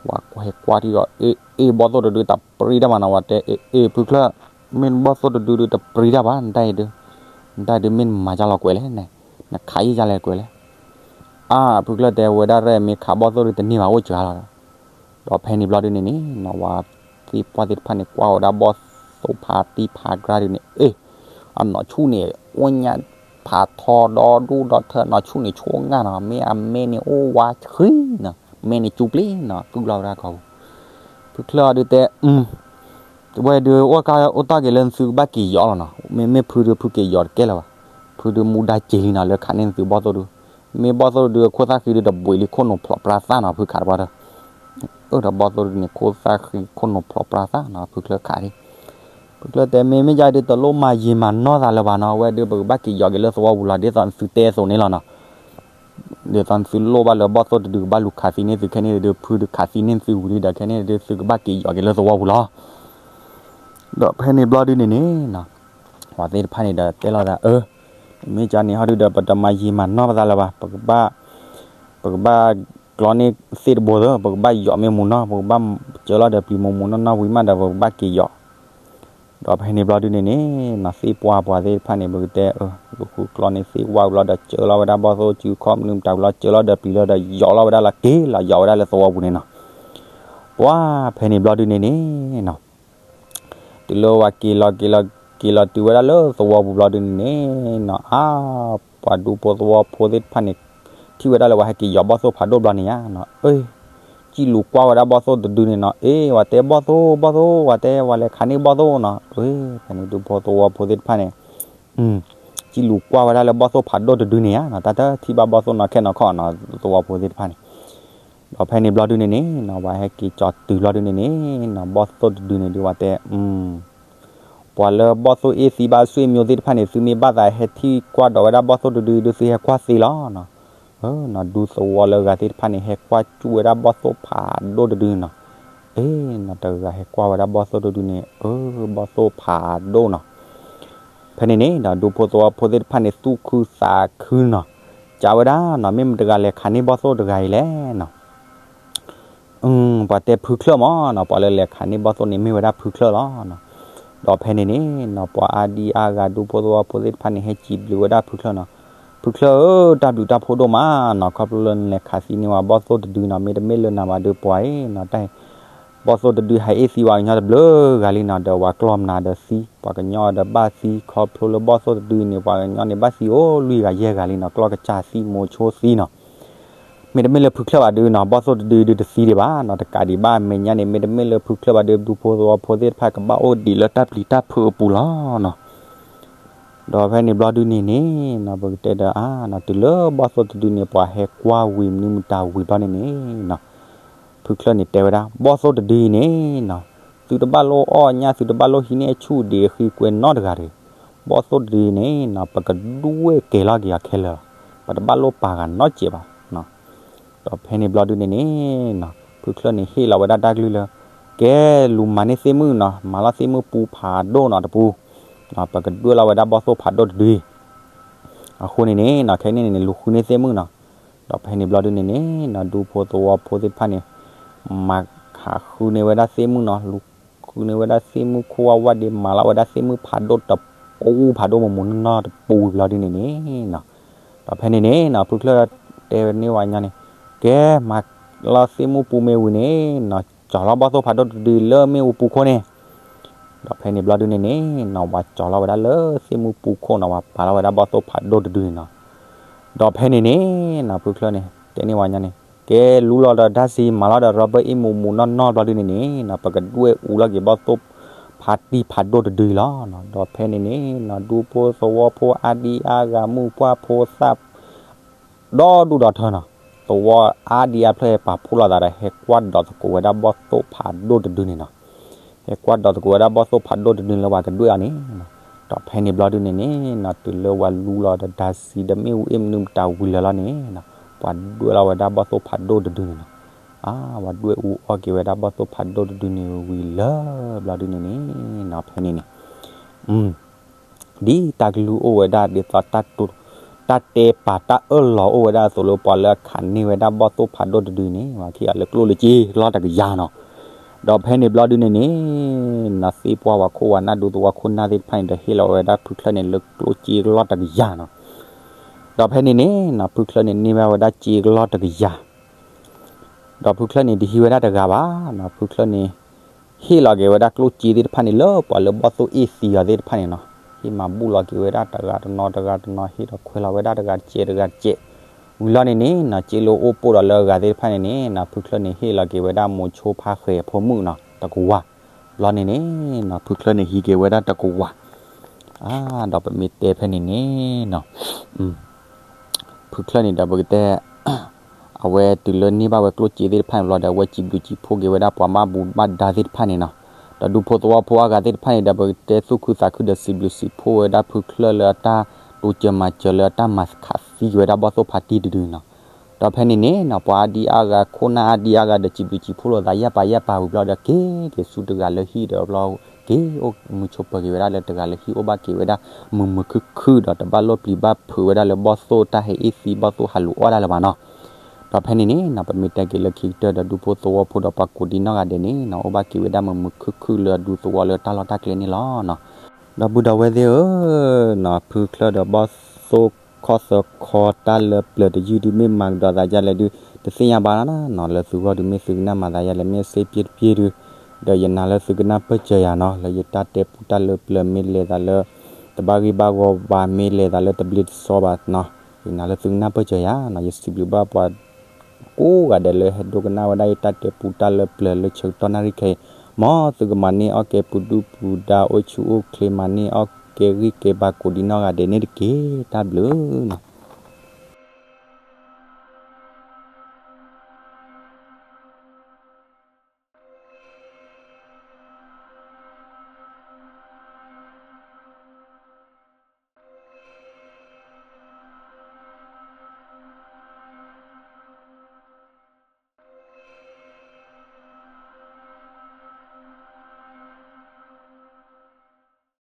ဝဲဟဲကွၢ်ထံဒီး အ့ၣ် ဘီၣ်သိၣ်တဒုတပြံတၢ်ဘၣ်နီၤ, ဝဲတဲ အ့ၣ် ဖုချၢၣ်, မ့ၢ်ဘီၣ်သိၣ်တဒုဒုတပြံတၢ်ဘၣ်, နတၢ်အံၤဒုး, နတၢ်အံၤဒုးမ့ၢ်နမၤကၢ်လီၤကွဲးလဲၣ်, နခးယံာ်ကၢ်လဲၣ်ကွဲးလဲၣ်, အါ ဖုချၢၣ်တဲ ဝဲဒၣ်ရဲၣ်မ့ၢ်ခးဘီၣ်သိၣ်ဒုတန့ၢ်ဘၣ်အိၣ်စှၤလီၤ, ဒီးဖဲန့ၣ်ဘျီဒုန့ၣ်န့ၣ်နီၤ ဝဲသ့ၣ်ပှၢ်သ့ၣ်တဖၣ်န့ၣ် ကွၢ်ဝဲဒၣ်ဘီၣ်သိၣ်ဖးတံၢ်ဖးကြၢ်ဒုန့ၣ် အ့ၣ်, အနီၢ်ဆူၣ်န့ၣ် အိၣ်ညၣ်ဖးထီဒီဒူၣ်ဒီထၢ, နီၢ်ဆူၣ်န့ၣ်ဆိၣ်ငၢ်နီၤ, မ့ၢ်အမဲန့ၣ်အိၣ်ဝါဆှံနီၤ, မဲန့ၣ်စူပျ့နီၤ, သူၣ်လီၤဝဲဒၣ်ခီပူၤ, ဖုချၢၣ်ဒုတဲ ဝဲဒုးအိၣ်ကါအိၣ်တ့ၢ်က့ၤလၢနသုကဘၣ်က့ၤယီၤလီၤနီၤ, မ့မ့ၢ်ဖုဒုးဖုက့ၤယီၤတကဲလၢၤဘၣ်, ဖုဒုးမူဒါစ့ၤလံနီၤ လၢခးန့ၢ်နသုဘီၣ်သိၣ်ဒု, မ့ၢ်ဘီၣ်သိၣ်ဒုးခိၣ်သၣ်ဃံဒုးတဘှံးလံခိၣ်နူာ်ဖျိးပြါသၣ်နီၤ ဖုခးတပှၢ်ဒီး, အၢ ဒီးဘီၣ်သိၣ်ဒုန့ၣ် ခိၣ်သၣ်ဃံခိၣ်နူာ်ဖျိးပြါသၣ်နီၤ ဖုချၢၣ်ခးဒံး, ဖုချၢၣ်တဲ မ့မ့ၢ်ယါဒုးတလိၣ်မၤယံာ်မၤနီၢ်သးလၢၤဘၣ်နီၤ, အဝဲဒုးပကဘၣ်က့ၤယီၤက့ၤလၢသဝီပူၤလီၤ ဒ်သိးနသုတဲအသိးန့ၣ်လီၤနီၤ ဒ်သိးနသုလိၣ်ဘၣ်လၢဘီၣ်သိၣ်တဒုကဘၣ်လူၤခးသံန့ၢ်သုခဲန့ၣ်ဒုး ဖုဒုးခးသံန့ၢ်သုဝံၤဒုးဒီးခဲန့ၣ်ဒုး သုကဘၣ်က့ၤယီၤက့ၤလၢသဝီပူၤလီၤ, ဒီးဖဲန့ၣ်ဘျီဒုန့ၣ်န့ၣ်နီၤ ပှၤသ့ၣ်တဖၣ်န့ၣ်ဒီးတဲလီၤသး အၢ, မ့ၢ်ကန့ၣ်ဟီဒုးဒီး ပတမၤယံာ်မၤနီၢ်ပသးလၢၤဘၣ်, ပကဘၣ်, ပကဘၣ်ကျီန့ၢ်သ့ၣ်တဘိသၢ ပကဘၣ်ယီၤမ့ၢ်မူၤနီၢ် ပကဘၣ်စၢလီၤဒီးပျံၤမူၤမူၤနီၢ်နီၢ်ဝံၤမးဒီး ပကဘၣ်က့ၤယီၤ ဒီးဖဲန့ၣ်ဘျီဒုန့ၣ်န့ၣ်နီၤ သ့ၣ်ပှၢ်ပှၤသ့ၣ်တဖၣ်န့ၣ် ပကတဲ အၢ လူၤဃုကျီန့ၢ်သ့ၣ်ဝၣ်ဝံၤလီၤဒီး စၢလီၤဝဲဒၣ်ဘီၣ်သိၣ်စုခီၣ်မနုၤမတၤဝံၤလီၤ စၢလီၤဒီးပျံၤလီၤဒီးယီၤလီၤဝဲဒၣ်လၢက့ၤလီၤ ယီၤဝဲဒၣ်လၢသဝီပူၤန့ၣ်နီၤ ပှၤဖဲန့ၣ်ဘျီဒုန့ၣ်န့ၣ်နီၤ တုၤလၢဝဲက့ၤလီၤက့ၤလီၤက့ၤလီၤတုၤဝဲဒၣ်လၢသဝီပူၤဘျီဒုန့ၣ်န့ၣ်နီၤ အါ ပှၤဒူဖိသဝီဖိသ့ၣ်တဖၣ်န့ၣ် ထံၣ်ဝဲဒၣ်လၢပှၤဟဲက့ၤယီၤဘီၣ်သိၣ်ဖးဒိၣ်ဘျီန့ၣ်ဧါနီၤ အ့ စံၣ်လူၤကွၢ်ဝဲဒၣ်ဘီၣ်သိၣ်တဒုန့ၣ်နီၤ အ့ ဝဲတဲဘီၣ်သိၣ် ဘီၣ်သိၣ် ဝဲတဲဝဲလဲၤခးန့ၢ်ဘီၣ်သိၣ်နီၤ အ့ ဖဲန့ၣ်ဒူဖိသဝီဖိသ့ၣ်တဖၣ်န့ၣ် စံၣ်လူၤကွၢ်ဝဲဒၣ်လၢဘီၣ်သိၣ်ဖးဒိၣ်တဒုန့ၣ်ဧါနီၤ တၢ်တထံၣ်ဘၣ်ဘီၣ်သိၣ်နီၤခဲနီၤခီနီၤ သဝီဖိသ့ၣ်တဖၣ်န့ၣ် ဒီးဖဲန့ၣ်ဘျီဒုန့ၣ်န့ၣ်နီၤ ပှၤဟဲက့ၤကၠီၤတုၤဘျီဒုန့ၣ်န့ၣ်နီၤ ဘီၣ်သိၣ်တဒုန့ၣ်ဒုးဝဲတဲ ပှၤလၢဘီၣ်သိၣ်အ့ၣ်သံဘၣ်ဆွေမျိုးသ့ၣ်တဖၣ်န့ၣ် သုမ့ၢ်ဘၣ်သးဟဲထံၣ်ကွၢ်ဒီးဝဲဒၣ်ဘီၣ်သိၣ်တဒုဒုး သုဟဲကွၢ်သ့လီၤနီၤ နီၤ ဒူသဝီလၢအဂၤသ့ၣ်တဖၣ်န့ၣ် ဟဲကွၢ်စူၣ်ဝဲဒၣ်ဘီၣ်သိၣ်ဖးဒိၣ်တဒုနီၤ အ့ နီၤ တဂၤဟဲကွၢ်ဝဲဒၣ်ဘီၣ်သိၣ်တဒုန့ၣ် အၢ ဘီၣ်သိၣ်ဖးဒိၣ်နီၤ ဖဲန့ၣ်န့ၣ်ဒီး ဒူဖိသဝီဖိသ့ၣ်တဖၣ်န့ၣ် သူၣ်ခုသးခုနီၤ ကးဝဲဒၣ်နီၤ မ့ၢ်မတဂၤလဲၤခးန့ၢ်ဘီၣ်သိၣ်တဂၤအံၤလဲၣ်နီၤ ပှၤတဲဖုချၢၣ်မးနီၤ ပှၤလၢလဲၤခးန့ၢ်ဘီၣ်သိၣ်န့ၣ်မ့ၢ်ဝဲဒၣ်ဖုချၢၣ်လီၤနီၤ ဒီးဖဲန့ၣ်န့ၣ်နီၤ ပှၤအါဒံအါဂၤဒူဖိသဝီဖိသ့ၣ်တဖၣ်န့ၣ် ဟဲစံးဘျုးဝဲဒၣ်ဖုချၢၣ်နီၤ ဖုချၢၣ်ဧၢ တၢ်ဘျုးတၢ်ဖှိၣ်ဒိၣ်မးနီၤ ခီဖျိလၢနလဲၤခးသံန့ၢ်ဝဲဘီၣ်သိၣ်တဒုနီၤ မ့တမ့ၢ်လၢနၤဘၣ်ဒီးပှၤအံၤနီၤ တၢ် ဘီၣ်သိၣ်တဒုဟဲအ့ၣ်သံဝဲကညီတဘျုးဂၤလံနီၤ ဒီးဝဲကျီၢ်မနုၤဒီးသံ ပှၤကညီဒီးဘၣ်သံ ခီဖျိလၢဘီၣ်သိၣ်တဒုန့ၣ် ပှၤကညီန့ၣ်ဘၣ်သံအိၣ်လွံၢ်ဂၤယဲၢ်ဂၤလံနီၤ ကျီၢ်ကစၢ်သံမိၤဆိသံနီၤ မ့တမ့ၢ်လၢဖုချၢၣ်ဘၣ်ဒုနီၤ ဘီၣ်သိၣ်တဒုဒုတသံဒံးဘၣ်နီၤ တကးဒံးဘၣ်အမဲာ်ညါန့ၣ် မ့တမ့ၢ်လၢဖုချၢၣ်ဘၣ်ဒု ဒူဖိသဝီဖိသ့ၣ်တဖၣ်ကဘၣ်အိၣ်ဒံးလၢတၢ်ပျံၤတၢ်ဖုးအပူၤလီၤနီၤ ဒီးဖဲန့ၣ်ဘျီဒုန့ၣ်န့ၣ်နီၤ ပကတဲဒီးအါနီၤ တုၤလၢဘီၣ်သိၣ်တဒုန့ၣ် ပှၤဟဲကွၢ်ဝံၤမနုၤမတၤဝံၤဘျီန့ၣ်န့ၣ်နီၤ ဖုချၢၣ်န့ၣ်တဲဝဲဒၣ် ဘီၣ်သိၣ်တဒုအံၤန့ၣ်နီၤ သုတဘၣ်လိၣ်အီၣ်ညၣ် သုတဘၣ်လိၣ်ဟံးန့ၢ်အဆူၣ်ဒံးအဃံကွဲနီတဂၤတဂ့ၤ ဘီၣ်သိၣ်တဒုအံၤန့ၣ်နီၤ ပကဒွဲၣ်ကဲၤလီၤက့ၤအီၤခဲလၢာ်လီၤ ပတဘၣ်လိၣ်ပာ်ဂၤနီတစဲးဘၣ်နီၤ ဒီးဖဲန့ၣ်ဘျီဒုန့ၣ်န့ၣ်နီၤ ဖုချၢၣ်န့ၣ်ဟ့ၣ်လီၤဝဲဒၣ်တၢ်ကလုၢ်လၢ ကဲလူၤမၤန့ၢ်သ့ၣ်မုၣ်နီၤ မၤလီၤသ့ၣ်မုၣ်ပူၤဖးဒိၣ်နီၤတပူၤ ပကဒွဲၣ်လီၤဝဲဒၣ်ဘီၣ်သိၣ်ဖးဒိၣ်တဒု အဃိန့ၣ်န့ၣ်နီၤ ခဲန့ၣ်န့ၣ် လူၤဃုန့ၢ်သ့ၣ်မုၣ်နီၤ ဒီးဖဲန့ၣ်ဘျီဒုန့ၣ်န့ၣ်နီၤ ဒူဖိသဝီဖိသ့ၣ်တဖၣ်န့ၣ် မၤခးဃုန့ၢ်ဝဲဒၣ်သ့ၣ်မုၣ်နီၤ လူၤဃုန့ၢ်ဝဲဒၣ်သ့ၣ်မုၣ်ခိၣ်ဝါဝါဒ့ မၤလီၤဝဲဒၣ်သ့ၣ်မုၣ်ဖးဒိၣ်တပူၤဖးဒိၣ်မုၢ်မုၢ်နီၢ်နီၢ်တပူၤဝံၤဘျီဒုန့ၣ်န့ၣ်နီၤ ဒီးဖဲန့ၣ်န့ၣ်နီၤ ဖုချၢၣ်တဲန့ၢ်ဝဲညီန့ၣ် ကဲမၤလီၤသ့ၣ်မုၣ်ပူၤမ့ၢ်ဝံၤန့ၣ်နီၤ ကၠီၤလီၤဘီၣ်သိၣ်ဖးဒိၣ်တဒုလၢမ့ၣ်အူပူၤခိၣ်န့ၣ် ဒီးဖဲန့ၣ်ဘျီဒုန့ၣ်န့ၣ်နီၤ ပှၤကၠီၤလီၤဝဲဒၣ်လၢသ့ၣ်မုၣ်ပူၤခိၣ်နီၤ ပှၤပာ်လီၤဝဲဒၣ်ဘီၣ်သိၣ်ဖးဒိၣ်တဒုန့ၣ်နီၤ ဒီးဖဲန့ၣ်န့ၣ်နီၤ ဖုချၢန့ၣ် တဲန့ၢ်ဝဲညါန့ၣ် ကဲလူလီၤဒီးတၢ်စံမၤလီၤဒီး ရီဘၢၣ်အ့ၣ်မူးမူးနီၢ်နီၢ်ဘျီဒုန့ၣ်န့ၣ်နီၤ ပကဒွဲၣ်အူလီၤက့ၤဘီၣ်သိၣ်ဖါတံၢ်ဖးဒိၣ်တဒုလီၤ. ဒီးဖဲန့ၣ်န့ၣ်နီၤ ဒူဖိသဝီဖိအါဒံအါဂၤမုၣ်ပှၢ်ဖိသၣ် ဒီဒူၣ်ဒီထၢနီၤ သဝီအါဒံအါဖျၢၣ်ဟဲပာ်ဖှိၣ်လိာ်သးဒီး ဟဲကွၢ်ဒီးသကိးဝဲဒၣ်ဘီၣ်သိၣ်ဖးဒိၣ်တဒုန့ၣ်နီၤ. ဟဲကွၢ်ဒီးသကိးဝဲဒၣ်ဘီၣ်သိၣ်ဖးဒိၣ်တဒုလၢပှၤကဒွဲၣ်အီၤန့ၣ်နီၤ. ဒီးဖဲန့ၣ်ဘျီဒုန့ၣ်န့ၣ်နီၤ တုၤလၢပှၤလူလီၤဒီးတၢ်စံဒီးမ့ၣ်အူအ့ၣ်မနုၤမတၤဝံၤလၢာ်လီၤန့ၣ်နီၤ ပှၤဒွဲၣ်လီၤဝဲဒၣ်ဘီၣ်သိၣ်ဖးဒိၣ်တဒုန့ၣ်နီၤ. အါ ပှၤဒွဲၣ်အူအီၣ်က့ၤဝဲဒၣ်ဘီၣ်သိၣ်ဖးဒိၣ်တဒုန့ၣ်ဝံၤလၢာ်ဘျီဒုန့ၣ်န့ၣ်နီၤ ဖဲန့ၣ်န့ၣ် ဒ်တၢ်ကလုၢ်အိၣ်ဝဲဒၣ်ဒ်သိး တၢ်တဲပာ်တၢ်အၢၣ်လီၤအိၣ်ဝဲဒၣ်အသိးလၢ ပှၤလၢအခးန့ၢ်ဝဲဒၣ်ဘီၣ်သိၣ်ဖးဒိၣ်တဒုန့ၣ် ပှၤခံဂၤလၢကျိၣ်လၢစ့လီၢ်တကယၤနီၤ. ဒီးဖဲန့ၣ်ဘျီဒုန့ၣ်န့ၣ်နီၤ သ့ၣ်ပှၢ်ပှၤခိၣ်ဝဲနၢ်ဒူသဝီခိၣ်နၢ်သ့ၣ်တဖၣ်န့ၣ်ဒီး ဟ့ၣ်လီၤဝဲဒၣ်ဖုချၢၣ်န့ၣ်လၢကျိၣ်စ့လီၢ်တကယၤနီၤ. ဒီးဖဲန့ၣ်န့ၣ်နီၤ ဖုချၢၣ်န့ၣ်န့ၢ်ဘၣ်ဝဲဒၣ်စ့လီၢ်တကယၤ ဒီးဖုချၢၣ်န့ၣ်တဟံးဝဲဒၣ်တဂၤဘၣ်နီၤ ဖုချၢၣ်န့ၣ် ဟ့ၣ်လီၤက့ၤဝဲဒၣ်ကျိၣ်စ့သ့ၣ်တဖၣ်န့ၣ် လၢပှၤလၢဘီၣ်သိၣ်အ့ၣ်သံအီၤသ့ၣ်တဖၣ်န့ၣ်နီၤ. ဟ့ၣ်မၤဘူၣ်လီၤက့ၤဝဲဒၣ်တဂၤတနီၤတဂၤတနီၤ ဟ့ၣ်ဒီးခွဲးလီၤဝဲဒၣ်တဂၤတကဲးတဂၤတကဲး ဝံၤလီၤန့ၣ်န့ၣ်နီၤ စ့လၢအိၣ်ပိၢ်ဒီးလၢအဂၤသ့ၣ်တဖၣ်န့ၣ်န့ၣ်နီၤ ဖုချၢၣ်န့ၣ်ဟ့ၣ်လီၤက့ၤဝဲဒၣ်မိၤဆိဖါဃဲၤအဖိမုၣ်နီၤ တကဝၤ. ဘျီန့ၣ်န့ၣ်နီၤ ဖုချၢၣ်န့ၣ်ဟံးက့ၤဝဲဒၣ်တကဝၤ အါ ဒီးပမ့ၢ်တဲဖဲန့ၣ်န့ၣ်နီၤ ဖုချၢၣ်န့ၣ်ဒီးပကတဲ အဝဲတုၤလၢန့ၢ်ဘၣ်ဝဲကျိၣ်စ့သ့ၣ်တဖၣ်န့ၣ်ဘျီဒီး အဝဲစံးဘျုးစံးဖှိၣ်က့ၤဝဲဒၣ်ပှၤဘၣ်မူဘၣ်ဒါသ့ၣ်တဖၣ်န့ၣ်နီၤ. ဒီးဒူဖိသဝီဖိအါဂၤသ့ၣ်တဖၣ်န့ၣ်ဒီး ပကတဲသူၣ်ခုသးခုဒီးစံးဘျုးစံးဖှိၣ်ဝဲဒၣ်ဖုချၢၣ်လၢအတၢ်တိစၢၤမၤစၢၤလၢအတၢ်မၤခးသံက့ၤဝဲဒၣ်ဘီၣ်သိၣ်ဖါတံၢ်တဒုန့ၣ်နီၤ. ဒီးဖဲန့ၣ်န့ၣ်နီၤ ပှၤအါဒံအါဂၤ ခိၣ်နၢ်အါဒံအါဂၤဒီး စံးဘျုးစံးဖှိၣ်လိာ်သးယၢ်ပာ်ယၢ်ပာ်ဝံၤဘျီဒီး က့ၤက့ၤဆူတဂၤလၢဟံၣ်ဒီးဘျီ က့ၤအိၣ်မုာ်ဆိးပၢၤက့ၤဝဲဒၣ်လၢတဂၤလၢဟံၣ် အိၣ်ဘၣ်က့ၤဝဲဒၣ်မုာ်မုာ်ခုၣ်ခုၣ်ဒီး တဘၣ်လိၣ်ပျံၤဘၣ်ဖုးဝဲဒၣ်လၢဘီၣ်သိၣ်တၢ်ဟဲအ့ၣ်သံဘီၣ်သိၣ်ဟးလူၤအီၣ်ဒၣ်လၢၤဘၣ်နီၤ. ဒီးဖဲန့ၣ်န့ၣ်နီၤ ပမ့ၢ်တဲက့ၤလၢခံကတၢၢ်ဒီး ဒူဖိသဝီဖိဒီးပှၤကိးဒံနီၢ်ဂၤဒဲးန့ၣ်နီၤ အိၣ်ဘၣ်က့ၤဝဲဒၣ်မုာ်မုာ်ခုၣ်ခုၣ်လၢအဒူသဝီလၢတၢ်လီၢ်တၢ်ကျဲန့ၣ်လီၤနီၤ. ဒီပုၢ်ဒီဝဲၢ်သ့ၣ်ဧၢနီၤ ဖုချၢၣ်ဒီးဘီၣ်သိၣ်ခီၣ်သၢခီတၢ်လၢပျၢၤတယုၢ်ဒုး မ့ၢ်မၤကဒီးသးဒ်လဲၣ်ဒုး တသ့ၣ်ညါဘၣ်နီၤ. လၢသုဂီၢ်ဒုးမ့ၢ်သုကနၣ်မၤသးယၤလဲၣ် မ့ၢ်စ့ပျ့တပျ့ဒုး ဒီးယနာ်လၢသုကနၢ်ပၢၢ်စၢၤယၤနီၤ. လၢယတၢ်တဲပူတၢ်လၢပျၢၤမ့ၢ်လဲၤသးလၢ တဘၣ်ဂ့ၢ်ဘၣ်ဂီၢ်ဘၣ် မ့ၢ်လဲၤသးလၢတဘျ့တစီဘၣ်နီၤ ယနာ်လၢသုကနၢ်ပၢၢ်စၢၤယၤနီၤ. ယစံးဘျုးဘၣ်ပှၤကိးဂၤဒဲးလၢဟဲဒိကနၣ်ဝဲဒၣ်ယတၢ်တဲပူတၢ်လၢပျၢၤလၢဆၢကတီၢ်နၣ်ရံၣ်ခဲအံၤ, မ်သုကမၤန့ၢ်အီၣ်ကဲပူၤဒုၣ်ပူၤဒါ အိၣ်ဆူၣ်အိၣ်ချ့ မၤန့ၢ်အီၣ်ကဲဂံၢ်ကဲဘါကိးဒံနီၢ်ဂၤဒဲးန့ၣ်တက့ၢ်. တၢ်ဘျုးနီၤ.